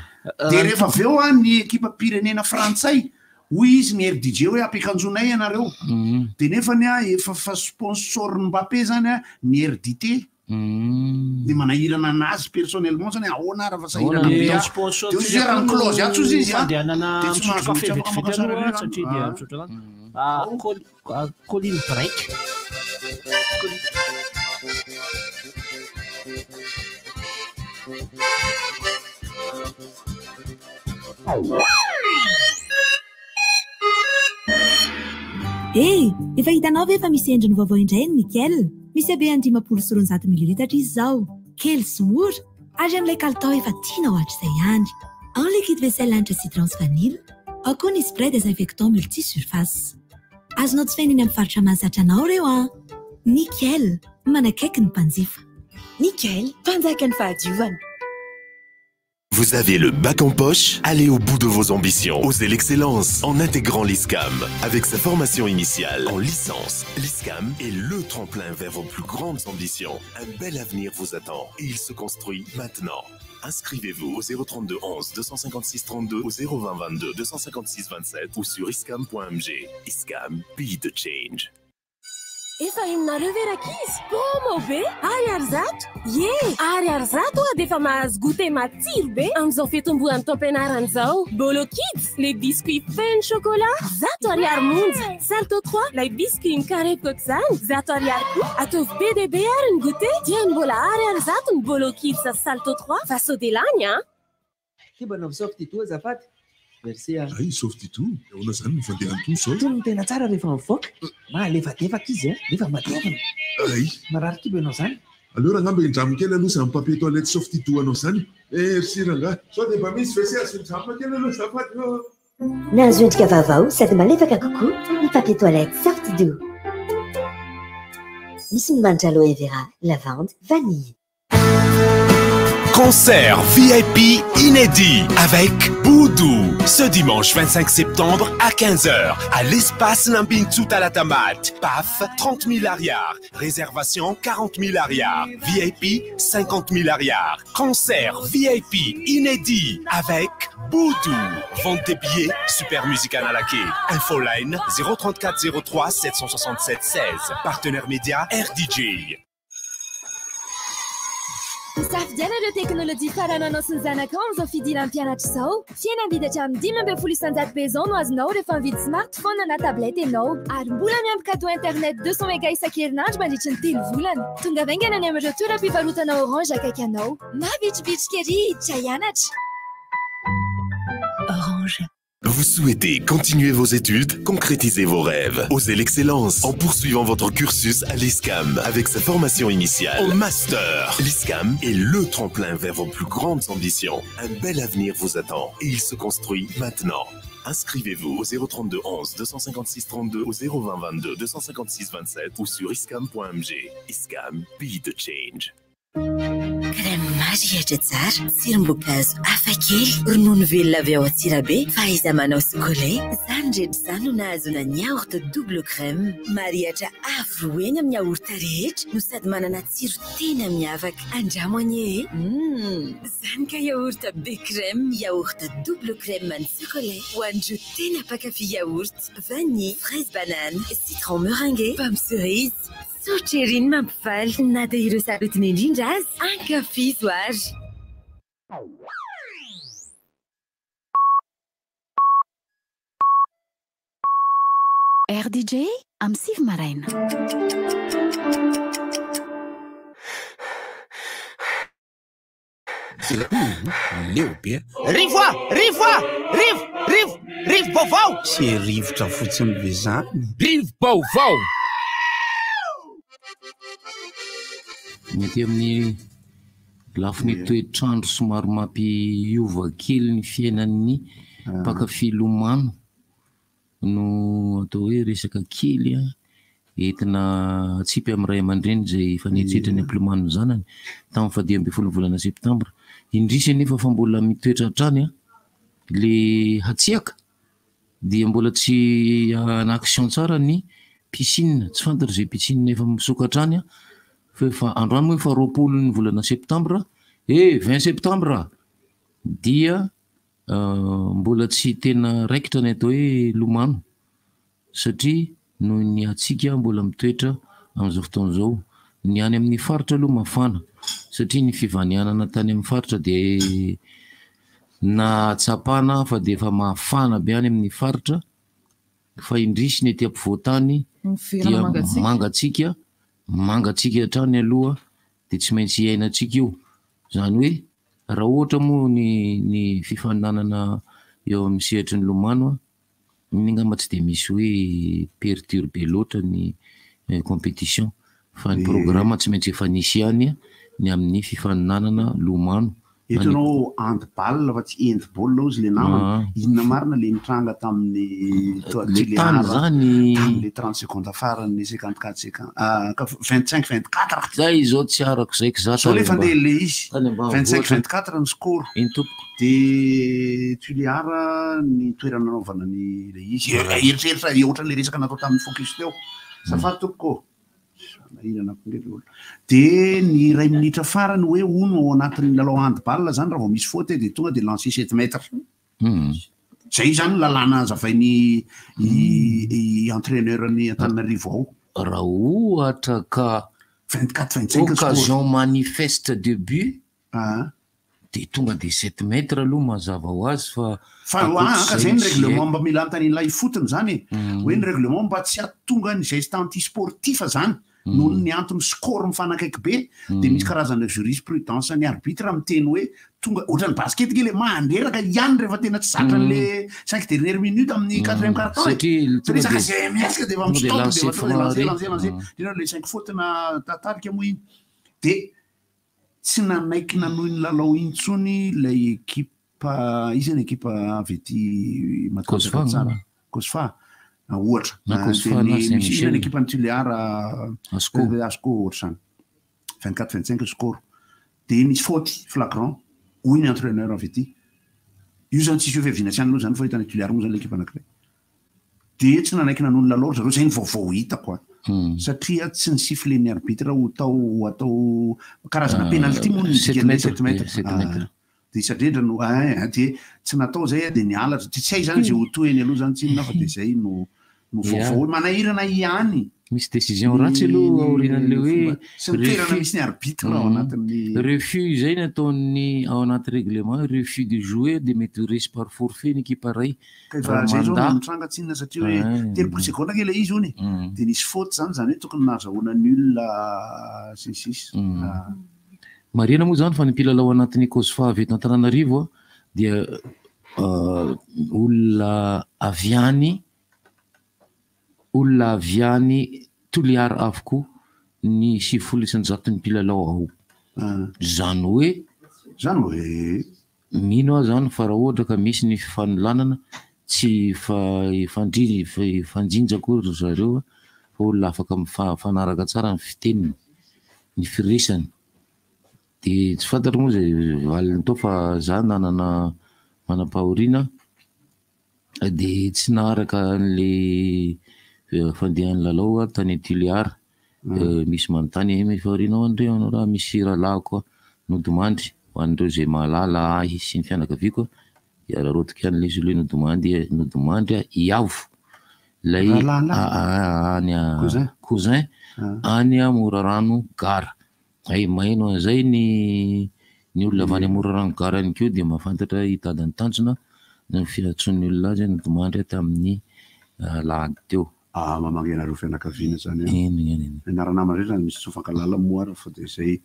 S9: Dia rehefa avy eo a ny ekipam-pirenena frantsay hoy izy ny RDJ hoe ampiakanjonay ianareo. Dia nefany a efa fa sponsor Mbappé zany a ny RDT. Dia manahirana anazy personnellement zany ahoana ary fa sahirana
S15: Ahoana
S9: be
S15: ny
S9: aho.
S15: sponsor
S9: Dia hoy izy hoe raha mi-close ato izy izy a.
S15: Fandehanana
S9: Dia tsy
S15: misotro
S9: mahazo
S15: kafe
S9: mihitsy afaka
S15: vetivety
S9: maka sary
S15: aloha
S9: aloha.
S15: satria dia
S9: Ah.
S15: misotro rano. Ah, ah, Colin Break.
S21: Eh, efa hitanao ve fa misy endriny vaovao indray ny nickel? Misy habeany 250 mililitatra izy izao. Kely sy mora, ary amin'ilay kalitao efa tianao hatrizay ihany. Ao ny liquide vaisselle hanitra citron sy vanille, ao koa ny spray désinfectant multi-surface. Azonao jifaina eny amin'ny faritra mahazatra anao ireo an! Nickel, manakaiky ny mpanjifa.
S17: Nickel, mpanjaka ny fahadiovana.
S2: Vous avez le bac en poche? Allez au bout de vos ambitions. Osez l'excellence en intégrant l'ISCAM. Avec sa formation initiale en licence, l'ISCAM est le tremplin vers vos plus grandes ambitions. Un bel avenir vous attend et il se construit maintenant. Inscrivez-vous au 032 11 256 32 au 020 22 256 27 ou sur iscam.mg. ISCAM, be the change.
S17: Efa henonareo ve rankizy? Promo be! Ariary 100! Ie! Ariary 100 oa dia efa mahazo goûter matsiro be amin'izao fitomboan'ny taom-pianarana izao. Bolo Kids, les biscuits feno chocolat, 100 ariary monja. Salto 3, ilay biscuit mikarepoka ohatr'izany, 100 ariary koa. Ataovy be dia be ary ny goûter, dia ny mbola ariary 100 ny Bolo Kids sy Salto 3, fa sao dia lany an!
S18: Ty mba anaovy soft-dito azafady. Merci a.
S19: Ay, soft-dito, ahoana izany ny fandehan'itony izao?
S18: Itony no tena tsara rehefa mivoaka. Mahalefadefaka izy a, nefa matevina.
S19: Ay.
S18: Marary kibo ianao izany.
S19: Aleo rangamba indramo kely aloha izany papier toilette soft-dito anao izany. Merci rangahy. Sao dia mba misy WC azo indramina kely aloha azafady ô.
S5: Nahazo endrika vaovao sady malefaka kokoa ny papier toilette Soft-Doux. Misy ny manitra aloe vera, lavande, vanille.
S2: Concert VIP inédit avec Boudou ce dimanche 25 septembre à 15h à l'espace Nambintu Talatamat. PAF 30 000 ariary. Réservation 40 000 ariary. VIP 50 000 ariary. Concert VIP inédit avec Boudou. Vente des billets Super Music Analake. Infoline 034 03 767 16. Partenaire média RDJ.
S12: Misafidiana ireo teknolojia farany anao sy ny zanakao amin'izao fidiran'ny mpianatra izao. Fihenam-bidy hatramin'ny 15% be izao no azonao rehefa mividy smartphone na tablette ianao. Ary mbola miampy cadeau internet 200 méga isan-kerinandro mandritry ny telo volana. Tonga vaingana any amin'ireo toeram-pivarotana Orange akaiky anao. Mavitribitrika ery hiditra hianatra.
S5: Orange.
S2: Vous souhaitez continuer vos études, concrétiser vos rêves, oser l'excellence en poursuivant votre cursus à l'ISCAM avec sa formation initiale au master. L'ISCAM est le tremplin vers vos plus grandes ambitions. Un bel avenir vous attend et il se construit maintenant. Inscrivez-vous au 032 11 256 32 au 020 22 256 27 ou sur iscam.mg. ISCAM, be the change.
S5: Crème marihitra tsara, tsirom-boankazo hafakely, ronono velona avy ao Antsirabe, fahaiza-manao sokolay. Izany rehetra izany no nahazoana ny yaourt double crème. Marihitra avo roa heny amin'ny yaourt rehetra no sady manana tsiro tena miavaka. Andramo anie e! Izany ka yaourt be crème, yaourt double crème ny sokolay. Ho an'ireo tena mpankafy yaourt, vanille, fraise banane, citron meringué, pomme cerise. Tsotra ery ny mampifaly na dia ireo sarotiny indrindra aza. Ankafizo ary.
S25: RDJ amin'ny 9 maraina.
S20: Leo be a.
S22: Rivo a! Rivo a! Rivo! Rivo! Rivo-baovao!
S20: Tsy rivotra fotsiny ve zany?
S22: Rivo-baovao!
S3: Ny aty amin'ny lafiny toetr'andro somary mampiova kely ny fiainan'ny mpankafy lomano no atao hoe resaka kely. Entina atsipy amin'ny ray aman-dreny izay efa nieritreritra ny hampilomano ny zanany tamin'ny fahadimy ambin'ny folon'ny volana septambra. Indrisy anefa fa mbola mitoetra hatrany le hatsiaka dia mbola tsy en action tsara ny piscine. Tsy fantatro izay piscine efa misokatra any fa efa androany moa efa 20 ny volana septambra eh 20 septambra dia mbola tsy tena raikitra ny atao hoe lomano. Satria noho ny hatsiaka mbola mitoetra amin'izao fotoana izao. Ny any amin'ny faritra aloha mafana satria ny fivanianana tany amin'ny faritra dia nahatsapana fa dia efa mafana be any amin'ny faritra fa indrisy ny aty ampovoan-tany
S25: Miverina
S3: dia
S25: mangatsiaka.
S3: mangatsiaka, mangatsiaka hatrany aloha dia tsy maintsy iainantsika io. Izany hoe raha ohatra moa ny ny fifaninanana eo amin'ny sehatry ny lomano Iny angamba tsy dia misy hoe perturber loatra ny competition fa ny programme tsy maintsy efa nisy ihany ny amin'ny fifaninanana lomano.
S9: Eto ianao handball fa tsy handball hozy le namana, inona marina le nitranga tamin'ny
S3: Le tany zany
S9: tamin'le 30 secondes farany 54 secondes 25 24.
S3: Zay izao tsy arako zay k'za
S9: Zao le fandeha le izy 25 24 ny score.
S3: Eny tompoko.
S9: Dia Tuléar ny toerana nanaovana ny ilay izy. Eritreritra ohatran'ilay resaka natao tamin'ny focus teo. Azafady tompoko ô. Manahirana koa ilay olona. Dia ny iray minitra farany hoe hono ao anatin'ny lalao handball izany raha vao misy faute dia tonga dia lancer sept mètres. Izay izany ny lalàna hazavain'ny i entraîneur-n'ny Antananarivo ao.
S3: Raha ohatra ka
S9: 24 25 score.
S3: occasion manifeste de but Dia tonga dia sept mètres aloha mazava ho azy fa
S9: Fa aa ka zay ny règlement mba mila anontanian'ilay ifotony zany e! Hoe ny règlement mba tsy hahatonga ny geste anti-sportif zany noho ny antony score mifanakaiky be dia misy karazana jurisprudence ny arbitre miteny hoe tonga ohatran'ny basket nge le mandreraka ihany rehefa tena tsy zatra an'le cinq dernière minute amin'ny quatrième quart-temps e!
S3: Satria
S9: Satria zaka zay miezaka dia efa mi-stop dia efa tonga dia lancer lancer lancer indrindra le cinq faute na tarika moa iny dia Tsy nanaiky nanohy ny lalao intsony ilay ekipa, iza ny ekipa avy aty matanjaka tsara? Cosfa, ohatra.
S3: Na Cosfa na Saint
S9: Misy inona ny
S3: Michel.
S9: ekipan'i Tuléar?
S3: Asco.
S9: Asco ohatr'izany. 24 25 score. Dia nisy faute flagrant, hoy ny entraîneur avy aty. Io izany tsisy hoe fiaviana tsy any aloha izany fa hitan'i Tuléar moa izany ilay ekipa anankiray. Dia tsy nanaiky nanohy ny lalao ry zareo, izay ny vaovao hitako an! Satria tsy ni-siffler-n'ny arbitre ho tao ho atao karazana penalty moa ny dikan'ilay sept mètres. Dia isan-drendra no ein, dia tsy natao izay dia niala, dia tsy hay izany izay ho tohiny aloha izany tsinona fa dia izay no no vaovao manahirana ihany.
S3: Misy décision ratsy aloha aorianan'ilay hoe
S9: Sy ny toerana misy ny arbitre ao anatin'ny.
S3: Refus izay ny ataon'ny ao anaty règlement, refus de jouer dia mety ho resy par forfait ny ekipa iray.
S9: Ka efa zay zao no nitranga tsinona satria hoe 30 segondra ange ilay izy hono e. Dia nisy faute zany, zany hoe tokony nahazahoana nul sy ny sisa.
S3: Marihana moa izany fa ny mpilalao anatin'ny Cosfa avy eto Antananarivo dia olona avy any olona avy any Toliara avokoa ny 90 isan-jaton'ny mpilalao ao. Izany hoe.
S9: Izany hoe.
S3: Mino aho zany fa raha ohatra ka misy ny fifanolanana tsy hifanjinja akory ry zareo fa olona afaka mifanaraka tsara ny fiteniny, ny firesany. Dia tsy fantatro moa izay valiny tao fa za nanana manam-pahoriana Dia tsy naharaka an'ilay fandehan'ny lalao aho tany Tuléar. Misy manontany hoe efa aorianao any re ianao raha misy rahalahiko nodimandry. Ho an'ireo izay mahalala ahy sy ny fianakaviako dia araraotiko ihany ilay izy hoe nodimandry nodimandry Iavo. Ilay any cousin any Morarano gara. Hay maheno an'izay ny ny olona avy any Morarano gara ihany koa dia mahafantatra i Dada Tanjona ny fiantsoan'ny olona azy nodimandry tamin'ny alahady teo.
S9: Ah mamangy anareo fianakaviana zany an.
S3: Eny eny eny.
S9: Ny anara-namana rehetra zany misy tsy mifankahalala moa ary fa dia zay.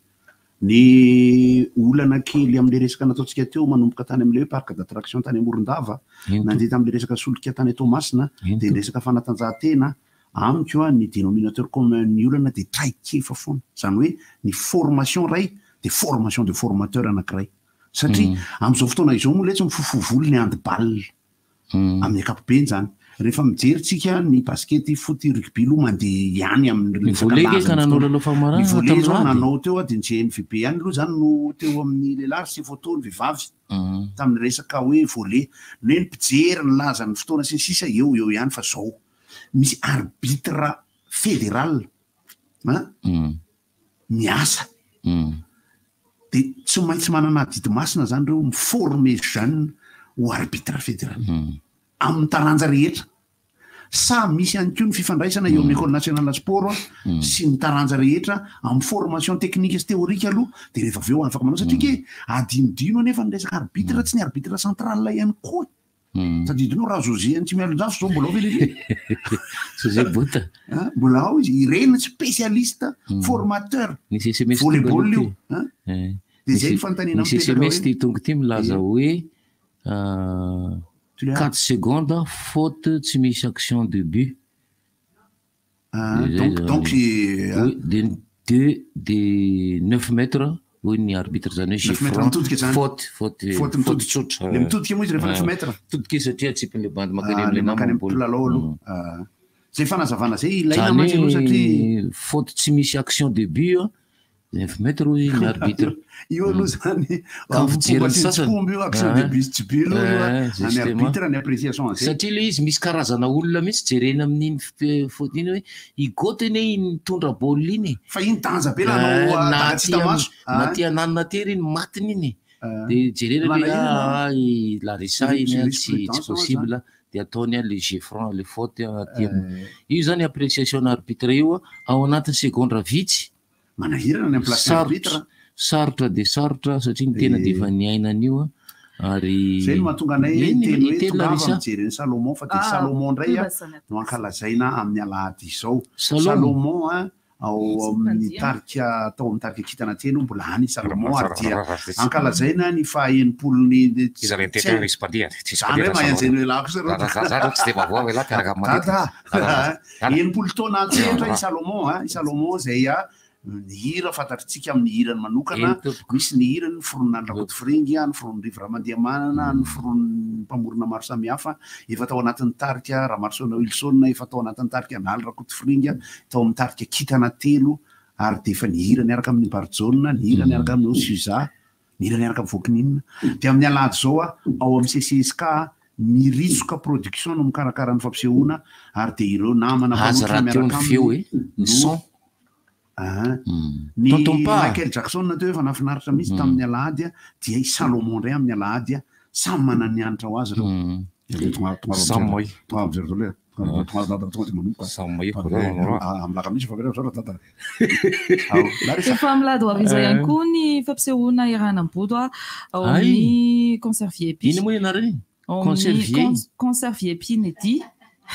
S9: Ny olana kely amin'ilay resaka nataontsika teo manomboka tany amin'ilay hoe parc d'attraction tany Morondava, nandeha tamin'ilay resaka solika tany Toamasina, dia ny resaka fanatanjahantena, Amiko an, ny dénominateur commun ny olana dia traikefa foana. Izany hoe ny formation iray dia formation de formateur anankiray. Satria amin'izao fotoana izao moa letsy mifofoa volo ny handball. Amin'ny ankapobeny izany. Rehefa mijery tsika ny basikety, foot, rugby aloha mandeha ihany amin'ny
S3: Ny
S9: resaka
S3: volley
S9: laza
S3: nge ka
S9: ny
S3: nanao
S9: fotoana.
S3: lalao
S9: Ny
S3: famaranana
S9: volley
S3: tamin'ny
S9: zao
S3: ady.
S9: nanao teo dia ny GNVB ihany aloha zany no teo amin'ny lehilahy sy photo ny vehivavy tamin'ny resaka hoe volley. Ny hoe ny mpijery ny laza ny fotoana sy ny sisa eo eo ihany fa zao misy arbitre fédéral an miasa dia tsy maintsy manana adidy masina zany ireo mi-former jeune ho arbitre fédéral amin'ny taranja rehetra. Sa misy ihany koa ny fifandraisana eo amin'ny Ecole Nationale Sport sy ny taranja rehetra amin'ny formation technique sy théorique aloha dia rehefa avy eo afaka manao satria ange adinodino anefa ny resaka arbitre tsy ny arbitre central ihany koa e. Tadidinao raha José an'i Tsimialonjafy zao mbola ao ve le izy?
S3: José Bota.
S9: Hein? Mbola ao izy, ireny spécialiste, formateur,
S3: Nisy SMS tonga
S9: volleyball
S3: aloha
S9: io.
S3: ty.
S9: Hein?
S3: Eh.
S9: Dia zay
S3: Nisy
S9: ny fanontaniana
S3: nisy
S9: mipetraka
S3: SMS
S9: hoe
S3: ty tonga ty milaza
S9: Ie.
S3: hoe
S9: Tuléar.
S3: 4 secondes faute tsy misy action de but.
S9: Ah,
S3: Dia zay
S9: donc
S3: zany.
S9: donc eh,
S3: Oui, de deux de 9 mètres hoy ny arbitre zany hoe
S9: 9 mètres
S3: chiffre
S9: mitodika zany.
S3: faute faute
S9: Faute
S3: faute
S9: mitodika.
S3: tsotra.
S9: Le mitodika moa izy rehefa 9 mètres.
S3: Mitodika izy satria atsipin'ilay bandy mankany
S9: Ah,
S3: amin'ilay
S9: le mankany
S3: namany
S9: amin'ny
S3: baolina.
S9: mpilalao aloha. Ah. Zay fanazavana zay ilaina
S3: Zany
S9: mantsy aloha satria
S3: hoe faute tsy misy action de but a, 9 mètres hoy ny arbitre.
S9: Io aloha zany
S3: Ka
S9: amin'ny
S3: fijery
S9: fomba
S3: ny sasany.
S9: tsikomby io action de but tsy but aloha io a,
S3: Eh,
S9: ny
S3: justement.
S9: arbitre ny appréciation an'izay.
S3: Satria ilay izy misy karazana olona mihitsy jerena amin'iny faute iny hoe i Goth anie iny nitondra baolina iny e.
S9: Fa iny danja be raha hanao,
S3: Eh,
S9: ah,
S3: na
S9: danga tsy
S3: aty
S9: hita
S3: am-
S9: maso.
S3: na
S9: Ah.
S3: aty ananona tery iny matiny iny. Dia jerena
S9: Manahirana
S3: hoe
S9: aloha.
S3: ah, i Larissa iny ah, tsy tsy
S9: Jurisprudence moa
S3: possible
S9: zany.
S3: dia ataony ah, le jeu franc le faute ah, aty aminy. Io zany appréciation arbitre io ah, ao anatin'ny segondra vitsy.
S9: Manahirana ny amin'ny place arbitre.
S3: Sarotra dia sarotra satria ny tena dia efa niaina an'io ah, ary
S9: Zay no mahatonga anay
S3: Eny,
S9: niteny hoe
S3: niteny
S9: tongava
S3: Larissa.
S9: mijery an'i Salomon fa dia
S3: Ah,
S9: Salomon indray
S3: tonga
S9: a
S3: zany
S9: no ankalazaina amin'ny alahady izao.
S3: Salomon.
S9: Salomon a ao amin'ny tarika tao amin'ny tarika Kintana Telo mbola any i Salomon ary dia ankalazaina ny faha enimpolony
S4: Iza le niteny hoe misy mpandihy? Tsisy
S9: Zany hoe
S4: mpandihy
S9: mahay an'izay
S4: Salomon.
S9: noelako kosa reo.
S4: Za- za- za tsy dia mahavoa hoe lahy mpiaraka amin'ny manety.
S9: Dada, 60 taona an-tsehatra i Salomon a, i Salomon izay a nihira fantatritsika amin'ny hirany manokana,
S3: Eny tompoko.
S9: misy ny hirany noforonina an'i Rakotofiringy, noforon'ny Rivo Ramandiamanana, noforon'ny mpamorona maro samihafa, efa tao anatin'ny tarika Ramarosaona Wilson, efa tao anatin'ny tarika Naly Rakotofiringy, tao amin'ny tarika Kintana Telo, ary dia efa nihira niaraka amin'ny Barijaona, nihira niaraka amin'ny Osuza, nihira niaraka amin'ny Vokininina. Dia amin'ny alahady izao a, ao amin'ny CCSK, Miritsoka Production no mikarakara ny fampisehoana, ary dia ireo namana
S3: Aza
S9: mpanotrona
S3: raha teo ny
S9: miaraka
S3: feo
S9: aminy
S3: e, ny
S9: no
S3: son.
S9: Ah. Ny
S3: Tonton Pa.
S9: Michael Jackson teo efa nahafinaritra mihitsy tamin'ny alahady a, dia i Salomon indray amin'ny alahady a, samy manana ny hanitra ho azy ireo. Dia tonga- tonga
S4: Samy
S9: mijery-
S4: mahay.
S9: tonga mijery daholo e. Tonga tonga dada tonga dia manomboka.
S4: Samy mahay.
S9: Tonga dia- ah, milaka mihitsy fa zao dada. Ao, Larissa.
S25: Efa milady ho avy izao ihany koa ny fampisehoana iarahana amin'ny Bodo a, ao amin'ny concert VIP.
S3: Ino moa ianareo iny?
S25: Ao
S3: Concert
S25: amin'ny
S3: VIP.
S25: concert VIP Nedi.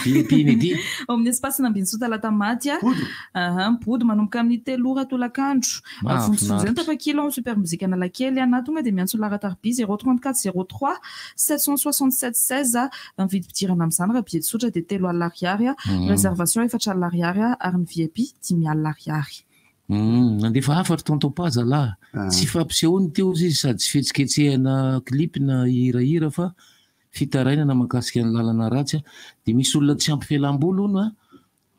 S3: VIP Nedi.
S25: Ao amin'ny espace Nambinintsoa Talatamaty a. Aha, Bodo manomboka amin'ny 3 ora tolakandro.
S3: Mahafinaritra.
S25: Vonjy tapakila ao amin'ny Super Musique Analakely a, na tonga dia miantso laharan-tariby 034 03 767 16 a. Ny vidim-pidirana amin'izany raha billet tsotra dia 30 ariary a, réservation 40 ariary a, ary ny VIP 50 ariary.
S3: Nandefa hafa ry tonton Pa zalahy. Tsy fampisehoany teo izy sady tsy fihetsiketsehana clip na hirahira fa fitarainana mahakasika ny lalana ratsy a. Dia misy olona tsy ampy fialam-boly hono a.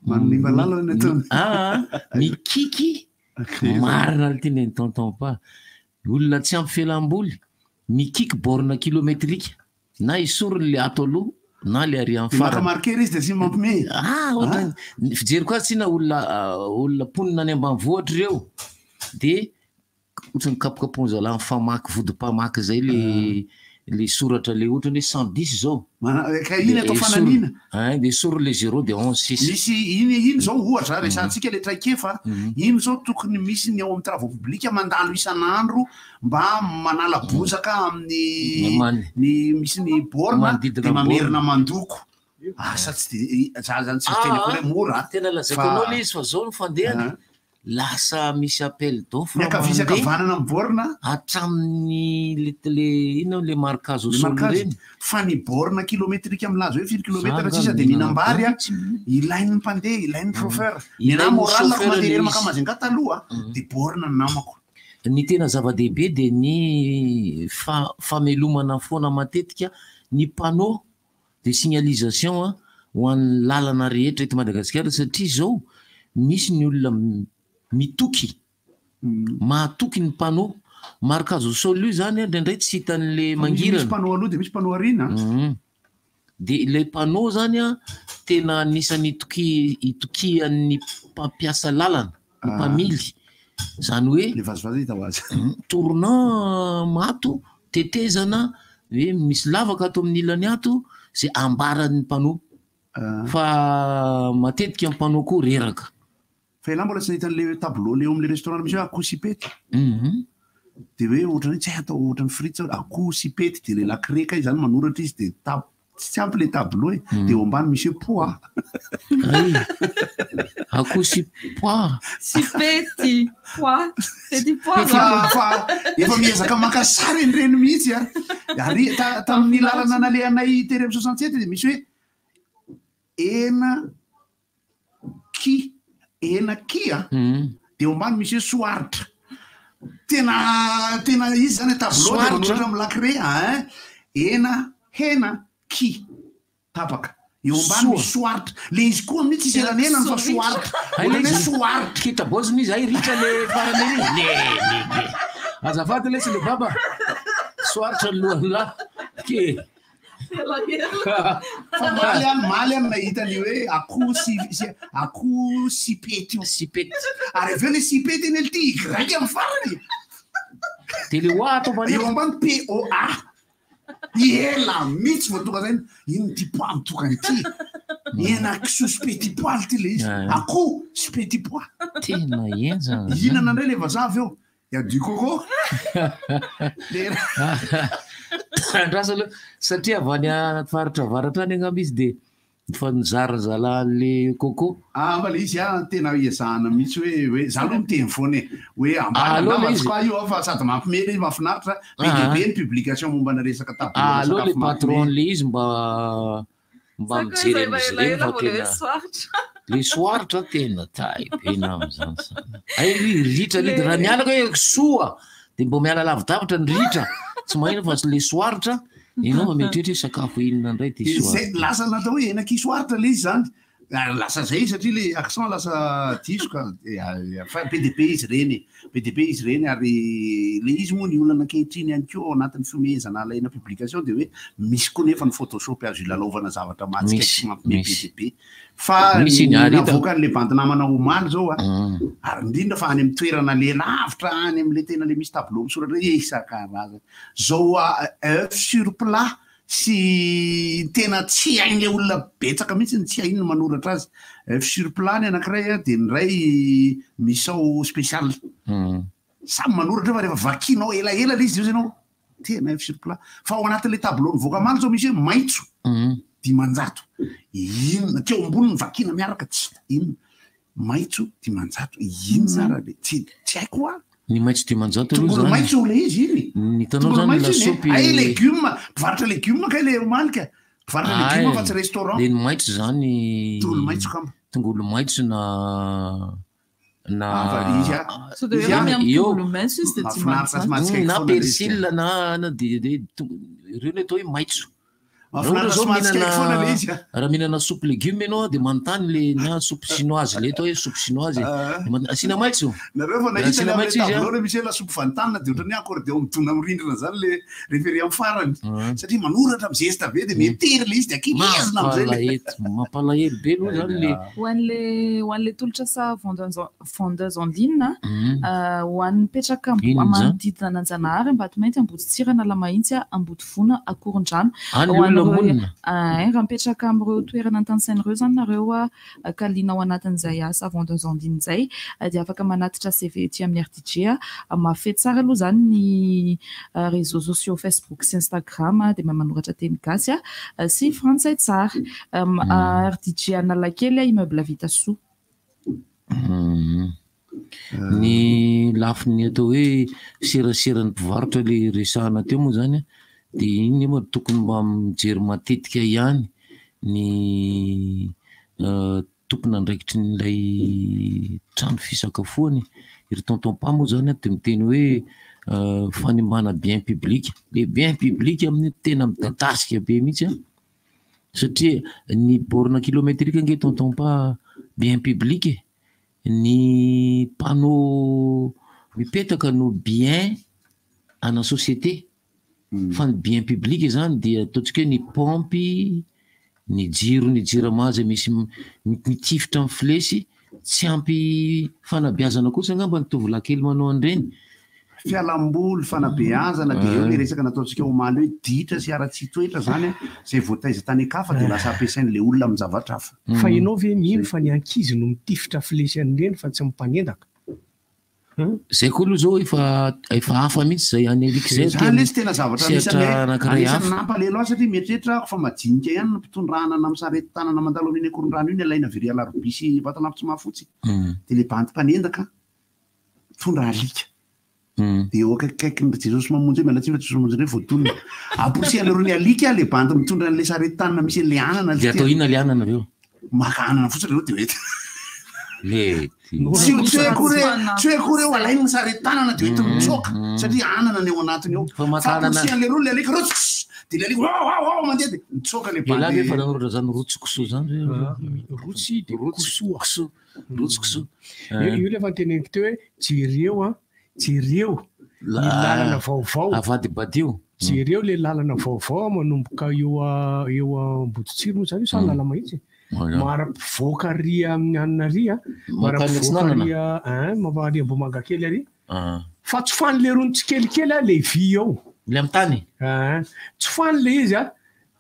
S9: Manimba lalana ny ataony.
S3: Ah, mikiky marina ny teny tonton Pa. Olona tsy ampy fialam-boly mikiky borne kilométrique na esoriny le ato aloha na le ary amin'ny
S9: Dia maka
S3: farany.
S9: marquer izy dia tsy mampime.
S3: Ah, ohatrany ny fijeriko azy tsina olona ah, olona mponina any ambanivohitra ireo dia ohatran'ny kapokapohan-zalahy mifamaky vodimpamaky zay le le soratra le ohatrany hoe 110 zao.
S9: Ka iny atao
S3: Dia
S9: fananina.
S3: Hein, dia esoriny le zéro dia 11 six.
S9: Misy iny iny zao ohatra resahantsika le traikefa, iny zao tokony misy ny ao amin'ny travaux publics mandalo isan'andro mba manala bozaka amin'ny ny misy ny borne
S3: Manodidina
S9: dia mamerina
S3: borne.
S9: mandoko. Asa tsy de za zany tsy miteny akory hoe mora.
S3: Ah, Tena lazaiko
S9: fa-
S3: anao le izy fa zao no fandehany. Lasa misy appel d'offre
S9: Ny ankavia sy
S3: mandeha
S9: ankavanana amin'ny borne.
S3: Hatramin'ny le le inona le marquage au
S9: Le
S3: sol
S9: marquage.
S3: ireny.
S9: Fa ny borne kilométrique milaza hoe firy kilomètre
S3: Zany
S9: sisa
S3: zany
S9: dia mihinam-bary a,
S3: mihitsy.
S9: ilain'ny mpandeha, ilain'ny chauffeur. Ny
S3: Ilain'ny
S9: anahy moral
S3: chauffeur
S9: mandeha
S3: le
S9: irery
S3: izy.
S9: maka Majunga taloha dia borne ny namako.
S3: Ny tena zava-dehibe dia ny famelomana foana matetika ny panneau de signalisation a, ho an'ny lalana rehetra eto Madagasikara satria izao misy ny olona mitoky, mahatoky ny panneau. Marquage au sol io zany indraindray tsy hitan'le mangirana.
S9: Misy panneau aloha dia misy panneau aoriana.
S3: Dia ilay panneau zany an, tena anisan'ny itoki- itokian'ny mpampiasa lalana, ny mpamily. Zany hoe.
S9: Le vazivazy hita ho azy.
S3: Tournant mato, tetezana, hoe misy lavaka ato amin'ny ilany ato, zay ambaran'ny panneau. Fa matetika ny panneau koa reraka.
S9: Fa ialahy mbola tsy nahita an'le tableau le eo amin'le restaurant misy hoe akoho sy pety? De hoe ohatran'ny hoe tsy hay atao ohatran'ny frite sao akoho sy pety de le lakre kay zany manoratra izy de tab tsy ampy le tableau e de eo ambany misy hoe poids.
S3: Ay, akoho sy poids.
S25: Sy pety poids, petit poids.
S9: Fa fa efa miezaka maka sary an'ireny mihitsy a. Ary ta- tamin'ny lalana nalehanay tery amin'ny 67 de misy hoe hena ki, hena ki a, dia eo ambany misy hoe soaritra. Tena tena izy zany tableau dia manoratra amin'ny lakre ein, hena hena ki, tapaka. Eo ambany misy soaritra. Le izy koa amin'io tsisy elanelany fa soaritra. Ohatran'ny hoe soaritra.
S3: Kita boziny izy, ay ritra le farany ery. Le le le. Azafady lesy le baba. Soaritra ny lohan'ny lahy. Ke.
S9: Fa maly aho, maly aho nahita ny hoe akoho sy sy akoho sy pety io.
S3: Sy pety.
S9: Ary avy eo le sy pety anie ity Y amin'ny farany.
S3: De le oa atao ambany.
S9: Eo ambany P O A. Ela mihitsy vao tonga zay, inona ity poids mitokana ity? Hena kisoa sy petit pois ity le izy. Akoho sy petit pois.
S3: Tena henjana.
S9: Hihinana indray le vazaha avy eo. Y a du coco?
S3: Andraso aloha, satria avy any anaty faritra avaratra any angamba izy dia efa nizara zalahan'le coco.
S9: Ah, fa le izy ah, tena ezahana mihitsy hoe hoe za aloha miteny foana e, hoe ambany
S3: Aleo le
S9: angamba
S3: izy.
S9: tsy quoi io ah, fa sady mampime le izy mahafinaritra, be dia be ny publication momba ny resaka tableau
S3: Aleo le
S9: sakafo
S3: patron
S9: mampime.
S3: le izy mba mba
S25: Za koa
S3: mijery
S25: zay mba
S3: an'izy
S25: elaela
S3: ireny fa
S25: vao le hoe
S3: tena
S25: soaritra.
S3: le soaritra tena tay be na am'zany zany. Ay ry ritra
S25: Le
S3: le raha miala koa hoe soa de mbo miala lavidavitra ny ritra tsy maheno fa le soaritra ianao mba mieritreritra hoe sakafo inona indray ty
S9: Zay
S3: soaritra.
S9: lasa natao hoe henakisoaritra le izy zany. Ary lasa zay satria le accent lasa diso ka. Fa be dia be izy ireny e. Be dia be izy ireny ary le izy moa ny olana ankehitriny ihany koa ao anatin'ny fihomehezana alaina publication dia hoe misy koa nefa ny photoshop azo ilalaovana zavatra mahatsikaiky sy
S3: Misy,
S9: mampiomehy be
S3: misy.
S9: dia be. Fa
S3: Misy
S9: ny
S3: iny ary hita.
S9: navoakan'le bandy namana omaly izao a, ary indrindra fa any amin'ny toerana le lavitra any amin'le tena le misy tableau misoratra hoe isan-karazany. Zao oeuf sur plat Sy tena tsy hain'ilay olona betsaka mihitsy ny tsy hainy ny manoratra azy. Oeuf sur plat ny anankiray a, dia ny iray misao spécial. Samy manoratra eo fa rehefa vakianao elaela ilay izy dia ozy ianao tena oeuf sur plat. Fa ao anatin'ilay tableau nivoaka omaly izao misy hoe maitso 500. Inona, teo ambony ny vakiana miaraka tsy hita inona. Maitso 500, inona ara le, tsy tsy haiko hoa.
S3: Ny maitso 500 aloha
S9: Tongolo
S3: zany.
S9: maitso le izy iny.
S3: Ny hitanao
S9: Tongolo
S3: zany
S9: maitso iny e.
S3: lasopy.
S9: Ay legioma, mpivarotra legioma kay le omaly ka. Mpivarotra legioma fa tsy restaurant.
S3: Le ny maitso zany.
S9: Tongolo maitso kamba.
S3: Tongolo maitso na na
S9: Ah, fa izy a.
S25: Sao dia hoe
S9: Izy a.
S25: miampy
S3: Eo.
S25: tongolo maitso izy dia
S9: Mahafinaritra sy mahatsikaiky
S3: Na
S9: foana le izy
S3: persil
S9: ka.
S3: na na de de ireo ny atao hoe maitso. Raha ohatra
S9: Mahafinaritra
S3: zao
S9: sy mahatsikaiky foana le
S3: mihinana
S9: izy a.
S3: raha mihinana soupe légume ianao dia manontany le na soupe chinoise le atao hoe soupe chinoise e. Dia manontany, asiana maitso?
S9: Nareo vao
S3: Raha
S9: nahita
S3: asiana
S9: le
S3: maitso izy a.
S9: tableau le misy hoe lasopy vantanina dia ohatran'ny hoe accordéon midona amin'ny rindrina zany le referé amin'ny farany. Satria manoratra mizesta be dia mitery le izy dia ankihezina amin'izay le.
S3: Mampalahelo, mampalahelo be aloha zany le.
S25: Ho an'le ho an'le tolotra sa vendeuse vendeuse en ligne ho an'ny mipetraka
S3: Inona izany?
S25: manodidina an'Anjanahary, Ambatomainty, Amboditsiry, Analamahitsy, Ambodivona, Akorondrano.
S3: Any
S25: Ho
S3: olona
S25: an'ireo
S3: monina.
S25: Ein, raha mipetraka amin'ireo toerana antansaina ireo izany nareo ka liana ao anatin'izay asa vendeuse en ligne izay dia afaka manatitra CV ety amin'ny RDJ. Mahafehy tsara aloha izany ny réseaux sociaux Facebook sy Instagram dia mahay manoratra teny gasy sy frantsay tsara. RDJ Analakely, immeuble Vitasoa.
S3: Ny lafiny atao hoe seraseran'ny mpivarotra le resahana teo moa zany an, de iny moa tokony mba mijery matetika ihany ny tompon'andraikitrin'ilay trano fisakafoana e. Ry tonton Pa moa zany an de miteny hoe fanimbana bien public, le bien public amin'io tena midadasika be mihitsy an. Satria ny borne kilométrique ange tonton pa bien public e. Ny panneau mipetaka no bien ana société. Fa ny bien public zany dia ataontsika hoe ny paompy, ny jiro ny jirama izay misy mitifitra amin'ny flesy, tsy ampy fanabeazana kosa angamba ny tovolahy kely manao an'ireny.
S9: Fialamboly, fanabeazana, dia eo ilay resaka nataontsika omaly hoe ditra sy haratsian-toetra izany an, izay voataiza tany an-kafa dia lasa ampiasain'ilay olona amin-javatra hafa.
S6: Fa ianao ve mino fa ny ankizy no mitifitra flesy an'ireny fa tsy ny mpanendaka?
S3: Zay koa aloha zao efa efa hafa mihitsy zay any Eric zay
S9: Zany lesy tena zavatra
S3: sehatra
S9: anisan'ny
S3: anankiray
S9: anisan'ny
S3: hafa.
S9: nampalahelo ahy satria mieritreritra aho fa majinika ihany ny mpitondra anana amin'ny sarety tanana mandalo amin'iny Ankorondrano iny alaina very Alarobia sy Vatolampy Tsimahafotsy dia ilay bandy mpanendaka mitondra alika dia eo akaikikaikin'ny ry Jesosy Mamonjy eo, miala tsiny fa Jesosy Mamonjy indray voatonona. Amporisihan'ireo ny alika ilay bandy mitondra an'ilay sarety tanana misy an'ilay anana
S3: Dia atao inona ilay anana avy eo?
S9: Maka anana fotsiny ireo dia mety.
S3: Mety.
S9: Tsy tsy hoe akory hoe tsy hoe akory hoe alainy ny sarety tanana dia hoentiny mitsoaka satria anana ny ao anatiny ao.
S3: Fa maka anana.
S9: Fa amporisihan'ilay roa ilay alika rotsy dia ilay alika wao wao wao mandeha dia mitsoaka ilay
S3: Ialahy
S9: bandy.
S3: ve efa nanoratra zany rotsy kisoa zany ve?
S6: Rotsy dia kisoa.
S3: Kisoa. Rotsy kisoa.
S6: Io io ilay efa noteneniko teo hoe jereo an, jereo ny lalana vaovao.
S3: Avadibadio.
S6: Jereo ilay lalana vaovao manomboka eo eo Amboditsiry moa izany io sa Analamahitsy? Mara-pivoaka ary amin'ny anona ary an, mara-pivoaka ary an, mava ary Ambohimangakely ary. Fa tsy fany lerony tsikelikely an ilay vy eo.
S3: Ilay amin'ny tany?
S6: An, tsy fany ilay izy an.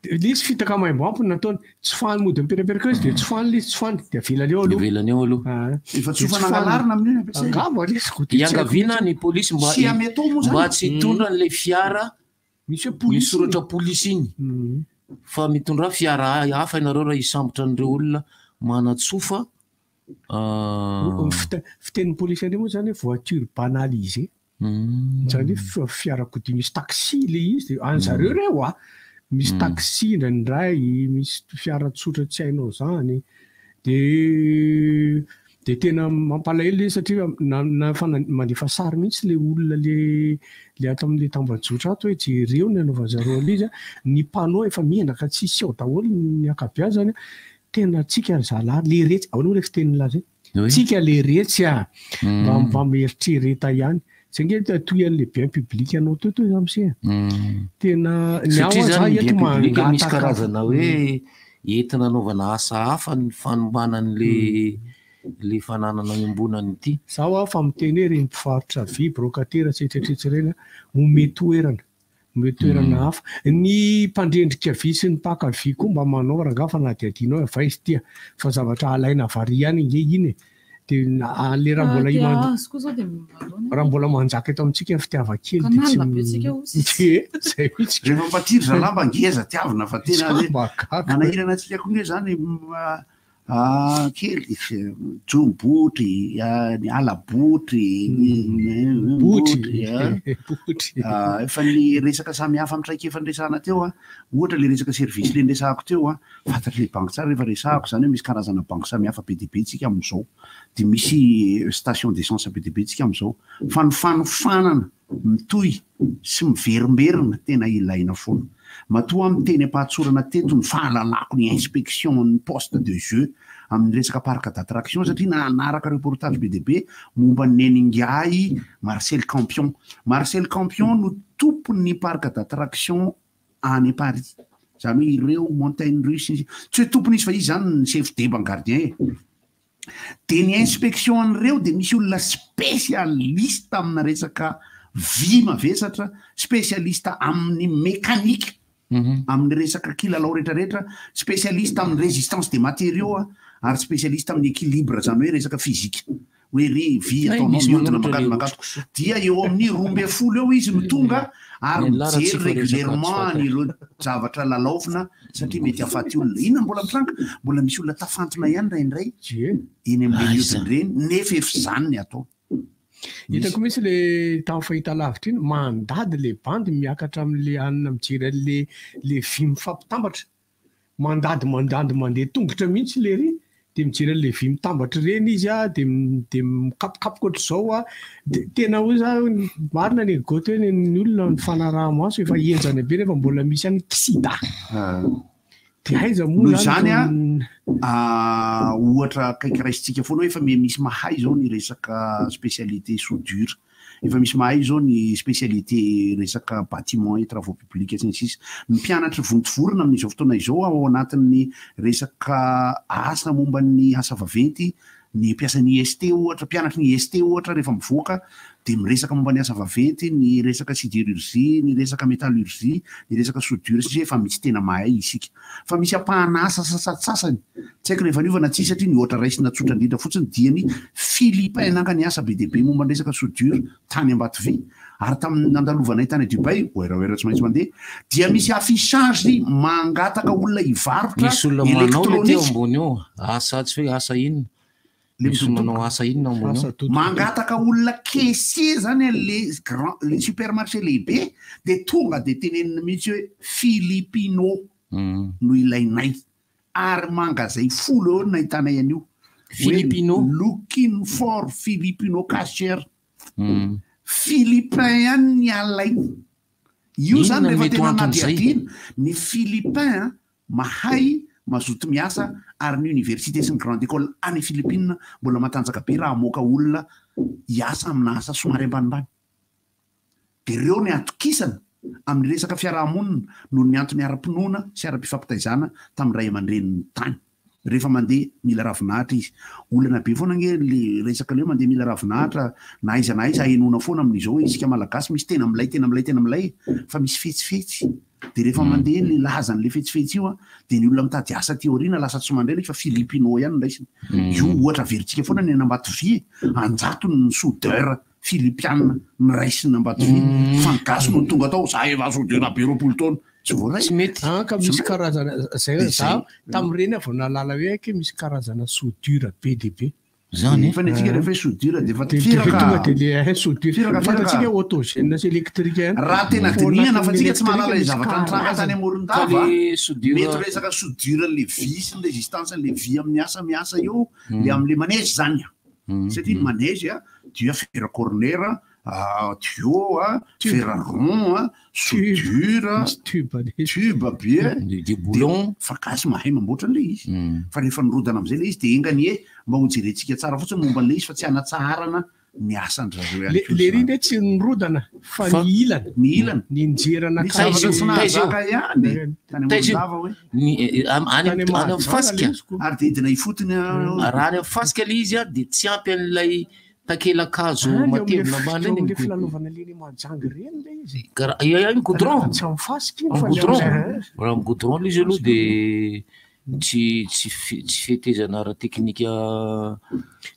S6: Ilay izy fitaka maimbo ampy no nataony. Tsy fany mody mipetrapetraka eo izy dia tsy fany ilay izy, tsy fany. Dia avelany eo aloha.
S3: Avelany eo aloha.
S9: Efa tsofa nangalarina amin'io ny ampiasaina.
S6: Angamba re, tsy goûter tsy haiko
S3: Iangaviana
S6: mihitsy.
S3: ny polisy mba
S9: Sy ameto moa zany.
S3: mba tsy hitondra an'ilay fiara
S6: Misy hoe polisy
S3: misy soratra polisy iny. Fa mitondrà fiara hafa ianareo raha hisambotra an'ireo olona manatsofa.
S6: Ny fitenin'ny polisy indray moa izany hoe voiture banalisée. Izany hoe fiarakodia misy taxi ilay izy dia any zareo ireo a! Misy taxi indraindray, misy fiara tsotra tsy hainao izany. Dia dia tena mampalahelo ilay izy satria na na efa mandefa sary mihitsy ilay olona ilay ilay ato amin'ilay tambajotra ato hoe jereo ny anaovan'zareo an'ilay izy a! Ny panneau efa miendaka tsisy ao daholo ny ankabeazany. Tena tsika ry zalahy leretsy, ahoana moa ilay fitenin'lah zay? Tsika leretsy a! Mba mba mieritrereta ihany. Zay nge toy an'le bien public anao teo teo zany se a. Tena ny aho
S3: Satria
S6: aza
S3: zany ny
S6: eto
S3: bien public misy
S6: mangataka.
S3: karazana hoe entina anaovana asa hafa ny fanombana an'le le fananana iombonana ity.
S6: Zaho aho fa miteny hoe ireny mpivarotra vy, brocatera, etsetra etsetra ireny a, omeo toerana. Omeo toerana hafa. Ny mpandrendrika vy sy ny mpaka vy koa mba manao rangaha fanadihadiana hoe avy aiza ity a! Fa zavatra alaina avy ary ihany ange iny e! Dia le raha mbola
S25: Te
S6: iman-
S25: hahazo koa zao dia manaona
S6: raha mbola manjaka eto amintsika ny fitiavan-kely dia tsy
S25: Canal be tsika ozy.
S6: Ie, zay mihitsy.
S9: Rehefa mpatiry zalahy mba ngeza tiavina fa tena
S6: Za mba gaga.
S9: manahirana antsika koa nge zany Kely, jono-botry, ny ala-botry, ny
S6: Botry.
S9: botry. Efa ny resaka samihafa amin'ny traikefa niresahana teo, ohatra ilay resaka service ilay niresahako teo, fantatr'ilay banky tsara rehefa resahako izany hoe misy karazana banky samihafa be dia be tsika amin'izao, dia misy station d'essence be dia be tsika amin'izao, fa ny fanofanana mitohy sy miverimberina tena ilaina foana. Matoa aho miteny am-pahatsorana teto ny fahalalako ny inspection ny poste de jeu amin'ny resaka parc d'attraction satria nanaraka reportage be dia be momba ny nen'ingahy Marcel Campion. Marcel Campion no tompon'ny parc d'attraction any Paris. Izany hoe ireo montagne russe, tsy hoe tompony izy fa izy izany ny chef deba gardien e. Dia ny inspection an'ireo dia misy olona spécialiste amina resaka vy mavesatra, spécialiste amin'ny mécanique, amin'ny resaka kilalao rehetrarehetra, spécialiste amin'ny résistance des matériaux ary spécialiste amin'ny équilibre, izany hoe resaka physique. Hoe ry vy
S3: Hay,
S9: ataonao
S3: misy
S9: mihodina
S3: manoratra
S9: mankany
S3: le
S9: mankany.
S3: rotsy-kisoa.
S9: Dia eo amin'ny 12 eo izy no tonga ary
S3: Ny an'lah raha tsy
S9: mijery
S3: fa resaka tsy
S9: régulièrement
S3: fantatra.
S9: an'ireo zavatra lalaovina satria mety hahafaty olona. Inona no mbola mitranga? Mbola misy olona tafantona ihany indraindray eny amin'ireny
S3: Aiza.
S9: hodiny ireny nefa efa izany ny atao.
S6: Hitako mihitsy le tamin'ny fahitalavitra iny, mandady le bandy miakatra amin'le anona mijery an'le le vy mifampitambatra. Mandady mandady mandeha tongotra mihitsy lery dia mijery an'ilay vy mitambatra ireny izy a, dia dia mikapokapoka ohatr'izao a, dia tena hoy za marina ny goty hoe ny olona ny fanaraha-maso efa henjana be nefa mbola misy ihany kisida. Dia aiza moa
S9: Noho izany a, ohatra akaiky raisintsika foana hoe efa misy mahay izao ny resaka spécialité soudure, efa misy mahay izao ny spécialité resaka bâtiment et travaux publics sy ny sisa. Ny mpianatry Vontovorona amin'izao fotoana izao ao anatin'ny resaka asa momba ny asa vaventy, ny mpiasan'ny IST ohatra, mpianatry ny IST ohatra rehefa mivoaka dia miresaka momba ny asa vaventy, ny resaka sidérurgie, ny resaka métallurgie, ny resaka soudure sy ny sisa efa misy tena mahay isika. Fa misy ampahana asa sasantsasany, tsy haiko rehefa niova na tsia satria ny ohatra raisina tsotra indrindra fotsiny dia ny Philippins nanga ny asa be dia be momba ny resaka soudure tany Ambatovy ary tamin'ny nandalovanay tany Dubaï, oeraoera tsy maintsy mandeha, dia misy affichage mangataka olona hivarotra
S3: Misy olona manao le teo
S9: électronique.
S3: ambony eo, asa tsy hoe asa inona,
S9: Le
S3: misy
S9: midobodoboka.
S3: manao asa inona ambony eo.
S9: Mangataka olona caissier zany an'le grand le supermarché lehibe dia tonga dia teneniny mihitsy hoe filipino no ilainay ary mangazay folo eo no nahitanay an'io hoe
S3: Filipino.
S9: looking for filipino cashier. Philippin ihany ny alainy. Io zany
S3: Inona no
S9: rehefa
S3: mety ho
S9: tena
S3: anton'izay?
S9: anadihadiana, ny Philippin mahay, mazoto miasa ary ny université sy ny grande école any Philippines mbola matanjaka be raha hamoaka olona hiasa amina asa somary ambanimbany. Dia ireo ny atokisana amin'ny resaka fiarahamonina noho ny antony ara-pinoana sy ara-pifampitaizana tamin'ny ray aman-dreniny tany. Rehefa mandeha mila ravinahitra izy. Olana be foana ange le resaka le hoe mandeha mila ravinahitra na aiza na aiza ahenoana foana amin'izao hoe isika malagasy misy tena milay tena milay tena milay fa misy fetsifetsy. Dia rehefa mandeha le lazan'le fetsifetsy io an dia ny olona mitady asa aty aoriana lasa tsy mandray ilay fa filipino ihany no raisina. Io ohatra averintsika foana ny any Ambatovy e, an-jatony ny soudeur filipiana noraisina Ambatovy fa ny gasy no tonga tao, za efa soudeur be 20 taona. Tsy voaray.
S3: Tsy mety.
S6: An ka misy karazana zay
S9: Dia
S6: za
S9: zay.
S6: tamin'ireny aho vao nahalala hoe aky misy karazana soudure be dia be.
S3: Zany
S9: Efa ny antsika rehefa hoe soudure dia efa
S6: Dia
S9: firaka.
S6: tonga dia le eh, soudure.
S9: Firaka, firaka.
S6: Fantatsika hoe autogène sy électrique ihany.
S9: Raha tena
S6: Fa ao
S9: dinihana fa
S6: anatin'ny
S9: tsika tsy mahalala
S6: électrique
S9: ilay zavatra
S6: misy
S9: nitranga tany
S6: karazany.
S9: Morondava,
S3: Ka le soudure
S9: mety resaka soudure le vy sy ny résistance le vy amin'ny asa miasa io, le amin'le manège zany. Satria ny manège dia fer corner, tuyau, fer rond, soudure, tube be,
S3: de boulon,
S9: fa gasy mahay mamboatra an'ilay izy. Fa rehefa nirodana amin'izay ilay izy dia enga anie mba ho jerentsika tsara fotsiny momba an'ilay izy fa tsy hanatsaharana ny asan-dry zareo ihany
S6: Le
S9: koa
S6: le ry
S9: izany.
S6: nge tsy nirodana fa
S3: Fa
S6: ny ilana.
S9: Ny ilana.
S6: Ny njerana
S9: Nisy zavatra tsy nahazaka ihany tany
S3: Taiza io?
S9: Morondava hoe.
S3: Ny any
S6: Tany
S3: any amin'ny
S6: Mahajanga
S3: fasika.
S6: ilay izy ko.
S9: Ary dia hidina ifotony
S3: Raha any amin'ny fasika ilay izy dia tsy ampy an'ilay takelakazo
S6: Any eo amin'ilay
S3: matevina ambany
S6: eo
S3: ireny.
S6: amin'ilay filalaovana leny Mahajanga ireny ilay izy.
S3: Karaha ia ia ny goudron.
S6: Tsy amin'ny fasika iny
S3: Amin'ny
S6: fa ny
S3: goudron.
S6: amin'ny
S3: Raha amin'ny goudron ilay izy aloha dia tsy tsy fe- tsy fetezana ara-teknika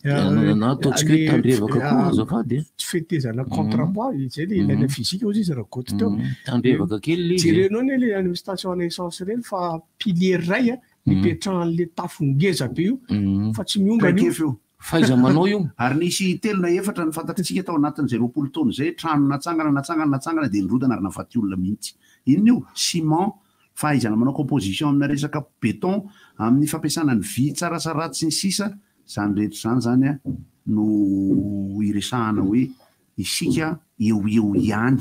S3: na ataontsika hoe tandrevaka koa azafady e.
S6: Tsy fetezana contrepoids, izay ilay ilaina physique hozy izy raha goty teo.
S3: Tandrevaka kely ilay izy.
S6: Jerenao anie ilay any amin'ny station ana essence ireny fa pilier iray a, nipetrahan'ilay tafo ngeza be io fa tsy miongana io.
S9: Traikefa io.
S3: Fahaiza-manao io.
S9: Ary nisy telo na efatra ny fantatritsika tao anatin'izay 20 taona izay, trano natsangana, natsangana, natsangana dia nirodana ary nahafaty olona mihitsy. Inona io? Ciment, fahaizana manao composition amina resaka béton, amin'ny fampiasana ny vy tsara sa ratsy sy ny sisa, izany rehetra izany izany no iresahana hoe isika eo ho eo ihany.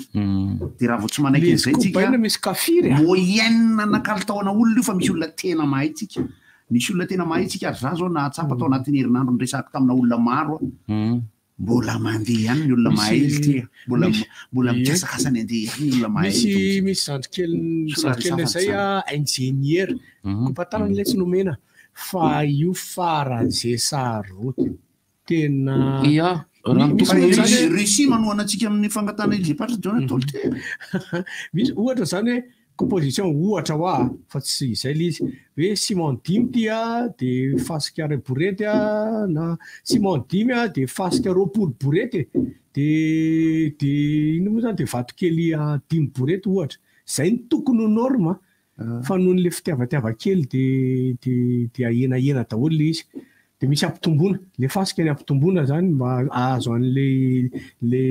S9: Dia raha vao tsy manaiky
S6: Le
S9: an'izay tsika,
S6: kobaina misy kafiry a!
S9: moyenne na kalitaona olona io fa misy olona tena mahay tsika. Misy olona tena mahay tsika ary za zao nahatsapa tao anatin'ny herinandro niresahako tamina olona maro aho. Mbola mandeha ihany ny olona mahay ity a. Mbola mbola mikasakasa ny handeha ihany ny olona mahay eto
S6: Misy
S9: amintsika.
S6: misy zandrikely
S9: Soa raha
S6: zandrikely
S9: resahana
S6: izay
S9: izany.
S6: a ingénieur. Kopatanana ilay tsy nomena fa io faran'izay sarotiny. Tena
S3: Ia, raha ny
S6: Misy
S3: tokony ho
S6: ohatra
S3: izy.
S6: zany hoe
S9: Russie manohana antsika amin'ny fangatahana Elysée Patry John Tolté.
S6: Misy ohatra zany hoe composition ohatra hoa fa tsy izay ilay izy hoe ciment dimy ity a de fasika iray borety a na ciment dimy a de fasika 20 borety e de de inona moa zany de vatokely dimy borety ohatra. Zay no tokony ho norme fa noho ny le fitiavatiava-kely de de de ahenahena daholo le izy. De misy ampitomboana, le fasika ny ampitomboana zany mba ahazo an'le le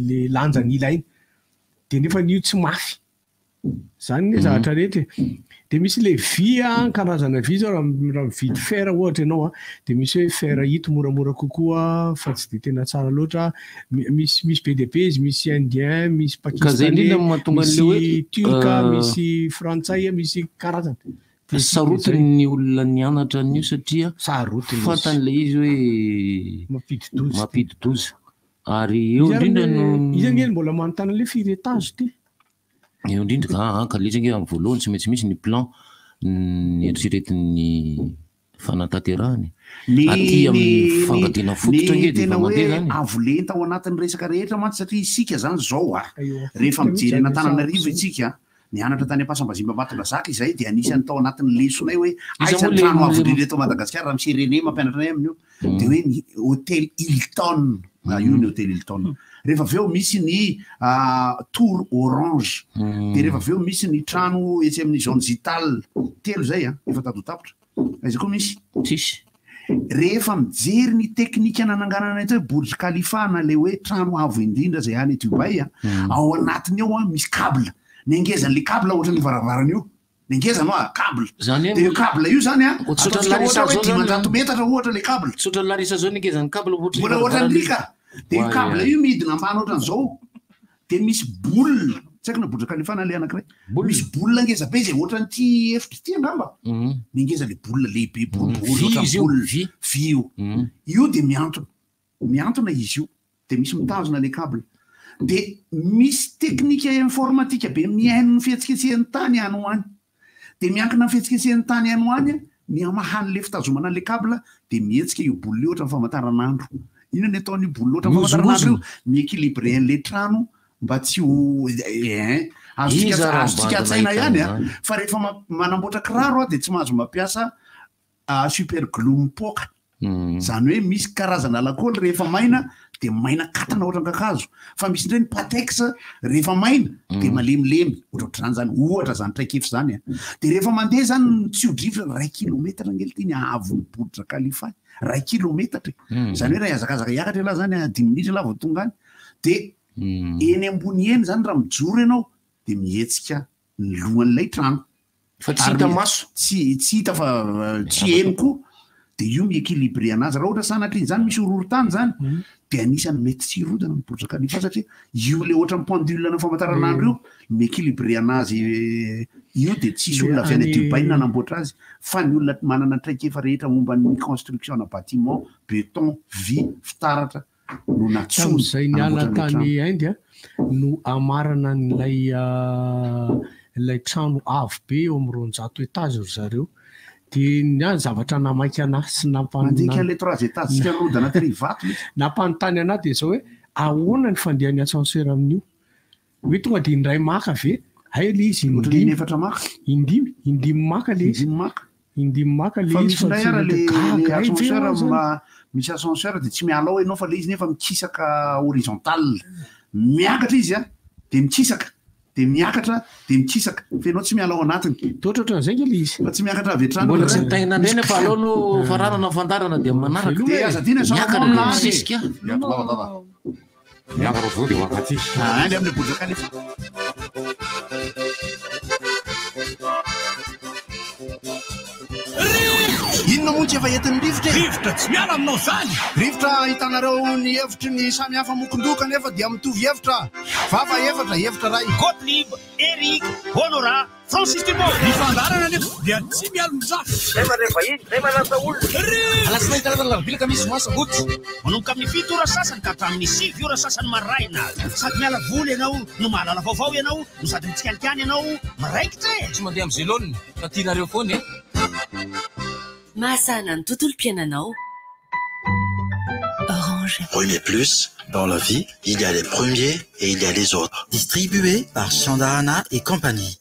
S6: le lanjany ilaina. De nefa io tsy mafy. Zany ny zavatra rehetra e. De misy le vy a, karazana vy zao raha raha mividy fer ohatra ianao a, de misy hoe fer ito moramora kokoa fa tsy de tena tsara loatra. Misy misy be dia be izy, misy indien, misy
S3: Ka zay indrindra
S6: pakistanais,
S3: no mahatonga an'le hoe
S6: misy turc, misy frantsay, misy karazana.
S3: Sarotiny ny olona nianatra an'io satria
S6: Sarotiny izy.
S3: fantany ilay izy hoe
S6: Mampidi-doza.
S3: mampidi-doza. Ary eo
S6: Izy ary
S3: indrindra
S6: ne-
S3: no
S6: Izy ange mbola manontany an'ilay firy étage ity.
S3: Eo indrindra ka ah, ka le izy ange amin'ny voalohany tsy maintsy misy ny plan ny eritreretin'ny fanatanterahana e.
S9: Ny
S3: Aty
S9: ny
S3: amin'ny fangadiana
S9: ny
S3: fototra ange dia
S9: tena
S3: efa mandeha
S9: hoe
S3: zany e.
S9: avo lenta ao anatin'ny resaka rehetra mantsy satria isika zany zao a,
S6: Eo
S9: rehefa
S6: fototra
S9: mijery
S6: mihitsy zany
S9: an'Antananarivo
S6: sarotra.
S9: isika, nianatra tany Ampasambaziba Ambatondrazaka izahay dia anisan'ny tao anatin'ny lesonay hoe
S3: Iza
S9: aiza
S3: moa
S9: ny
S3: le
S9: trano avo
S3: le
S9: indrindra eto Madagasikara raha misy René mampianatra anay amin'io dia hoe ny hôtel Hilton, ah, io ny hôtel Hilton. Rehefa avy eo misy ny tour orange, dia rehefa avy eo misy ny trano etsy amin'ny zone Zital, telo izay a, efa tady ho tapitra. Aiza koa misy?
S3: Tsisy.
S9: Rehefa mijery ny teknika nananganana ity hoe Burj Khalifa na ilay hoe trano avo indrindra izay any Dubaï a, ao anatiny ao a misy cable, ny hangezan'ilay cable ohatran'io varavarana io, ny hangezany hoa cable,
S3: Zany hoe
S9: dia io cable io zany a,
S3: Ohatran'ny
S9: ataontsika
S3: Larissa
S9: ohatra hoe
S3: zao zany
S9: 500 metatra ohatra ilay cable.
S3: Tsy ohatran'ny Larissa zao ny hangezan'ny cable ohatran'ny
S9: Mbola ohatran'ny
S3: varavarana
S9: riaka, dia io cable io midina ambany ohatran'izao, dia misy boule, tsy haiko na Burj Khalifa na ilay anankiray, misy boule ngeza be izay ohatran'ity efitra ity angamba, ny ngeza ilay boule lehibe boribory
S3: Vy
S9: ohatran'ny
S3: izy io,
S9: boule,
S3: vy.
S9: vy io, io dia mihantona, mihantona izy io, dia misy mitazona ilay cable, dia misy teknika informatika be mihaino ny fihetsiketsehan'ny tany any ho any, Dia miankina amin'ny fihetsiketsehan'ny tany any ho any ny hamahan'ilay fitazomana an'ilay cable dia mihetsika io boule io ohatran'ny famantaranandro. Inona ny ataon'io boule ohatran'ny famantaranandro io? Mi-équilibrer an'ilay trano mba tsy ho eh
S3: Iza
S9: azontsika
S3: raha
S9: azontsika
S3: mivadina
S9: an-tsaina ihany
S3: ahitana
S9: a!
S3: izany?
S9: Fa rehefa manamboatra kiraro aho dia tsy mahazo mampiasa super glue mipoaka. Izany hoe misy karazana lakaoly rehefa maina dia maina katana ohatran'ny kakazo, fa misy indray ny patex rehefa maina dia malemilemy, ohatrohatr'izany izany, ohatra izany traikefa izany an. Dia rehefa mandeha izany ny tsio-drivotra, iray kilometatra ange ity ny haavon'ny Burj Khalifa, iray kilometatra e. Izany hoe raha hihazakazaka hiakatra ialahy izany, dimy minitra ialahy vao tonga any. Dia eny ambony eny izany raha mijoro ianao dia mihetsika ny lohan'ilay trano.
S3: Fa tsy hita maso.
S9: Tsy tsy hita fa tsy heno koa. Dia io mi-équilibrer anazy. Raha ohatra sanatria izany misy horohorontany izany, dia anisan'ny mety tsy hirodana ny Burj Khalifa satria io ilay ohatran'ny pendule ana famantaranandro io mi-équilibrer anazy io dia tsisy olona avy any Dubaï nanamboatra azy fa ny olona manana traikefa rehetra momba ny construction ana bâtiment, béton, vy, fitaratra, no nantsoiny
S6: Tamin'izay niala
S9: hanamboatra an'ilay
S6: tany
S9: trano.
S6: Inde no hamarana an'ilay ilay trano avo be eo amin'ny 200 étages ry zareo. Dia ny ahy ny zavatra namaika anahy sy nampa-
S9: Nandinika an'ilay trois étages tsika nirodana tery Ivato mihitsy.
S6: nampanontany anahy dia izao hoe ahoana ny fandehan'ny ascenseur amin'io? Hoe tonga dia indray maka ve? Hay ilay izy
S9: Ohatran'ny
S6: indimy.
S9: inefatra maka.
S6: Indimy, indimy maka ilay izy.
S9: Indimy maka.
S6: Indimy maka ilay
S9: Fa
S6: izy
S9: misy
S6: fa
S9: indray
S6: tsy
S9: ara
S6: mety
S9: le
S6: gaga
S9: le
S6: ay ve
S9: ascenseur
S6: ho'a zany.
S9: ma- misy ascenseur dia tsy miala ao ianao fa ilay izy nefa mikisaka horizontal. Miakatra izy an, dia mikisaka, dia miakatra, dia mikisaka. Fa ianao tsy miala ao anatiny.
S6: Dia ohatrohatran'izay ange ilay izy.
S9: Fa tsy miakatra avy hatrany.
S3: Mbola tsy nitaingina indray nefa aleo no faranana ny fandaharana dia manaraka.
S9: Dia aza adino
S3: Miakatra dia misesika.
S4: Miakatra zao dia ho akaty.
S9: Any amin'ny Burj Khalifa.
S20: Inona moa tsy efa entin'ny rivotra e?
S22: Rivotra tsy miala aminao izany!
S20: Rivotra ahitanareo ny hevitry ny samy hafa mokon-doha kanefa dia mitovy hevitra. Vava efatra, hevitra iray.
S22: Gottlieb, Eric, Honorat, Francis Dupont. Ny fandaharana anefa dia tsy mialon-drafy.
S7: Zay mandray vahiny, zay manasa olona.
S22: Alatsinainy, talata, alarobia, alakamisy, zoma, sabotsy. Manomboka amin'ny 7 ora sasany ka hatramin'ny 9 ora sasany maraina. Sady miala voly ianao no mahalala vaovao ianao no sady mitsikalikany ianao miraikitra e!
S11: Tsy mandeha amin'ny zelone fa tianareo foana e!
S5: Mahasahana ny tontolom-piainanao. Orange.
S13: Premier Plus, dans la vie, il y a les premiers et il y a les autres. Distribué par Chandarana et compagnie.